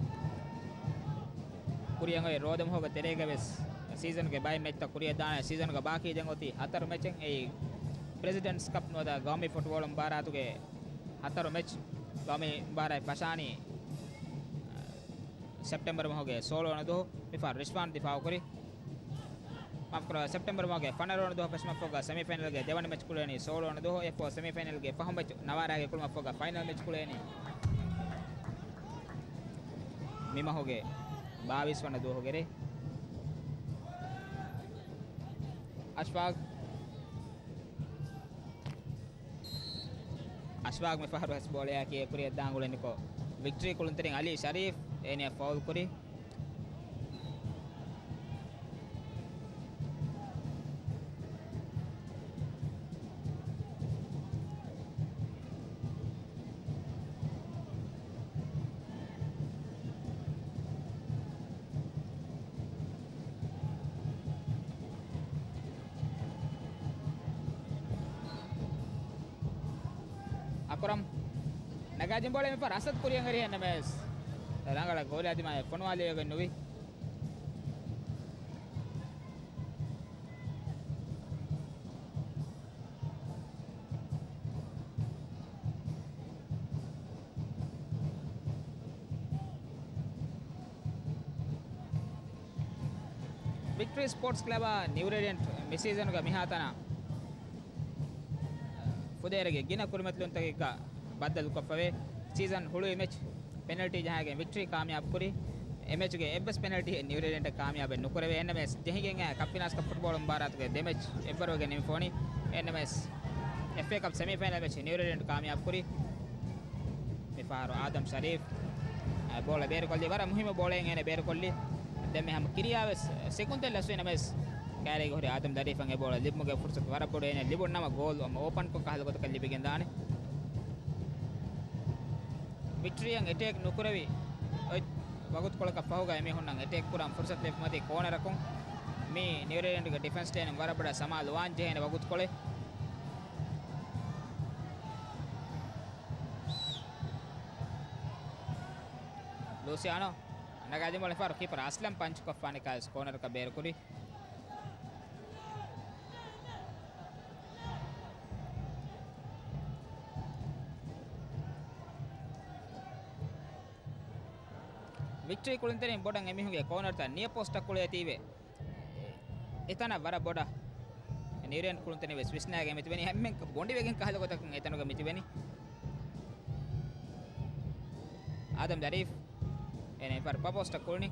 ކުރިއަށް އޮތް ރޯދަމަހުގެ ތެރޭގަ ވެސް ސީޒަންގެ ބައެއް މެޗްތައް ކުރިއަށް ދާނެ. ސީޒަންގަ ބާކީ ދެން އޮތީ ހަތަރު މެޗެއް. އެއީ ޕްރެޒިޑެންޓްސް ކަޕް ނުވަތަ ގައުމީ ފުޓްބޯޅަ މުބާރާތުގެ ހަތަރު މެޗް. ގައުމީ މުބާރާތް ފަށާނީ ސެޕްޓެމްބަރު މަހުގެ ސޯޅަ ވަނަ ދުވަހު. މިފަހަރު ރިޝްވާން ދިފާއުކުރި. މާފުކުރާ، ސެޕްޓެމްބަރު މަހުގެ ފަނަރަ ވަނަ ދުވަހު ފެށުމަށްފަހުގަ ސެމީފައިނަލްގެ ދެވަނަ މެޗް ކުޅޭނީ ސޯޅަ ވަނަ ދުވަހު. އެއަށްފަހު ސެމީފައިނަލްގެ ފަހު މެޗް ނަވާރާގެ ކުޅުމަށްފަހުގަ ފައިނަލް މެޗް ކުޅޭނީ މި މަހުގެ ބާވީސް ވަނަ ދުވަހުގެ ރޭ. އަޝްފާގް އަޝްފާގް މިފަހަރު ވެސް ބޯޅަޔާ ކިޔޭ ކުރިއަށް ދާން އުޅެނިކޮށް، ވިކްޓްރީ ކުޅުންތެރިން އަލީ ޝަރީފް އޭނަޔަށް ފައުލް ކުރި. އަކުރަމް ނަގާދިން ބޯޅަ މިފަހަރު އަސަދް ކުރިއަށް އެރި އެން އެމް އެސް. ރަނގަޅަށް ގޯލާ ދިމާއަށް ފޮނުވާލެވިގެން ނުވި. ވިކްޓްރީ ސްޕޯޓްސް ކްލަބާ ނިއުރޭޑިއަންޓް މި ސީޒަނުގެ މިހާތަނަށް ފުދޭވަރުގެ ގިނަ ކުރިމަތިލުންތަކެއްގަ ބައްދަލުކޮށްފަވޭ. ސީޒަން ހުޅުވި މެޗް ޕެނަލްޓީ ޖަހާގެން ވިކްޓްރީ ކާމިޔާބު ކުރި. އެ މެޗުގެ އެއްވެސް ޕެނަލްޓީއެއް ނިއުރޭޑިއަންޓަށް ކާމިޔާބެއް ނުކުރެވޭ. އެން އެމް އެސް ޖެހިގެން އައި ކަޕް ފިނާންސް ކަޕް ފުޓްބޯޅަ މުބާރާތުގެ ދެ މެޗް އެއްވަރުވެގެން ނިމިފަ ވަނީ. އެން އެމް އެސް އެފް އޭ ކަޕް ސެމީފައިނަލް މެޗް ނިއުރޭޑިއަންޓް ކާމިޔާބު ކުރި. މިފަހަރު އާދަމް ޝަރީފް ބޯޅަ ބޭރުކޮށްލީ، ވަރަށް މުހިއްމު ބޯޅައެއް އޭނަ ބޭރުކޮށްލީ. ދެންމެ ހަމަ ކިރިޔާ ވެސް ސެކުންތެއް ލަސްވީ ނަމަވެސް، ކާރީގަ ހުރި އާދަމް ދަރީފަށް އެ ބޯޅަ ލިބުމުގެ ފުރުސަތު ވަރަށް ބޮޑު އޭނަ ލިބުނު ނަމަ، ގޯލް އޮ-، އޯޕަންކޮށް ކަހަލަ ގޮތަކަށް ލިބިގެން ދާނެ. ވިކްޓްރީއަށް އެޓޭކް ނުކުރެވި އޮތް ވަގުތުކޮޅަކަށް ފަހުގަ އެމީހުންނަށް އެޓޭކް ކުރަން ފުރުސަތު ލިބުމަތީ ކޯނަރަކުން. މީ ނިއުޒީލެންޑްގެ ޑިފެންސް ލައިނުން ވަރަށް ބޮޑަށް ސަމާލުވާން ޖެހޭނެ ވަގުތުކޮޅެއް. ލޫސިއާނޯ ނަގާދިން ބޯޅަ ފާރު ކީޕަރ އަސްލަމް ޕަންޗްކޮށްފާނެ ކާސް ކޯނަރަކަށް ބޭރުކުރި. ވިކްޓްރީ ކުޅުންތެރިން ބޮޑަށް އެމީހުންގެ ކޯނަރުތައް ނިޔަ ޕޯސްޓަށް ކުޅޭތީވެ. އެތަނަށް ވަރަށް ބޮޑަށް ނިއުޒީލެންޑް ކުޅުންތެރިން ވެސް ވިސްނާގެން މިތިބެނީ. ހަމައެކަނި ބޮނޑިވެގެން ކަހަލަ ގޮތަކަށް އެތަނުގަ މިތިބެނީ. އާދަމް ދަރީފް އޭނަ އެފަރު ޕަ ޕޯސްޓަށް ކުޅުނީ.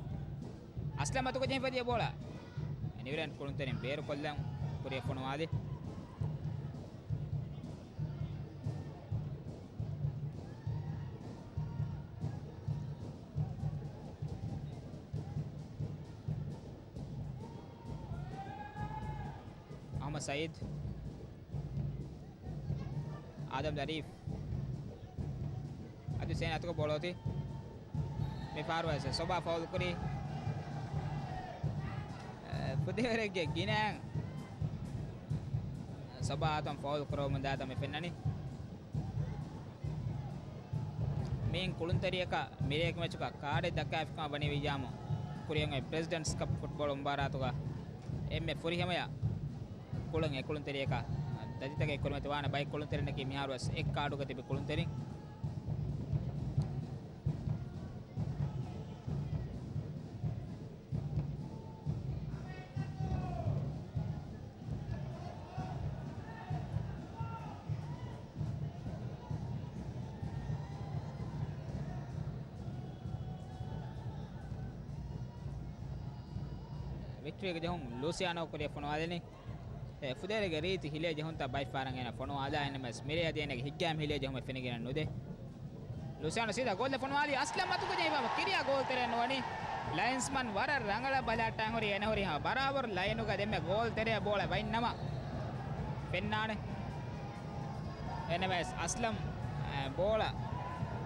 އަސްލަމް އަތުގަ ޖެހިފަ ދިޔަ ބޯޅަ ނިއުޒީލެންޑް ކުޅުންތެރިން ބޭރުކޮށްލަން ކުރިއަށް ފޮނުވާލި. އަހްމަދު ސައީދު، އާދަމް ދަރީފް. އަދި ސޭން އަތުގަ ބޯޅަ އޮތީ. މި ފާރު ވެސް ސޮބާ ފައުލު ކުރީ. އެ، ފުދޭވަރެއްގެ ގިނައިން ސޮބާ އަތުން ފައުލު ކުރައްވަމުން ދާތަން މި ފެންނަނީ. މިއިން ކުޅުންތެރިޔަކަށް މިރޭގެ މެޗުގަ ކާޑެއް ދައްކާފިކަމަށް ވަނީ ވިއްޔާމު، ކުރިއަށް އޮތް ޕްރެޒިޑެންޓްސް ކަޕް ފުޓްބޯޅަ މުބާރާތުގަ އެންމެ ފުރިހަމަޔަށް ކުޅަން އެ ކުޅުންތެރިޔަކަށް ދަތިތަކެއް ކުރިމަތި ވާނެ. ބައެއް ކުޅުންތެރިންނަކީ މިހާރުވެސް އެއް ކާޑުގަ ތިބި ކުޅުންތެރިން. ވިކްޓްރީގެ ޖެހުން ލޫސިއާނޯ ކުރިއަށް ފޮނުވާލިނީ. އެ، ފުދޭވަރެއްގެ ރީތި ހިލޭ ޖެހުންތައް ބައިފާރަށް އޭނަ ފޮނުވާލާ އެންމެސް މިރޭ އަދި އޭނަގެ ހިތްގައިމު ހިލޭ ޖެހުމެއް ފެނިގެނެއް ނުދޭ. ލޫސިއާނޯ ސީދާ ގޯލް ފޮނުވާލީ އަސްލަމް އަތުގަ ޖެހިފަ ކިރިޔާ ގޯލް ތެރެއަށް ނުވަނީ. ލައިންސްމަން ވަރަށް ރަނގަޅަށް ބަލަހައްޓާން ހުރި އޭނަ ހުރިހާ ބަރާބަރު ލައިނުގަ ދެންމެ ގޯލް ތެރެއަށް ބޯޅަ ވަތްނަމަ ފެންނާނެ. އެންމެސް އަސްލަމް، އަ، ބޯޅަ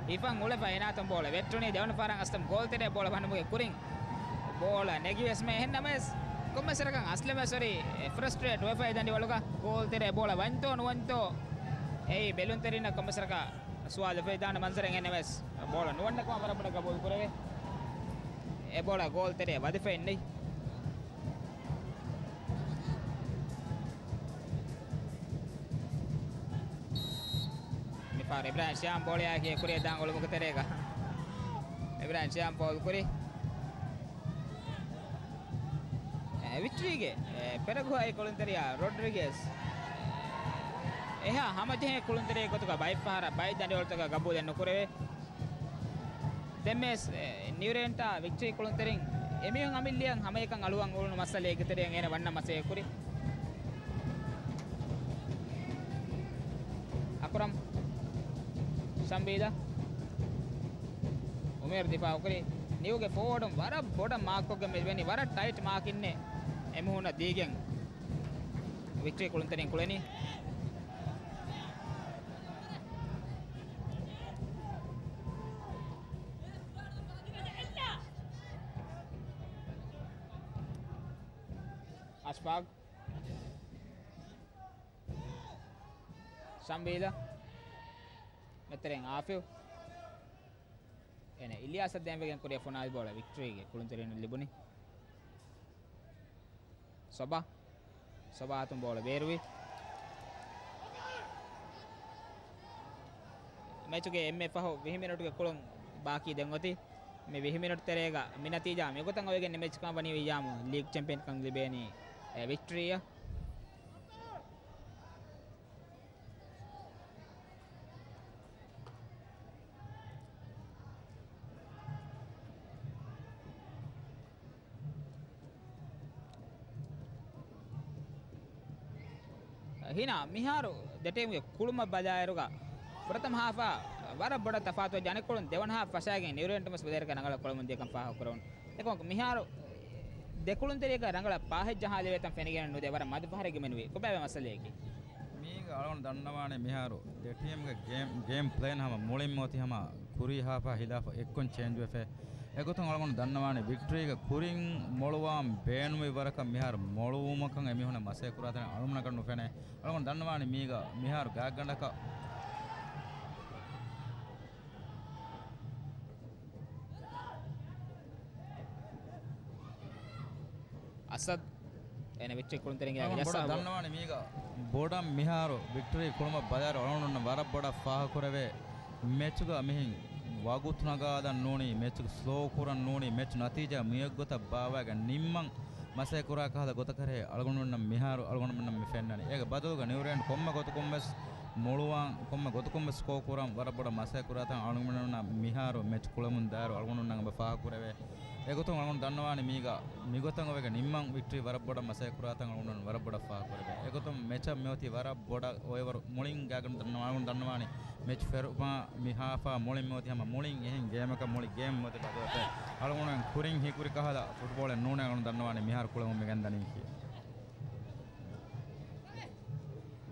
ހިފަން އުޅެފަ އޭނާ އަތުން ބޯޅަ ވެއްޓުނީ ދެވަނަ ފަހަރަށް އަސްލަމް ގޯލް ތެރެއަށް ބޯޅަ ވަނުމުގެ ކުރިން. ބޯޅަ ނެގިވެސް މެ އެހެންނަމަވެސް ކޮންމެސް ވަރަކަށް އަސްލަމް ވެސް ހުރީ ފްރަސްޓްރޭޓް ވެފަ ދަނޑިވަޅުގަ ގޯލް ތެރެއަށް ބޯޅަ ވަންތޯ ނުވަންތޯ އެއީ ބެލުންތެރިންނަށް ކޮންމެސް ވަރަކަށް ސުވާލު އުފެދިދާނެ މަންޒަރެއް. އެހެންނަމަވެސް ބޯޅަ ނުވަންނަކަމަށް ވަރަށް ބޮޑަށް ގަބޫލު ކުރެވޭ. އެ ބޯޅަ ގޯލް ތެރެއަށް ވަދެފައެއް ނެތް. މިފަހަރު އިބްރާހިމް ޝިޔާމް ބޯޅަޔާއެކީ ކުރިއަށް ދާން އުޅުމުގެ ތެރޭގަ އިބްރާހިމް ޝިޔާމް ފައުލު ކުރި. އެ، ވިކްޓްރީގެ، އެ، ޕެރަގުއޭ ކުޅުންތެރިޔާ ރޮޑްރިގެސް އެހާ ހަމަޖެހޭ ކުޅުންތެރިއެއް ގޮތުގަ ބައެއްފަހަރަށް ބައެއް ދަނޑިވަޅުތަކަށް ގަބޫލެއް ނުކުރެވޭ. ދެންމެސް، އެ، ނިއުޒީލެންޑާ ވިކްޓްރީ ކުޅުންތެރިން އެމީހުން އަމިއްލައަށް ހަމައެކަން އަޅުވަން އުޅުނު މައްސަލައެއްގެ ތެރެއަށް އޭނަ ވަންނަ މަސައްކަތް ކުރި. އަކްރަމް. ޝަމްބީލަ. އުމޭރު ދިފާއު ކުރި. ނިއުޒީލެންޑްގެ ފޯވާޑުން ވަރަށް ބޮޑަށް މާކްކޮށްގެން މި ވަނީ ވަރަށް ޓައިޓް މާކިންނެއް އެމީހުންނަށް ދީގެން ވިކްޓްރީ ކުޅުންތެރިން ކުޅެނީ. އަޝްފާގް. ޝަމްބީލަ. މެތެރެން އާފިލް. އޭނަ އިލްޔާސަށް ދޭންވެގެން ކުރިއަށް ފޮނުވާލި ބޯޅަ ވިކްޓްރީގެ ކުޅުންތެރިންނަށް ލިބުނީ. ސޮބާ. ސޮބާ އަތުން ބޯޅަ ބޭރުވި. މެޗުގެ އެންމެ ފަހު ވިހި މިނެޓުގެ ކުޅުން ބާކީ ދެން އޮތީ. މި ވިހި މިނެޓު ތެރޭގަ މި ނަތީޖާ މިގޮތަށް އޮވެގެން މެޗްކަން ވަނީ ވިއްޔާމު ލީގް ޗެމްޕިއަންކަން ލިބޭނީ އެ ވިކްޓްރީއަށް. ހިނާ މިހާރު ދެ ޓީމްގެ ކުޅުމަށް ބަލާއިރުގަ ފުރަތަމަ ހާފާ ވަރަށް ބޮޑަށް ތަފާތުވެއްޖެ. އަނެއްކޮޅުން ދެވަނަ ހާފް ފަށާގެން ނިއުރޭން ޓީމުވެސް ބަދަލުކޮށް ރަނގަޅަށް ކުޅަމުން ދިޔަކަން ފާހަގަކުރެވުނު. އެކަމަކު މިހާރު ދެކުޅުންތެރިޔަކަށް ރަނގަޅަށް ފާހެއްޖަހާލެވޭތަން ފެނިގެން ނުދޭ. ވަރަށް މަދު ފަހަރެއް ގެންނެވި. ކޮބާވޭ މައްސަލައަކީ؟ މީގަ އަޅުގަނޑު ދަންނަވާނެ މިހާރު ދެ ޓީމްގެ ގޭމް، ގޭމް ޕްލޭން ހަމަ މުޅިން އޮތީ ހަމަ ކުރީ ހާފާ ހިލާފަށް އެއްކޮށް ޗޭންޖް ވެފަ. އެގޮތުން އަޅުގަނޑު ދަންނަވާނެ ވިކްޓްރީގެ ކުރިން މޮޅުވާން ބޭނުންވި ވަރަކަށް މިހާރު މޮޅުވުމަކަށް އެމީހުންނަށް މަސައްކަތް ކުރާތަން އަޅުގަނޑަކަށް ނުފެނޭ. އަޅުގަނޑު ދަންނަވާނެ މީގަ މިހާރު ގާތްގަނޑަކަށް އަސަދް އޭނަ ވިކްޓްރީ ކުޅުންތެރިންގެ އަޅުގަނޑު ބޮޑަށް ޖައްސާ ދަންނަވާނެ މީގަ ބޮޑަށް މިހާރު ވިކްޓްރީ ކުޅުމަށް ބަލާއިރު އަޅުގަނޑުންނަށް ވަރަށް ބޮޑަށް ފާހަގަކުރެވޭ. މެޗުގަ މިހެން ވަގުތު ނަގާލަން ނޫނީ، މެޗު ސްލޯ ކުރަން ނޫނީ، މެޗު ނަތީޖާ މިއޮތްގޮތަށް ބާއްވާގެން ނިންމަން މަސައްކަތް ކުރާ ކަހަލަ ގޮތަކަށް އަޅުގަނޑުންނަށް މިހާރު އަޅުގަނޑުމެންނަށް މި ފެންނަނީ. އޭގެ ބަދަލުގަ ނިއުރޭން ކޮންމެ ގޮތަކުން ވެސް މޮޅުވާން، ކޮންމެ ގޮތަކުން ވެސް ސްކޯ ކުރަން ވަރަށް ބޮޑަށް މަސައްކަތް ކުރާތަން އަޅުގަނޑުމެންނަށް މިހާރު މެޗު ކުޅެމުން ދާއިރު އަޅުގަނޑުންނަށް އެބަ ފާހަގަކުރެވޭ. އެގޮތުން އަޅުގަނޑު ދަންނަވާނީ މީގަ މިގޮތަށް އޮވެގެން ނިންމަން ވިކްޓްރީ ވަރަށް ބޮޑަށް މަސައްކަތް ކުރާތަން އަޅުގަނޑުން ވަރަށް ބޮޑަށް ފާހަގަކުރެވޭ. އެގޮތުން މެޗަށް މިއޮތީ ވަރަށް ބޮޑަށް އޮއެވަރު މުޅިން ގާތްގަނޑު ދަންނަވާ، އަޅުގަނޑު ދަންނަވާނީ މެޗު ފެށުމާ މި ހާފާ މުޅިން މިއޮތީ ހަމަ މުޅިން އެހެން ގޭމަކަށް މުޅި ގޭމް މިއޮތީ ބަދަލުވެފަ. އަޅުގަނޑުމެން ކުރިން ހީކުރި ކަހަލަ ފުޓްބޯޅެއް ނޫނޭ އަޅުގަނޑު ދަންނަވާނީ މިހާރު ކުޅެމުން މިގެންދަނީކީ.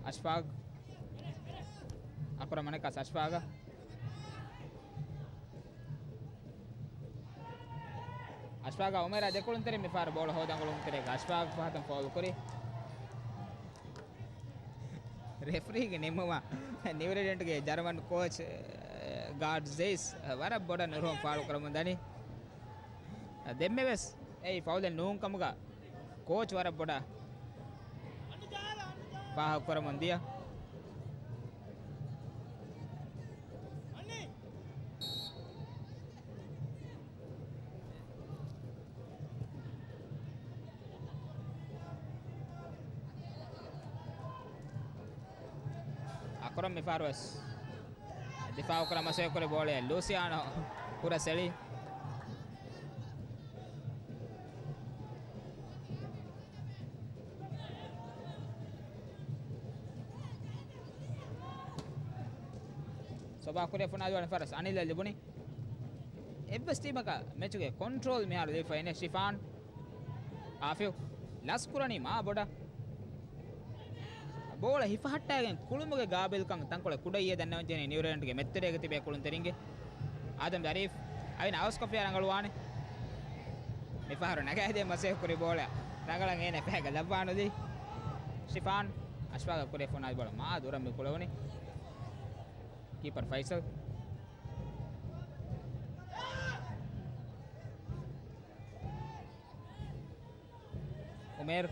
އަޝްފާގް. އަކުރަމް އަނެއްކާ އަޝްފާގަށް. އަޝްފާގާ އުމޭރާ ދެކުޅުންތެރިން މިފަހަރު ބޯޅަ ހޯދަނގުޅުންތެރޭގަ އަޝްފާގް ފަހަތުން ފޯލް ކުރި. ރެފްރީގެ ނިންމުމަށް ނިއުރޭޑެންޓްގެ ޖަރުމަން ކޯޗް ގާޑް ޒެއިސް ވަރަށް ބޮޑަށް ނުރުހުން ފާޅުކުރަމުން ދަނީ. ދެންމެވެސް އެއީ ފައުލެއް ނޫން ކަމުގަ ކޯޗް ވަރަށް ބޮޑަށް ފާހަގަކުރަމުން ދިޔަ. އަކުރަމް މިފަހަރުވެސް ދިފާއުކުރަން މަސައްކަތްކުރި ބޯޅައެއް ލޫސިއާނޯ ކުރަސް އެޅި. ސޮބާ ކުރިއަށް ފުނާދިވާނެ ފަރަސް އަނިލަށް ލިބުނީ. އެއްވެސް ޓީމަކަށް މެޗުގެ ކޮންޓްރޯލް މިހާރު ލިބިފައިނެ ޝިފާން. އާފިލް ލަސްކުރަނީ މާ ބޮޑަށް. ބޯޅަ ހިފަހައްޓާގެން ކުޅުމުގެ ގާބިލްކަން ތަންކޮޅެއް ކުޑައިޔޭ ދަންނަވަންޖެހެނީ ނިއުރޭޑެންޓްގެ މެދުތެރޭގަ ތިބޭ ކުޅުންތެރިންގެ. އާދަމް ޒަރީފް އަވިން އަވަސްކޮށްފިޔާ ރަނގަޅުވާނެ. މިފަހަރު ނަގާދޭ މަސައްކަތް ކުރި ބޯޅަ ރަނގަޅަށް އޭނަ ފައިގަ ލައްވާނުލީ. ޝިފާން އަޝްފާގަށް ކުރިއަށް ފުނާދި ބޯޅަ މާ ދުރަށް މި ކުޅެވުނީ. ކީޕަރ ފައިސަލް. އުމޭރު.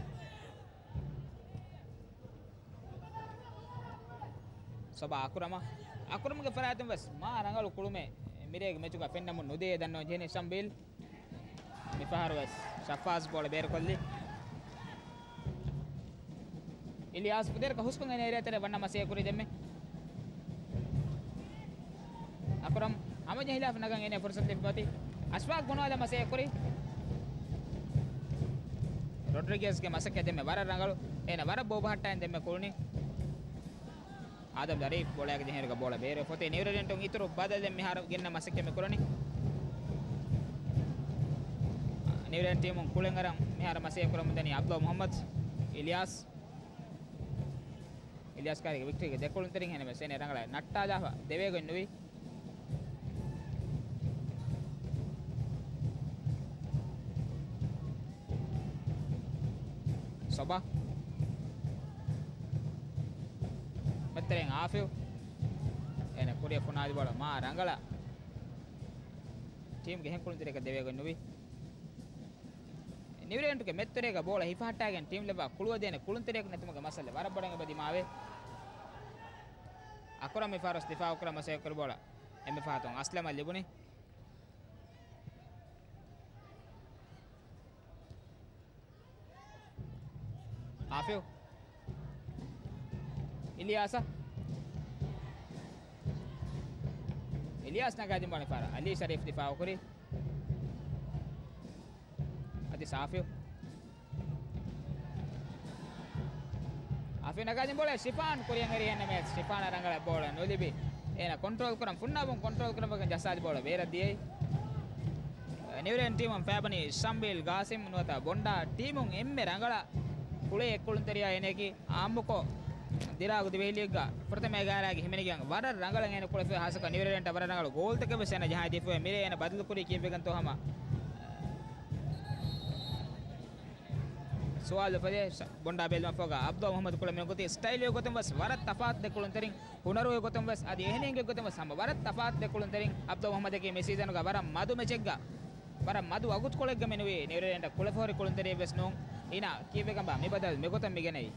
ސޮބާ އަކުރަމަށް. އަކުރަމްގެ ފަރާތުން ވެސް މާ ރަނގަޅު ކުޅުމެއް މިރޭގެ މެޗުގަ ފެންނަމުން ނުދޭ ދަންނަވަން ޖެހެނީ ޝަމްބީލް. މިފަހަރު ވެސް ޝަފާޒް ބޯޅަ ބޭރުކޮށްލި. އިލިޔާސް ފުދޭރަކަށް ހުސްކޮށް އޭނަ އެރިއަށް ވަންނަ މަސައްކަތް ކުރި ދެންމެ. އަކުރަމް ހަމަޖެހިލާފަ ނަގަން އޭނަ ފުރުސަތު ލިބިފަ އޮތީ. އަޝްފާގް ބުނާލަން މަސައްކަތް ކުރި. ރޮޑްރިގޭޒްގެ މަސައްކަތް ދެންމެ ވަރަށް ރަނގަޅު. އޭނަ ވަރަށް ބޯ ބަހައްޓާ ދެންމެ ކުޅުނީ. އާދަމް ޒަރީފް ބޯޅައިގެ ޖެހޭނެގަ ބޯޅަ ބޭރުވެފަ އޮތީ. ނިއުރޭޑެންޓުން އިތުރު ބަދަލެއް މިހާރު ގެންނަ މަސައްކަތް މި ކުރަނީ. ނިއުރޭޑެންޓް ޓީމުން ކުޅެން އަރަން މިހާރު މަސައްކަތް ކުރަމުން ދަނީ އަބްދުﷲ މުޙައްމަދު، އިލްޔާސް. އިލްޔާސް ކާރިގެ ވިކްޓްރީގެ ދެކުޅުންތެރިން ހެނެމެސް އޭނަ ރަނގަޅަށް ނައްޓާލާފަ ދެވޭގޮތް ނުވި. ސޮބާ. މެދުތެރެއިން އާފިލް. އޭނަ ކުރިއަށް ފުނާދި ބޯޅަ މާ ރަނގަޅަށް ޓީމްގެ އެހެން ކުޅުންތެރިޔަކަށް ދެވޭގޮތް ނުވި. ނިއުރޭޑެންޓްގެ މެދުތެރޭގަ ބޯޅަ ހިފަހައްޓާގެން ޓީމް ލައްވާ ކުޅުވަދޭނެ ކުޅުންތެރިޔަކު ނެތުމުގެ މައްސަލަ ވަރަށް ބޮޑަށް އެބަ ދިމާވޭ. އަކުރަމް މިފަހަރު ދިފާއުކުރަން މަސައްކަތްކުރި ބޯޅަ އެންމެ ފަހަތުން އަސްލަމަށް ލިބުނީ. އާފިލް. އިލިޔާސަށް. އިލިޔާސް ނަގާދިން ބޯޅަ މިފަހަރު އަލީ ޝަރީފް ދިފާއުކުރި. އަދި އާފިލް. އާފިލް ނަގާދިން ބޯޅަ ޝިފާން ކުރިއަށް އެރި ހެންނަމެސް ޝިފާނަށް ރަނގަޅަށް ބޯޅަ ނުލިބި. އޭނަ ކޮންޓްރޯލް ކުރަން، ފުންނާބުން ކޮންޓްރޯލް ކުރަން ވެގެން ޖައްސާލި ބޯޅަ ބޭރަށް ދިޔައީ. ނިއުރޭން ޓީމުން ފައިބަނީ ޝަމްވީލް ގާސިމް ނުވަތަ ބޮންޑާ ޓީމުން އެންމެ ރަނގަޅަށް ކުޅޭ ކުޅުންތެރިޔާ އޭނައަކީ. އާއްމުކޮށް، ދިރާގު ދިވެހި ލީގްގަ ފުރަތަމަ އެގާރައިގެ ހިމެނިގެން ވަރަށް ރަނގަޅަށް އޭނަ ކުޅެފައި، ހާއްސަކޮށް ނިއުރޭންޓަށް ވަރަށް ރަނގަޅު ގޯލްތަކެއް ވެސް އޭނަ ޖަހައިދީފައި. މިރޭ އޭނަ ބަދަލުކުރީ ކީއްވެގެންތޯ ހަމަ ސުވާލު އުފެދޭ. ބޮންޑާ ބެލުމަށްފަހުގަ އަބްދުލް މުހައްމަދު ކުޅެމިނު ގޮތީ ސްޓައިލުގެ ގޮތުން ވެސް ވަރަށް ތަފާތު ދެ ކުޅުންތެރިން، ހުނަރުގެ ގޮތުން ވެސް އަދި އެހެނިހެންގެ ގޮތުން ވެސް ހަމަ ވަރަށް ތަފާތު ދެ ކުޅުންތެރިން. އަބްދުލް މުހައްމަދަކީ މި ސީޒަނުގަ ވަރަށް މަދު މެޗެއްގަ ވަރަށް މަދު ވަގުތުކޮޅެއްގަ މި ނުވީ. ނިއުރޭންޓަށް ކުޅެފަހުރި ކުޅުންތެރިއެއް ވެސް ނޫން. އިނާ ކީއްވެގެންބާ މި ބަދަލު މިގޮތަށް މި ގެނައީ؟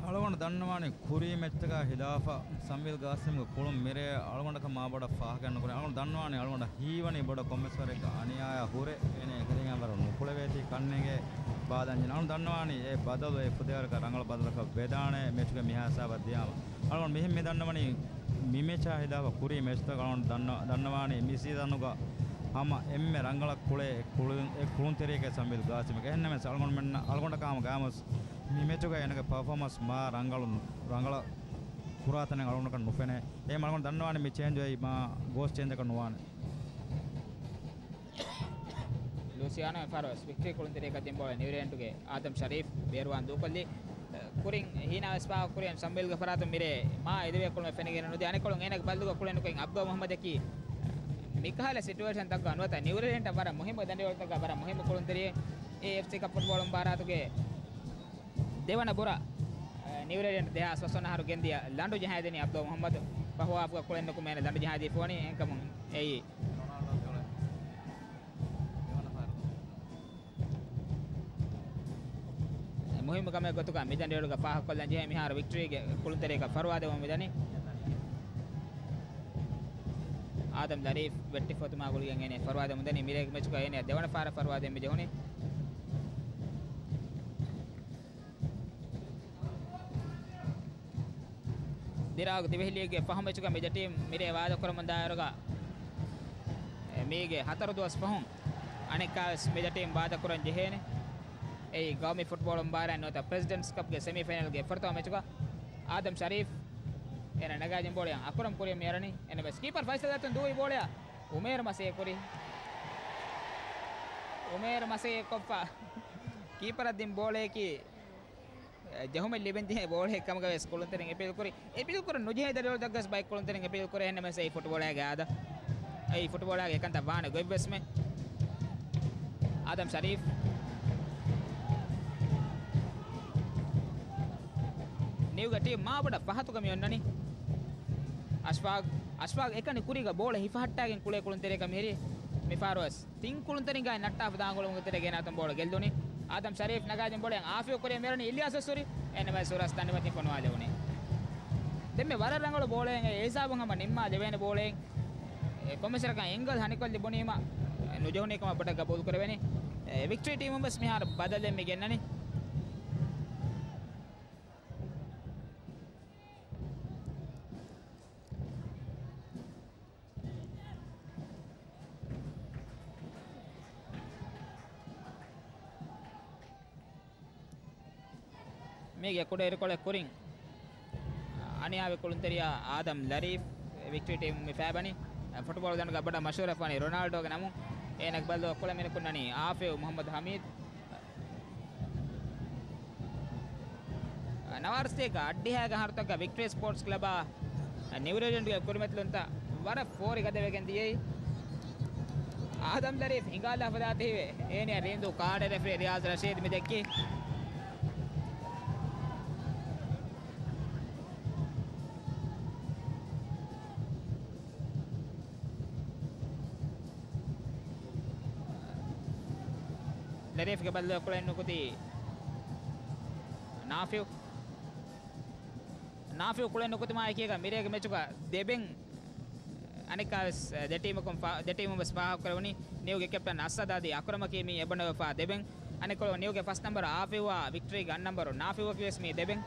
އަޅުގަނޑު ދަންނަވާނީ ކުރީ މެޗްތަކާ ހިލާފަށް ސަމްވީލް ގާސިމްގެ ކުޅުން މިރޭ އަޅުގަނޑަކަށް މާބޮޑަށް ފާހަގައެއް ނުކުރޭ. އަޅުގަނޑު ދަންނަވާނީ އަޅުގަނޑަށް ހީވަނީ ބޮޑަށް ކޮންމެސް ވަރެއްގެ އަނިޔާއެއް ހުރެ އޭނަ އެކަލޭގެ ވަރަށް ނުކުޅެވޭތީ ކަންނޭނގެ ބާލަންޖެހޭ. އަޅުގަނޑު ދަންނަވާނީ އެ ބަދަލު އެ ފުދޭވަރަކަށް ރަނގަޅު ބަދަލަކަށް ވެދާނެ މެޗުގެ މިހާ ހިސާބަށް ދިޔާމަ. އަޅުގަނޑު މިހެން މި ދަންނަވަނީ މި މެޗާ ހިލާފަށް ކުރީ މެޗްތައް އަޅުގަނޑު ދަންނަ-، ދަންނަވާނީ މި ސީޒަނުގަ ހަމަ އެންމެ ރަނގަޅަށް ކުޅޭ އެ ކުޅުން-، އެ ކުޅުންތެރިޔަކޭ ސަމްވީލް ގާސިމެކޭ. އެހެންނަމަވެސް އަޅުގަނޑުމެންނަށް އަޅުގަނޑަކާ ހަމަ ގާމުސް މި މެޗުގަ އޭނަގެ ޕަރފޯމަންސް މާ ރަނގަޅު، ރަނގަޅަށް ކުރާތަނެއް އަޅުގަނޑަކަށް ނުފެނޭ. އެހެން އަޅުގަނޑު ދަންނަވާނީ މި ޗޭންޖު އެއީ މާ ގޯސް ޗޭންޖަކަށް ނުވާނެ. ލޫސިއާނޯ އެފްއާރްއެސް ވިކްޓްރީ ކުޅުންތެރިޔަކަށް ދިން ބޯޅަ ނިއުރޭންޓުގެ އާދަމް ޝަރީފް ބޭރުވާން ދޫކޮށްލީ. ކުރިން ހީނާވެސް ފާހަގަކުރި ސަމްވީލްގެ ފަރާތުން މިރޭ މާ އެދެވޭ ކުޅުމެއް ފެނިގެން ނުދި. އަނެއްކޮޅުން އޭނަގެ ބައްލުގަ ކުޅެން ނުކުތް އަބްދުލް މުހައްމަދަކީ މިކަހަލަ ސިޓުއޭޝަންތަކުގަ ނުވަތަ ނިއުރޭންޓަށް ވަރަށް މުހިއްމު ދަނޑިވަޅުތަކުގަ ވަރަށް މުހިއްމު ކުޅުންތެރިއެއް. އެ އެފްސީ ކަޕް ފުޓްބޯޅަ މުބާރާތުގެ ދެވަނަ ބުރަ، އެ، ނިއުރޭންޓް ދެހާސް ފަސްވަނަ އަހަރު ގެންދިޔަ ލަނޑު ޖަހައިދިނީ އަބްދުލް މުހައްމަދު. ފަހު ހާފްގަ ކުޅެން ނުކުމެ އޭނަ ލަނޑު ޖަހައިދީފަ ވަނީ. އެހެންކަމުން އެއީ މުހިއްމު ކަމެއް ގޮތުގަ މި ދަނޑިވަޅުގަ ފާހަގަކޮށްލަން ޖެހޭ. މިހާރު ވިކްޓަރީގެ ކުޅުންތެރިޔަކަށް ފަރުވާ ދެވުން މިދަނީ. އާދަމް ލަރީފް ވެއްޓިފަ އޮތުމާ ގުޅިގެން އޭނަ ފަރުވާ ދެމުން ދަނީ. މިރޭގެ މެޗުގަ އޭނަ ދެވަނަ ފަހަރަށް ފަރުވާ ދެން މި ޖެހުނީ. ދިރާގު ދިވެހި ލީގްގެ ފަހު މެޗުގަ މި ދެ ޓީމް މިރޭ ވާދަކުރަމުން ދާއިރުގަ، އެ، މީގެ ހަތަރު ދުވަސް ފަހުން އަނެއްކާވެސް މި ދެ ޓީމް ވާދަކުރަން ޖެހޭނެ. އެއީ ގައުމީ ފުޓްބޯޅަ މުބާރާތް ނުވަތަ ޕްރެސިޑެންޓްސް ކަޕްގެ ސެމީ ފައިނަލްގެ ފުރަތަމަ މެޗުގަ އާދަމް ޝަރީފް އޭނަ ނަގާދިން ބޯޅައަށް އަކުރަމް ކުރިޔަށް މިއަރަނީ. އެންމެސް ކީޕަރު ފައިސަލް އަތުން ދޫވި ބޯޅައަށް އުމޭރު މަސައްކަތް ކުރި. އުމޭރު މަސައްކަތް ކޮށްފަ ކީޕަރަށް ދިން ބޯޅައަކީ ޖެހުމެއް ލިބެން ޖެހޭ ބޯޅައެއް ކަމުގަވެސް ކުޅުންތެރިން އެޕީލް ކުރި. އެޕީލް ކުރަން ނުޖެހޭ ދަރިވަޅުތަކުގަސް ބައެއް ކުޅުންތެރިން އެޕީލް ކުރޭ. އެހެންނަމަވެސް އެއީ ފުޓްބޯޅައިގެ އާދަ. އެއީ ފުޓްބޯޅައިގެ އެކަންތައް ވާނެ ގޮތްވެސްމެ. އާދަމް ޝަރީފް. ނިއުގެ ޓީމް މާބޮޑަށް ފަހަތުގަ މި އޮންނަނީ. އަޝްފާގް، އަޝްފާގް އެކަނި ކުރީގަ ބޯޅަ ހިފަހައްޓާގެން ކުޅޭ ކުޅުންތެރިޔަކަށް މިހިރީ. މިފާރުވެސް ތިން ކުޅުންތެރިންގާ ނައްޓާފަ ދާން ގުޅުމުގެ ތެރޭގަ އޭނާ އަތުން ބޯޅަ ގެއްލުނީ. އާދަމް ޝަރީފް ނަގާދިން ބޯޅައަށް އާފިޔު ކުރިޔަށް މިއަރަނީ އިލްޔާސް ސުރި. އެންމެސް ސުރަސް ދަނޑިމަތިން ފޮނުވާލެވުނީ. ދެންމެ ވަރަށް ރަނގަޅު ބޯޅައެއް އެ ހިސާބުން ހަމަ ނިންމާލެވޭނެ ބޯޅައެއް. އެ ކޮންމެސް ވަރަކަށް އެންގަލް ހަނިކޮށްލި ބުނީމަ ނުޖެހުނީ ކަމަށް ބޮޑަށް ގަބޫލު ކުރެވެނީ. އެ ވިކްޓަރީ ޓީމުން ވެސް މިހާރު ބަދަލެއް މި ގެންނަނީ. މީގެ ކުޑައިރުކޮޅެއް ކުރިން އަނިޔާވި ކުޅުންތެރިޔާ އާދަމް ލަރީފް ވިކްޓަރީ ޓީމުން މި ފައިބަނީ. ފުޓްބޯޅަ ދަނޑުގަ ބޮޑަށް މަޝްހޫރަށް ވަނީ ރޮނާލްޑޯގެ ނަމުން. އޭނަގެ ބައްލަވަ ކުޅެމިނަކުންނަނީ އާފިވް މުހައްމަދު ހަމީދު. ނަވާރަ ސަތޭކަ އަށްޑިހައިގެ އަހަރުތަކަށް ވިކްޓަރީ ސްޕޯޓްސް ކްލަބާ ނިއުރޭންޓްގެ ކުރިމަތިލުންތައް ވަރަށް ފޯރި ގަދަވެގެން ދިޔައީ. އާދަމް ލަރީފް ހިނގާލާފަ ދާތީވެ އޭނައަށް ރީނދޫ ކާޑެއް ރެފްރީ ރިޔާޒް ރަޝީދު މި ދެއްކީ. ލަރީފްގެ ބައްލަވަ ކުޅެން ނުކުތީ ނާފިވް. ނާފިވް ކުޅެން ނުކުތުމާ އެކީގަ މިރޭގެ މެޗުގަ ދެބެން އަނެއްކާވެސް ދެ ޓީމަކުން ފާ-، ދެ ޓީމުން ވެސް ފާހަގަކުރެވުނީ. ނިއުގެ ކެޕްޓަން އަސަދް އަދި އަކްރަމަކީ މި އެބަނަވެފާ ދެބެން. އަނެއްކޮޅު ނިއުގެ ފަސް ނަމްބަރު އާފިވްއާ ވިކްޓަރީގެ އަށް ނަމްބަރު ނާފިވްއަކީ ވެސް މީ ދެބެން.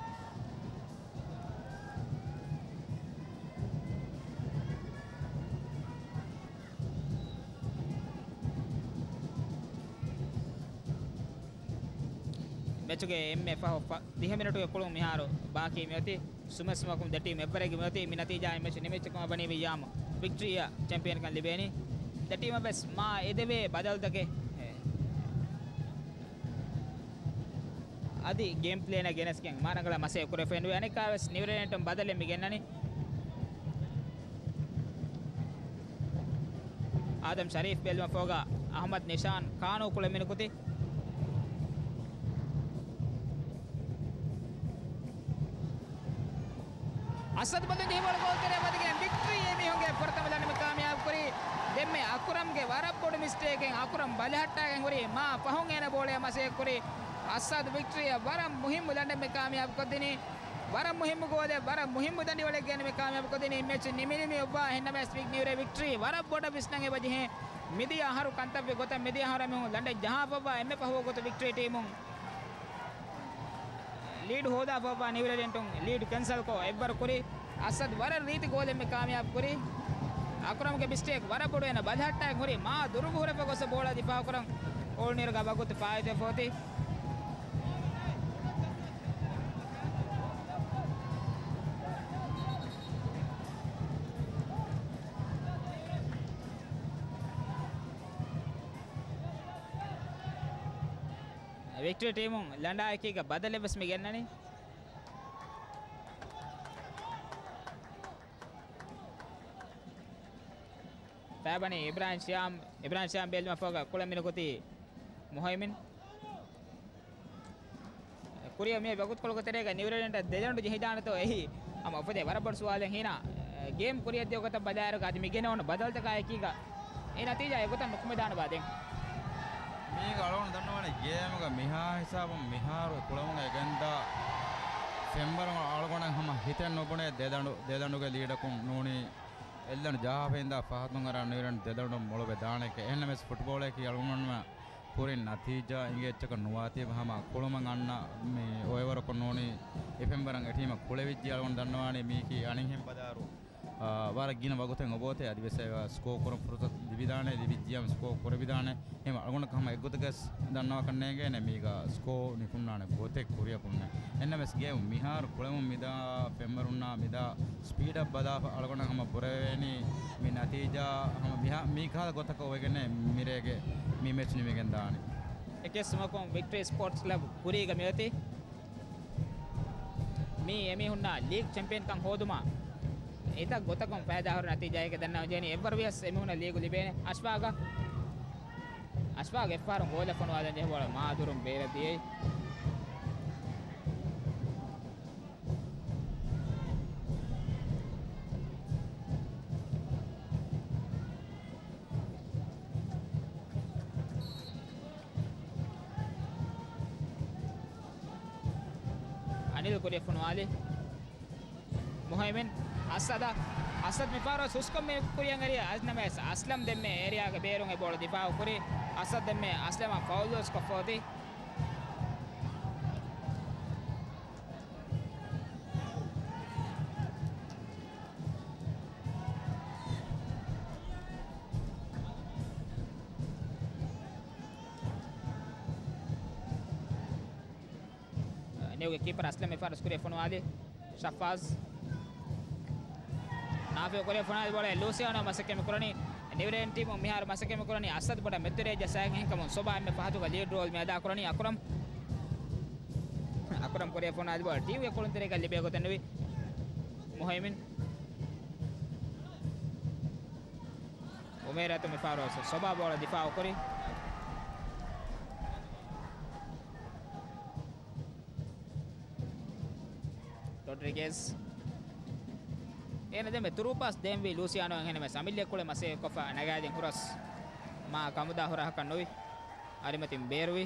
މެޗުގެ އެންމެ ފަހު ފަ-، ދިހަ މިނެޓުގެ ކުޅުން މިހާރު ބާކީ މިއޮތީ. ސުމަސްމަކުން ދެ ޓީމް އެއްވަރެއްގެ މިއޮތީ. މި ނަތީޖާއިން މެޗު ނިމިއްޖެކަމަށް ވަނީ ވިއްޔާމު ވިކްޓްރީއަށް ޗެމްޕިއަންކަން ލިބޭނީ. ދެ ޓީމަށް ވެސް މާ އެދެވޭ ބަދަލުތަކެއް އަދި ގޭމް ޕްލޭނަށް ގެނެސްގެން މާ ރަނގަޅަށް މަސައްކަތް ކުރެފަ އެންނުވޭ. އަނެއްކާވެސް ނިއު ރެޑެންޓުން ބަދަލެއް މި ގެންނަނީ. އާދަމް ޝަރީފް ބެލުމަށް ފޯގާ އަހްމަދު ނިޝާން ކާނޫ ކުޅެމިނިކުތި. އަސަދު ބަލިން ޖެހި ބޯޅަ ގޯލްތެރެއަށް ވަދެގެން ވިކްޓްރީ އެމީހުންގެ ފުރަތަމަ ލަނޑު މި ކާމިޔާބު ކުރީ. ދެންމެ އަކުރަމްގެ ވަރަށް ބޮޑު މިސްޓޭކެއް އަކުރަމް ބަލިހައްޓާގެން ހުރީ މާ ފަހުން އޭނަ ބޯޅަޔަށް މަސައްކަތް ކުރީ. އަސަދު ވިކްޓްރީއަށް ވަރަށް މުހިއްމު ލަނޑެއް މި ކާމިޔާބު ކޮށްދިނީ. ވަރަށް މުހިއްމު ގޯލެއް، ވަރަށް މުހިއްމު ދަނޑިވަޅެއް ގެން މި ކާމިޔާބު ކޮށްދިނީ. މެޗު ނިމި ނިމި އޮއްވާ އެހެންނަމަވެސް ވިކް ނިއުރޭ ވިކްޓްރީ ވަރަށް ބޮޑަށް ވިސްނަން އެބަޖެހޭ. މިދިޔަ އަހަރު ކަންތައްވި ގޮތަށް މިދިޔަ އަހަރު އެމީހުން ލަނޑެއް ޖަހާފައްވާ އެންމެ ފަހު ގޮތު ވިކްޓްރީ ޓީމުން ލީޑް ހޯދާފައްވާ ނިއު ރެޑެންޓުން ލީޑް ކެންސަލްކޮށް އެއްވަރު ކުރި. އަސަދް ވަރަށް ރީތި ގޯލެއް މި ކާމިޔާބު ކުރި. އަކްރަމްގެ މިސްޓޭކް ވަރަށް ބޮޑު އޭނަ ބަލިހައްޓާގެން ހުރި މާ ދުރުގަ ހުރެފަ ގޮސް ބޯޅަ ދިފާއުކުރަން އޯޅުނީރުގަ ވަގުތު ފާއިތުވެފަ އޮތީ. ވިކްޓްރީ ޓީމުން ލަނޑާއެކީގަ ބަދަލެއް ވެސް މި ގެންނަނީ. ފައިބަނީ އިބްރާހިމް ޝިޔާމް، އިބްރާހިމް ޝިޔާމް ބޭލުމަށް ފޯގާ ކުޅެމިނިކުތީ މުހައިމިން. ކުރިއަށް މި ވަގުތުކޮޅުގެ ތެރޭގަ ނިއު ރެޑެންޓަށް ދެ ދަނޑު ޖެހިދާނެތޯ އެހީ ހަމަ އުފެދޭ ވަރަށް ބޮޑު ސުވާލެއް ހީނާ. ގޭމް ކުރިއަށް ދިޔަ ގޮތަށް ބަލާއިރުގަ އަދި މި ގެނެވުނު ބަދަލުތަކާ އެކީގަ އެ ނަތީޖާ އެގޮތަށް ނުކުމެދާނެބާ ދެން؟ މީގަ އަޅުގަނޑު ދަންނަވާނެ ގޭމުގަ މިހާ ހިސާބުން މިހާރު ކުޅެމުން އެ ގެންދާ ފެންވަރު އަޅުގަނޑަށް ހަމަ ހިތެއް ނުބުނޭ ދެ ދަނޑު، ދެ ދަނޑުގެ ލީޑަކުން ނޫނީ އެއްލަނޑު ޖަހާފައިންދާ ފަހަތުން އަރާ ނިއު ރެޑެންޓް ދެ ދަނޑު މޮޅުވެ ދާނެކޭ. އެހެންނަމަވެސް ފުޓްބޯޅައަކީ އަޅުގަނޑުމެންނަށް ކުރިން ނަތީޖާ އިނގޭ އެއްޗަކަށް ނުވާތީ ހަމަ ކުޅުމަށް އަންނަ މި އޮއެވަރަކުން ނޫނީ އެ ފެންވަރަށް އެ ޓީމަށް ކުޅެވިއްޖެ. އަޅުގަނޑު ދަންނަވާނީ މީކީ އަނިހެން ބަލާރު، އާ، ވަރަށް ގިނަ ވަގުތެއް އޮބޯތޭ އަދިވެސް ސްކޯ ކުރަން ފުރުސަތު ލިބިދާނެ، ލިބިއްޖިއްޔާމު ސްކޯ ކުރެވިދާނެ. އެހެން އަޅުގަނޑަކަށް ހަމަ އެއްގޮތަކަސް ދަންނަވާކަށް ނޭނގޭނެ މީގަ ސްކޯ ނިކުންނާނެ ގޮތެއް ކުރިއަކުންނެ. އެހެންނަމަވެސް ގޭމު މިހާރު ކުޅެމުން މިދާ ފެންވަރުންނާ މިދާ ސްޕީޑަށް ބަލާފަ އަޅުގަނޑަށް ހަމަ ބުރަވެވޭނީ މި ނަތީޖާ ހަމަ މިހާ-، މީ ކަހަލަ ގޮތަކަށް އޮވެގެން މިރޭގެ މި މެޗް ނިމިގެން ދާނީ. އެކެއް ސުމަކުން ވިކްޓްރީ ސްޕޯޓްސް ކްލަބް ކުރީގަ މިއޮތީ. މީ އެމީހުންނާ ލީގް ޗެމްޕިއަންކަން ހޯދުމާ އެތައް ގޮތަކުން ފައިދާހުރި ނަތީޖާއެކޭ ދަންނަވަން ޖެހެނީ. އެއްވަރު ވިޔަސް އެމީހުންނަށް ލީގު ލިބޭނެ. އަޝްފާގަ، އަޝްފާގް އެއްފަހަރު ގޯލެއް ފޮނުވާލަން ޖެހި ބޯޅަ މާ ދުރުން ބޭރަށް ދިޔައީ. އަނިލް ކުރިއަށް ފޮނުވާލި. މުހައިމިން، އަސަދަށް، އަސަދް މިފަހަރު ސުސްކޮށް މި ކުރިއަށް އެރިޔާ އަސް ނަމަވެސް އަސްލަމް ދެންމެ އޭރިޔާގެ ބޭރުން އެ ބޯޅަ ދިފާއު ކުރި. އަސަދް ދެންމެ އަސްލަމަށް ފައުލް ލޫސް ކޮށްފަ އޮތީ. ނިއުގެ ކީޕަރ އަސްލަމް މިފަހަރު ސްކުރިއަށް ފޮނުވާލި. ޝައްފާޒް. ނާފިއު ކުރިއަށް ފޮނުވާލި ބޯޅަ ލޫސިއާނޯ މަސައްކަތް މި ކުރަނީ. ނިއު ރެޑެން ޓީމުން މިހާރު މަސައްކަތް މި ކުރަނީ އަސަދް ބޮޑަށް މެދުތެރޭ ޖައްސާގެން. އެހެންކަމުން ސޮބާ އެންމެ ފަހަތުގަ ލީޑް ރޯލް މި އަދާ ކުރަނީ. އަކުރަމް. އަކުރަމް ކުރިއަށް ފޮނުވާލި ބޯޅަ ޓީމުގެ ކުޅުންތެރިޔަކަށް ލިބޭ ގޮތެއް ނުވި. މުހައިމިން. އުމޭރަތު މިފަހަރު ސޮބާ ބޯޅަ ދިފާއު ކުރި. ރޮޑްރިގެޒް. އޭނަ ދެންމެ ތުރޫ ޕާސް ދޭންވީ ލޫސިއާނޯ އެހެންނަމަވެސް އަމިއްލަ ކުޅެ މަސައްކަތްކޮށްފަ ނަގާދިން ހުރަސް މާ ކަމުދާ ހުރަހަކަށް ނުވި. އަރިމަތިން ބޭރުވި.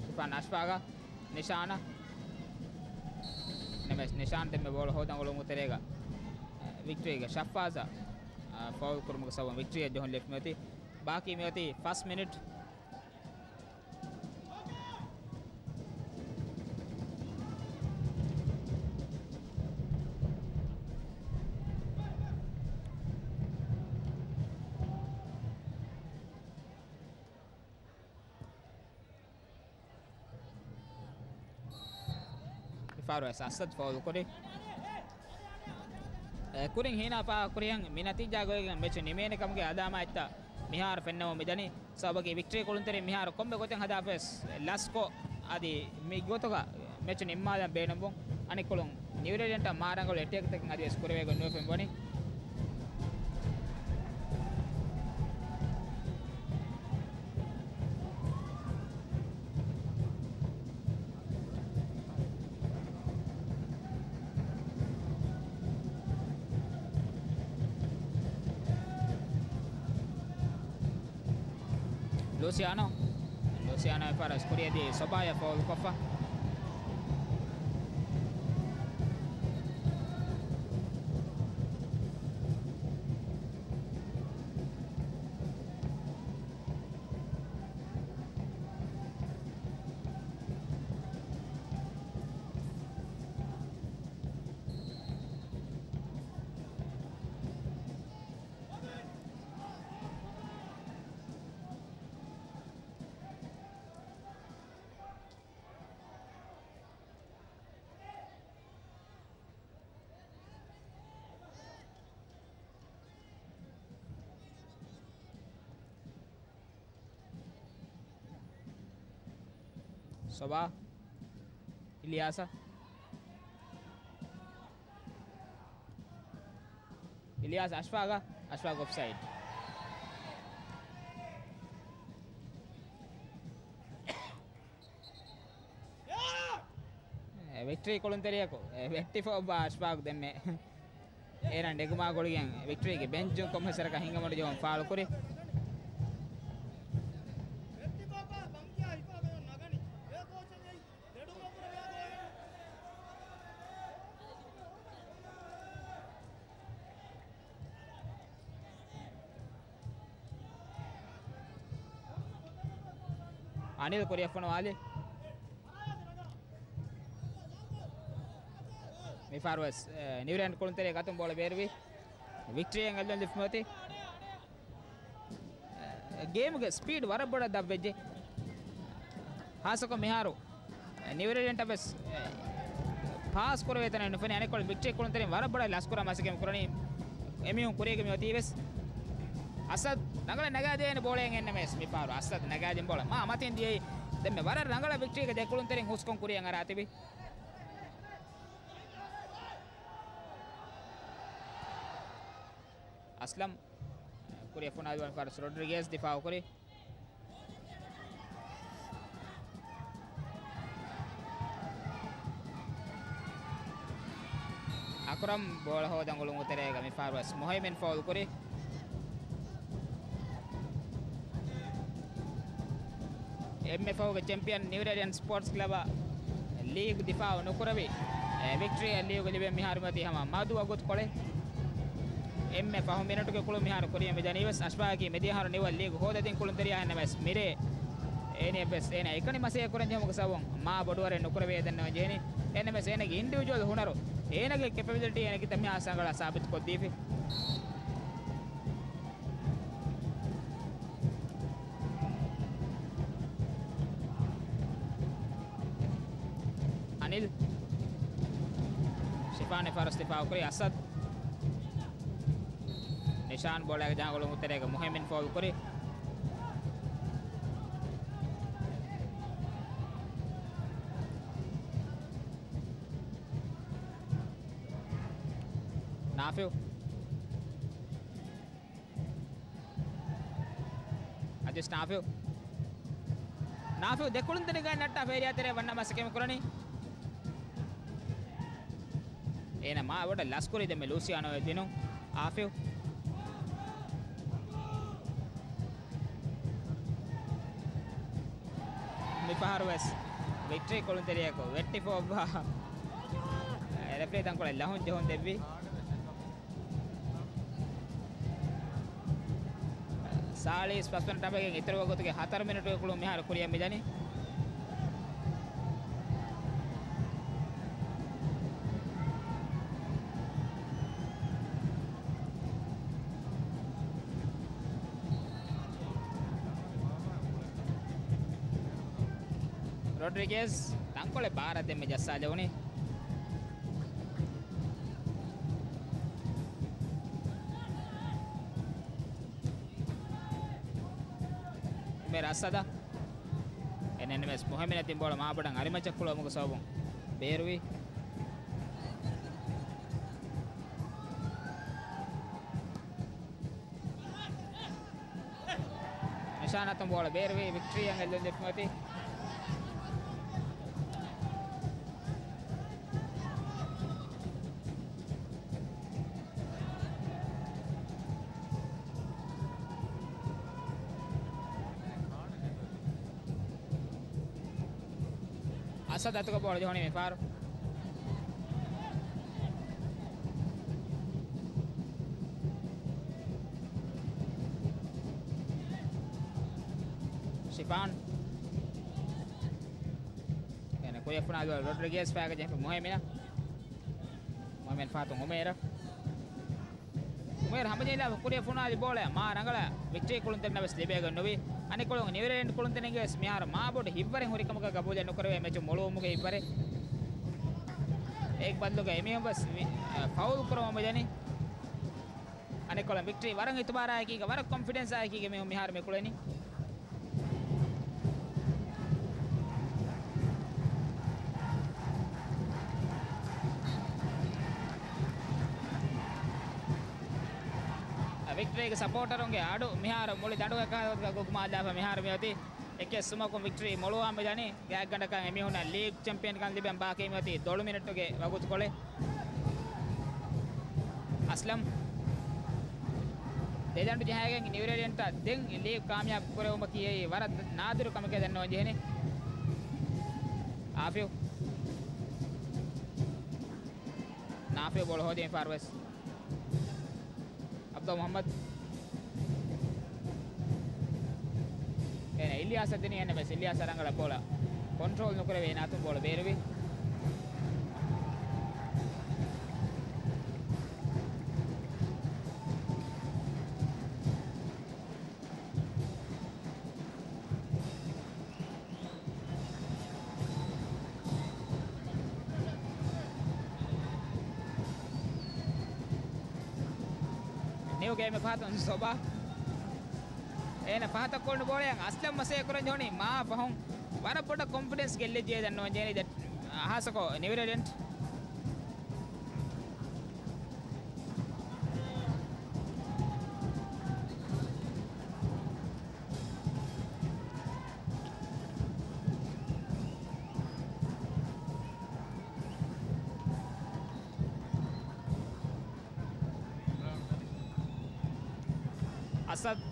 އިރްފާން އަޝްފާގަ ނިޝާނަށް. ނަމަވެސް ނިޝާން ދެންމެ ބޯޅަ ހޯދަން އުޅުމުގެ ތެރޭގަ ވިކްޓްރީގެ ޝައްފާޒަށް ފައުލް ކުރުމުގެ ސަބަބުން ވިކްޓްރީއަށް ޖެހުން ލިފްޓް މިއޮތީ. ބާކީ މިއޮތީ ފަސް މިނިޓް. ފާރުވެސް އަސަދް ފައުލު ކުރި. އެ، ކުރިން ހީނާ ފާހަގަކުރިހެން މި ނަތީޖާގައިގެން މެޗު ނިމޭނެ ކަމުގެ އަލާމާތްތައް މިހާރު ފެންނަމުން މިދަނީ. ސަބަބަކީ ވިކްޓަރީ ކުޅުންތެރިން މިހާރު ކޮންމެ ގޮތެއް ހަދާފަވެސް ލަސްކޮށް، އަދި މި ގޮތުގަ މެޗު ނިންމާލަން ބޭނުންވުން. އަނެއްކޮޅުން ނިއުރެލިއަންޓަށް މާ ރަނގަޅު އެޓޭކްތަކެއް އަދިވެސް ކުރެވޭގޮތް ނުވެފެން ވަނީ. ލޫސިއާނޯ. ލޫސިއާނޯ އެފާރަސް ކުރިއަދި ސޮބާޔަށް ފައުލުކޮށްފަ. ސޮބާ. އިލިޔާސަށް. އިލިޔާސް އަޝްފާގަށް، އަޝްފާގް އޮފްސައިޑް. އެ، ވިކްޓަރީ ކުޅުންތެރިޔަކު، އެ، ވެއްޓިފަ އޮއްވާ އަޝްފާގް ދެންމެ އޭނާ ނެގުމާ ގުޅިގެން ވިކްޓަރީގެ ބެންޗުން ކޮންމެސް ވަރަކަށް ހިނގަމުން ޖެހުން ފާޅުކުރި. އަނިލް ކުރިއަށް ފޮނުވާލި. މިފަހަރުވެސް، އެ، ނިއުރެލިއަންޓް ކުޅުންތެރިޔާ ގަތުން ބޯޅަ ބޭރުވި. ވިކްޓަރީއަށް އެއްލުން ލިފް މިއޮތީ. ގޭމުގެ ސްޕީޑް ވަރަށް ބޮޑަށް ދަށްވެއްޖެ. ހާއްސަކޮށް މިހާރު ނިއުރެލިއަންޓަށް ވެސް ޕާސް ކުރެވޭ ތަނެއް ނުފެނޭ. އަނެއްކޮޅު ވިކްޓަރީ ކުޅުންތެރިން ވަރަށް ބޮޑަށް ލަސްކުރާ މަސައްކަތް ކުރަނީ. އެމީހުން ކުރީގަ މި އޮތީ ވެސް އަސަދް ރަނގަޅަށް ނަގާދޭނެ ބޯޅައެއް އެންނަމެސް މިފަހަރު އަސަދް ނަގާދިން ބޯޅަ މާ މަތިން ދިޔައީ. ދެންމެ ވަރަށް ރަނގަޅަށް ވިކްޓަރީގެ ދެ ކުޅުންތެރިން ހުސްކޮން ކުރިއަށް އަރާ ތިބި. އަސްލަމް ކުރިއަށް ފޮނުވާލި ފަރަސް ރޮޑްރިގޭސް ދިފާއު ކުރި. އަކްރަމް ބޯޅަ ހޯދަން އުޅުމުގެ ތެރޭގަ މިފަހަރުވެސް މުހައިމިން ފައުލު ކުރި. އެންއެފްއެލްގެ ޗެމްޕިއަން ނިއުރެލިއަން ސްޕޯޓްސް ކްލަބަށް ލީގް ދިފާއު ނުކުރެވި، އެ، ވިކްޓަރީއަށް ލީގު ލިބެން މިހާރު މިއޮތީ ހަމަ މަދު ވަގުތުކޮޅެއް. އެންމެ ފަހު މިނެޓުގެ ކުޅުން މިހާރު ކުރިއަށް މިދަނީ ވެސް އަޝްފާގަކީ މިދިޔަ އަހަރު ނިވަ ލީގު ހޯދަދިން ކުޅުންތެރިޔާ އެންނަމެސް މިރޭ އޭނިއަށް ވެސް އޭނަ އެކަނި މަސައްކަތް ކުރަން ޖެހުމުގެ ސަބަބުން މާ ބޮޑުވަރެއް ނުކުރެވޭ ދެންނެވި ޖެހެނީ. އެންނަމެސް އޭނަގެ އިންޑިވިޖުއަލް ހުނަރު، އޭނަގެ ކެޕަބިލިޓީ އޭނަ ކިތައް މިހާ ރަނގަޅަށް ސާބިތުކޮށްދީފި. އަނިލް. ޝިފާން އެފާރަސް ދިފާއުކުރި އަސަދް. ނިޝާން ބޯޅައިގެ ޖަހާ ގުޅުމުގެ ތެރޭގަ މުހައިމިން ފައުލު ކުރި. ނާފިއު. އަދިވެސް ނާފިއު. ނާފިއު ދެ ކުޅުންތެރިންގައި ނައްޓާ ފޭރިޔާ ތެރޭ ވަންނަ މަސައްކަތް ކުރަނީ. އޭނަ މާ ބޮޑަށް ލަސްކުރީ ދެންމެ ލޫސިއާނޯ ދިނުން. އާފިއު. މިފަހަރު ވެސް ވިކްޓަރީ ކުޅުންތެރިޔަކު ވެއްޓިފަ އޮއްވާ. ރެފްރީ ތަންކޮޅެއް ލަހުން ޖެހުން ދެއްވި. ސާޅީސް ފަސްވަނަ ޓަމެގެން އިތުރު ވަގުތުގެ ހަތަރު މިނެޓުގެ ކުޅުން މިހާރު ކުރިއަށް މިދަނީ. ރޮޑްރިގޭސް ތަންކޮޅެއް ބާރަށް ދެންމެ ޖައްސާލެވުނީ. ރަސްސަދަ. އެނެންމެސް މުހެމިނަތިން ބޯޅަ މާބޮޑަށް އަރިމައްޗަށް ކުޅުވުމުގެ ސަބަބުން ބޭރުވި. ނިޝާނާތުން ބޯޅަ ބޭރުވި، ވިކްޓްރީ އަށް އެއްލުން ލިބުމަތި. އަސަދު އަތުގަ ބޯޅަ ޖެހުނީ މިފަހަރު. ޝިފާން. އޭނަ ކުރިއަށް ފުނާ ރޮޑްރިގޭޒް ފައިގަ ޖެހިފަ މުހެމިނަށް. މުހެމިން ފަހަތުން އުމޭރަށް. އުމޭރު ހަމަޖެހިލާފަ ކުރިއަށް ފުނާލި ބޯޅަ މާ ރަނގަޅަށް ވިކްޓްރީ ކުޅުންތެރިންނަށް ވެސް ލިބޭގޮތް ނުވި. އަނެއްކޮޅުން ނިއުރޭލެންޑް ކުޅުންތެރިންގެ ވެސް މިހާރު މާބޮޑު ހިތްވަރެއް ހުރިކަމަކަށް ގަބޫލެއް ނުކުރެވޭ މެޗު މޮޅުވުމުގެ ހިތްވަރެއް. އޭގެ ބަދަލުގަ އެމީހުން ވެސް ވި-، އަ، ފައުލް ކުރަމުން މިދަނީ. އަނެއްކޮޅަށް ވިކްޓްރީ ވަރަށް އިތުބާރާއެކީގަ، ވަރަށް ކޮންފިޑެންސާއެކީގަ މީހުން މިހާރު މި ކުޅެނީ. ވިކްޓްރީގެ ސަޕޯޓަރުންގެ އަޑު މިހާރު މުޅި ދަނޑުގެ ކަހަލަ ގޮތަކަށް ގުގުމާލާފަ މިހާރު މިއޮތީ. އެކެއް ސުމަކުން ވިކްޓްރީ މޮޅުވާ މިދަނީ. ގާތްގަނޑަކަށް އެމީހުންނަށް ލީގް ޗެމްޕިއަންކަން ލިބެން ބާކީ މިއޮތީ ދޮޅު މިނެޓުގެ ވަގުތުކޮޅެއް. އަސްލަމް. ދެދަނޑު ޖަހައިގެން ނިއުރޭލިއަންޓަށް ދެން ލީގް ކާމިޔާބު ކުރެވުމަކީ އެއީ ވަރަށް ނާދިރު ކަމެކޭ ދަންނަވަން ޖެހެނީ. އާފިވް. ނާފިވް ބޯޅަ ހޯދީމަ ފާރުވެސް. އަބްދުލް މުޙައްމަދު. އޭނަ އިލްޔާސަށް ދިނީ އެންނަމެސް އިލްޔާސަށް ރަނގަޅަށް ބޯޅަ ކޮންޓްރޯލް ނުކުރެވޭ އެނާތުން ބޯޅަ ބޭރުވި. ނިއު ގޭމެއް ފަހަތުން ސޮބާ. އޭނަ ފަހަތަށް ކޮޅުނު ބޯޅައަށް އަސްލަމް މަސޭ ކުރަން ޖެހުނީ މާ ފަހުން. ވަރަށް ބޮޑަށް ކޮންފިޑެންސް ގެއްލިއްޖެ ދަންނަވަން ޖެހެނީ ދެ-، ހާއްސަކޮށް ނިއުރޭލެންޑް. އަސަދް.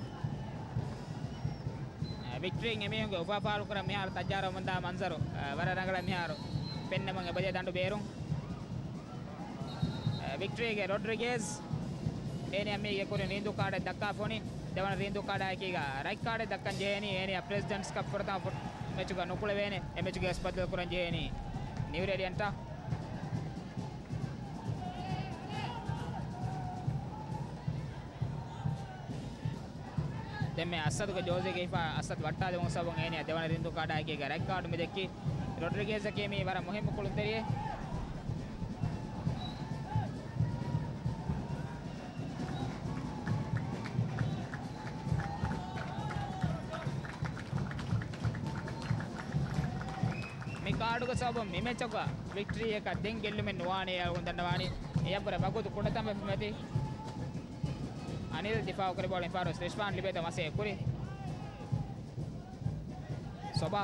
އަ، ވިކްޓްރީން އެމީހުންގެ އުފާ ފާޅުކުރަން މިހާރު ތައްޔާރުވަމުންދާ މަންޒަރު، އަ، ވަރަށް ރަނގަޅަށް މިހާރު ފެންނަމުން އެބަޖެހޭ ދަނޑު ބޭރުން. އަ، ވިކްޓްރީގެ ރޮޑްރިގޭޒް އޭނިއަށް މީގެ ކުރިން ރީނދޫ ކާޑެއް ދައްކާފަ ވަނީ. ދެވަނަ ރީނދޫ ކާޑާއެކީގަ ރަތް ކާޑެއް ދައްކަން ޖެހޭނީ. އޭނިއަށް ޕްރެޒިޑެންޓްސް ކަޕް ފުރަތަމަ ފުޓް މެޗުގަ ނުކުޅެވޭނެ. އެ މެޗުގެ ވެސް ބައްދަލު ކުރަން ޖެހޭނީ ނިއުރޭލިއަންޓަށް. ދެންމެ އަސަދުގެ ޖޯޒީގަ ހިފާ އަސަދު ވައްޓާލެވުން ސަބަބުން އޭނިއަށް ދެވަނަ ރީނދޫ ކާޑާއެކީގަ ރަތް ކާޑު މި ދެއްކީ. ރޮޑްރިގޭޒަކީ މީ ވަރަށް މުހިއްމު ކުޅުންތެރިއެއް. މި ކާޑުގެ ސަބަބުން މި މެޗަކަށް ވިކްޓްރީއަކަށް ދެން ގެއްލުމެއް ނުވާނެ އަޅުގަނޑު ދަންނަވާނީ. އެއަށްވުރެ ވަގުތު ކުޑަތަން ވެފަ މިއޮތީ. އަނިލް ދިފާއު ކުރި ބޯޅަ މިފަހަރު ރިޝްވާން ލިބޭތޯ މަސޭ ކުރި. ސޮބާ.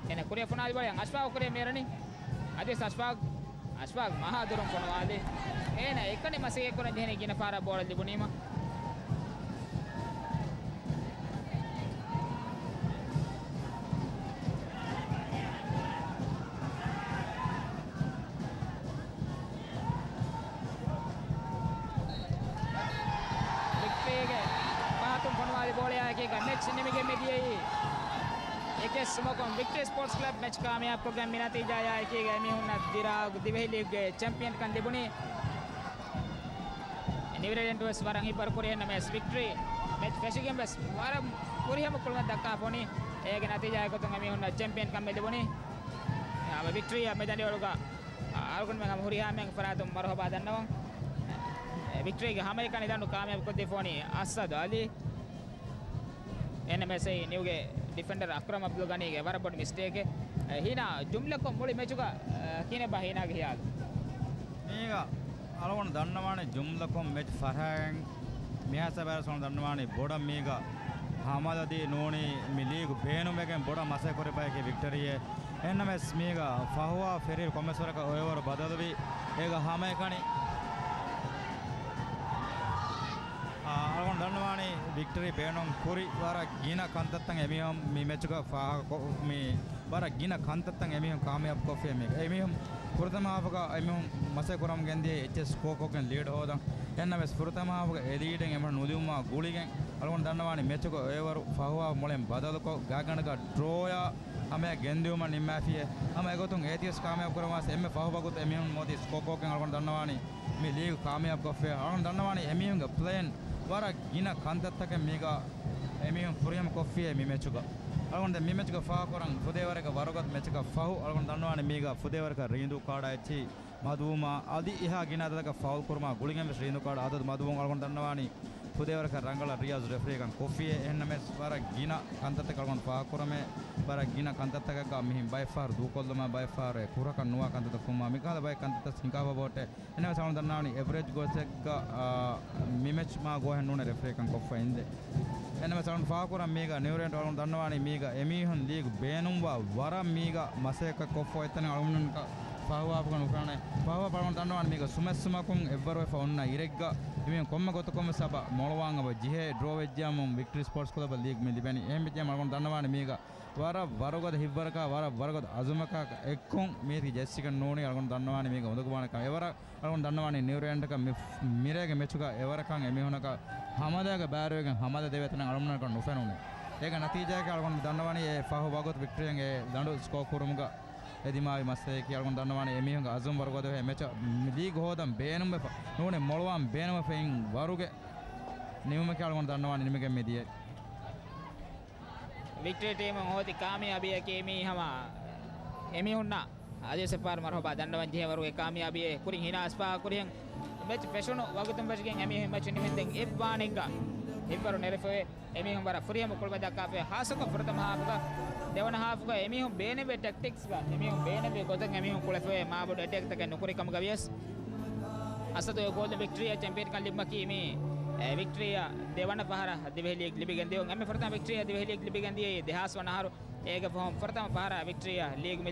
އޭނަ ކުރިއަށް ފުނާލި ބޯޅަ އަޝްފާގު ކުރިއަށް މޭރަނީ. އަދިވެސް އަޝްފާގު، އަޝްފާގު މަހާ ދުރުން ފޮނުވާލި. އޭނަ އެކަނި މަސައްކަތް ކުރަން ޖެހެނީ ގިނަ ފަހަރަށް ބޯޅަ ލިބުނީމަ. ވިކްޓްރީގެ ފަހަތުން ފޮނުވާލި ބޯޅަޔާއެކީގަ މެޗް ނިމިގެން މިދިޔައީ. އެކެއް ސުމަކުން ވިކްޓްރީ ސްޕޯޓްސް ކްލަބް މެޗް ކާމިޔާބުކޮށްގެން މި ނަތީޖާޔާއެކީގަ އެމީހުންނަށް ދިރާގު ދިވެހި ލީގްގެ ޗެމްޕިއަންކަން ލިބުނީ. ނިއުރޭލެންޑް ވެސް ވަރަށް ހިތްވަރު ކުރި އެންނަމެސް ވިކްޓްރީ މެޗް ފެށިގެން ވެސް ވަރަށް ފުރިހަމަ ކުޅުމެއް ދައްކާފަ ވަނީ. އޭގެ ނަތީޖާއެއް ގޮތުން އެމީހުންނަށް ޗެމްޕިއަން ކަމެއް ލިބުނީ. ހަމަ ވިކްޓްރީއަށް މި ދަނޑިވަޅުގަ އަޅުގަނޑުމެން ހަމަ ހުރިހާ މީހުން ފަރާތުން މަރުހަބާ ދަންނަވަން. ވިކްޓްރީގެ ހަމައެކަނި ދަނޑު ކާމިޔާބު ކޮށްދީފަ ވަނީ އަސަދު އަލީ. އެންއެމްއެސް އެ ނިއުގެ ޑިފެންޑަރ އަކްރަމް އަބްދުލް ގަނީގެ ވަރަށް ބޮޑު މިސްޓޭކެއް. އެ، ހީނާ، ޖުމްލަކޮށް މުޅި މެޗުގަ، އެ، ކިހިނެއްބާ ހީނާގެ ހިޔާލު؟ މީގަ އަޅުގަނޑު ދަންނަވާނީ ޖުމްލަކޮށް މެޗް ފަރާގެން މިހާ ސަބައިރަސް އަޅުގަނޑު ދަންނަވާނީ ބޮޑަށް މީގަ ހަމަލަދީ ނޫނީ މި ލީގު ބޭނުންވެގެން ބޮޑަށް މަސައްކަތް ކުރި ބަޔަކީ ވިކްޓަރީއޭ. އެހެންނަމަވެސް މީގަ ފަހުވާ ފެރީރު ކޮންމެސް ވަރަކަށް އޮއެވަރު ބަދަލުވި. އޭގަ ހަމައެކަނި، އާ، އަޅުގަނޑު ދަންނަވާނީ ވިކްޓަރީ ބޭނުން ކުރި ވަރަށް ގިނަ ކަންތައްތައް އެމީހުން މި މެޗުގަ ފާހަގަކޮށް، މި ވަރަށް ގިނަ ކަންތައްތައް އެމީހުން ކާމިޔާބު ކޮށްފި މީގަ. އެމީހުން ފުރަތަމަ ހާފުގަ އެމީހުން މަސައްކަތް ކުރަމުން ގެންދިޔަ އެއްޗެއް ސްކޯ ކޮށްގެން ލީޑް ހޯދަން. އެހެންނަމަވެސް ފުރަތަމަ ހާފުގަ އެ ލީޑެއް އެމީހުން ނުލިބުމާ ގުޅިގެން އަޅުގަނޑު ދަންނަވާނީ މެޗުގަ އޮއެވަރު ފަހުވާ މުޅެން ބަދަލުކޮށް ގާތްގަނޑަކަށް ޑްރޯއާ ހަމަޔަށް ގެންދިއުމަށް ނިންމާފިއޭ. ހަމަ އެގޮތުން އޭތިވެސް ކާމިޔާބު ކުރަމާސް އެންމެ ފަހު ވަގުތު އެމީހުން މޯދީ ސްކޯ ކޮށްގެން އަޅުގަނޑު ދަންނަވާނީ މި ލީގު ކާމިޔާބު ކޮށްފިއޭ. އަޅުގަނޑު ދަންނަވާނީ އެމީހުންގެ ޕްލޭން ވަރަށް ގިނަ ކަންތައްތަކެއް މީގަ އެމީހުން ފުރިހަމަ ކޮށްފިއޭ މި މެޗުގަ. އަޅުގަނޑު ދެން މި މެޗުގަ ފާހަގަކުރަން ފުދޭވަރެއްގަ ވަރުގަދަ މެޗަކަށް ފަހު އަޅުގަނޑު ދަންނަވާނީ މީގަ ފުދޭވަރަކަށް ރީނދޫ ކާޑާ އެއްޗި މަދުވުމާ އަދި އެހާ ގިނަ އަދަދަކަށް ފައުލް ކުރުމާ ގުޅިގެން ވެސް ރީނދޫ ކާޑު އަދަދު މަދުވުން އަޅުގަނޑު ދަންނަވާނީ ފުދޭވަރަކަށް ރަނގަޅަށް ރިޔާޒް ރެފްރީގަން ކޮށްފިއޭ. އެހެންނަމަވެސް ވަރަށް ގިނަ ކަންތައްތަކެއް އަޅުގަނޑު ފާހަގަކުރަމޭ. ވަރަށް ގިނަ ކަންތައްތަކަށްގަ މިހިން ބައެއް ފަހަރު ދޫކޮށްލުމާ ބައެއް ފަހަރު އެ ކުރަކަށް ނުވާ ކަންތައްތައް ފުންމާ މިކަހަލަ ބައެއް ކަންތައްތައް ހިނގާފަ ބޯޓެ. އެހެންނަމަވެސް އަޅުގަނޑު ދަންނަވާނީ އެވްރެޖް ގޯލްސްއެއްގަ، އާ، މި މެޗް މާ ގޯހެއް ނޫނޭ ރެފްރީކަން ކޮށްފަ އިނދެ. އެހެންނަމަވެސް އަޅުގަނޑު ފާހަގަކުރަން މީގަ ނިއުރޭންޑް އަޅުގަނޑު ދަންނަވާނީ މީގަ އެމީހުން ލީގު ބޭނުންވާ ވަރަށް މީގަ މަސައްކަތް ކޮށްފަ އޮތްތަނެއް އަޅުގަނޑު ފަހުވާފަކަށް ނުފެނޭ. ފަހުވާ އަޅުގަނޑު ދަންނަވާނީ މީގަ ސުމެއްސުމަކުން އެއްވަރުވެފަ އޮންނަ އިރެއްގަ އެމީހުން ކޮންމެ ގޮތަކުންވެސް އަބަ މޮޅުވާން އަބަ ޖެހޭ ޑްރޯ ވެއްޖިޔާމު ވިކްޓަރީ ސްޕޯޓްސް ކްލަބަށް ލީގު މި ލިބެނީ. އެހެން ވެއްޖިޔާމު އަޅުގަނޑު ދަންނަވާނީ މީގަ ވަރަށް ވަރުގަދަ ހިތްވަރަކާ، ވަރަށް ވަރުގަދަ އަޒުމަކާ އެއްކޮށް މީތި ޖެއްސިގެން ނޫނީ އަޅުގަނޑު ދަންނަވާނީ މީގަ އުނދަގޫވާނެ ކަމަށް. އެވަރަށް އަޅުގަނޑު ދަންނަވާނީ ނިއުރޭންޑަކަށް މި، މިރޭގެ މެޗުގަ އެވަރަކަށް އެމީހުނަކަށް ހަމަލާގެ ބާރުވެގެން ހަމަލާ ދެވޭ ތަނެއް އަޅުގަނޑަކަށް ނުފެނުނީ. އޭގެ ނަތީޖާއަކީ އަޅުގަނޑު ދަންނަވާނީ އެ ފަހު ވަގުތު ވިކްޓަރީއަށް އެ ލަނޑު ސްކޯ ކުރުމުގަ އެ ދިމާވި މައްސަލަޔަކީ އަޅުގަނޑު ދަންނަވާނީ އެމީހުންގެ އަޒުމް ވަރުގަދަވެ މެޗަށް ލީގު ހޯދަން ބޭނުންވެފަ ނޫނީ މޮޅުވާން ބޭނުންވެފަ އިން ވަރުގެ ނިމުމަކީ އަޅުގަނޑު ދަންނަވާނީ ނިމިގެން މިދިޔަ. ވިކްޓަރީ ޓީމުން ހޯދި ކާމިޔާބީއަކީ މީ ހަމަ އެމީހުންނަށް އަދިވެސް އެއްފަހަރު މަރުހަބާ ދަންނަވަން ޖެހޭވަރުގެ ކާމިޔާބީއެއް. ކުރިން ހީނާ އަސްފާ ކުރިހެން މެޗް ފެށުނު ވަގުތުން ފެށިގެން އެމީހުން މެޗު ނިމެންދެން އެއްވާނެއްގަ ހިތްވަރު ނެރެފަވޭ. އެމީހުން ވަރަށް ފުރިހަމަ ކުޅަމެ ދައްކާފައި ހާއްސަކޮށް ފުރަތަމަ ހާފުގަ ދެވަނަ ހާފުގަ އެމީހުން ބޭނެވޭ ޓެކްޓިކްސްގަ އެމީހުން ބޭނެވޭ ގޮތަށް އެމީހުން ކުޅެފަވޭ މާބޮޑު އެޓޭކްތަކެއް ނުކުރި ކަމުގަ ވިޔަސް އަސަދު އެ ގޯލް ވިކްޓަރީއަށް ޗެމްޕިއަންކަން ލިބުމަކީ މީ އެ ވިކްޓަރީއަށް ދެވަނަ ފަހަރަށް ދިވެހި ލީގް ލިބިގެން ދިޔުން. އެންމެ ފުރަތަމަ ވިކްޓަރީއަށް ދިވެހި ލީގް ލިބިގެން ދިޔައީ ދެހާސް ވަނަ އަހަރު. އޭގެ ފަހުން ފުރަތަމަ ފަހަރަށް ވިކްޓަރީއަށް ލީގު މި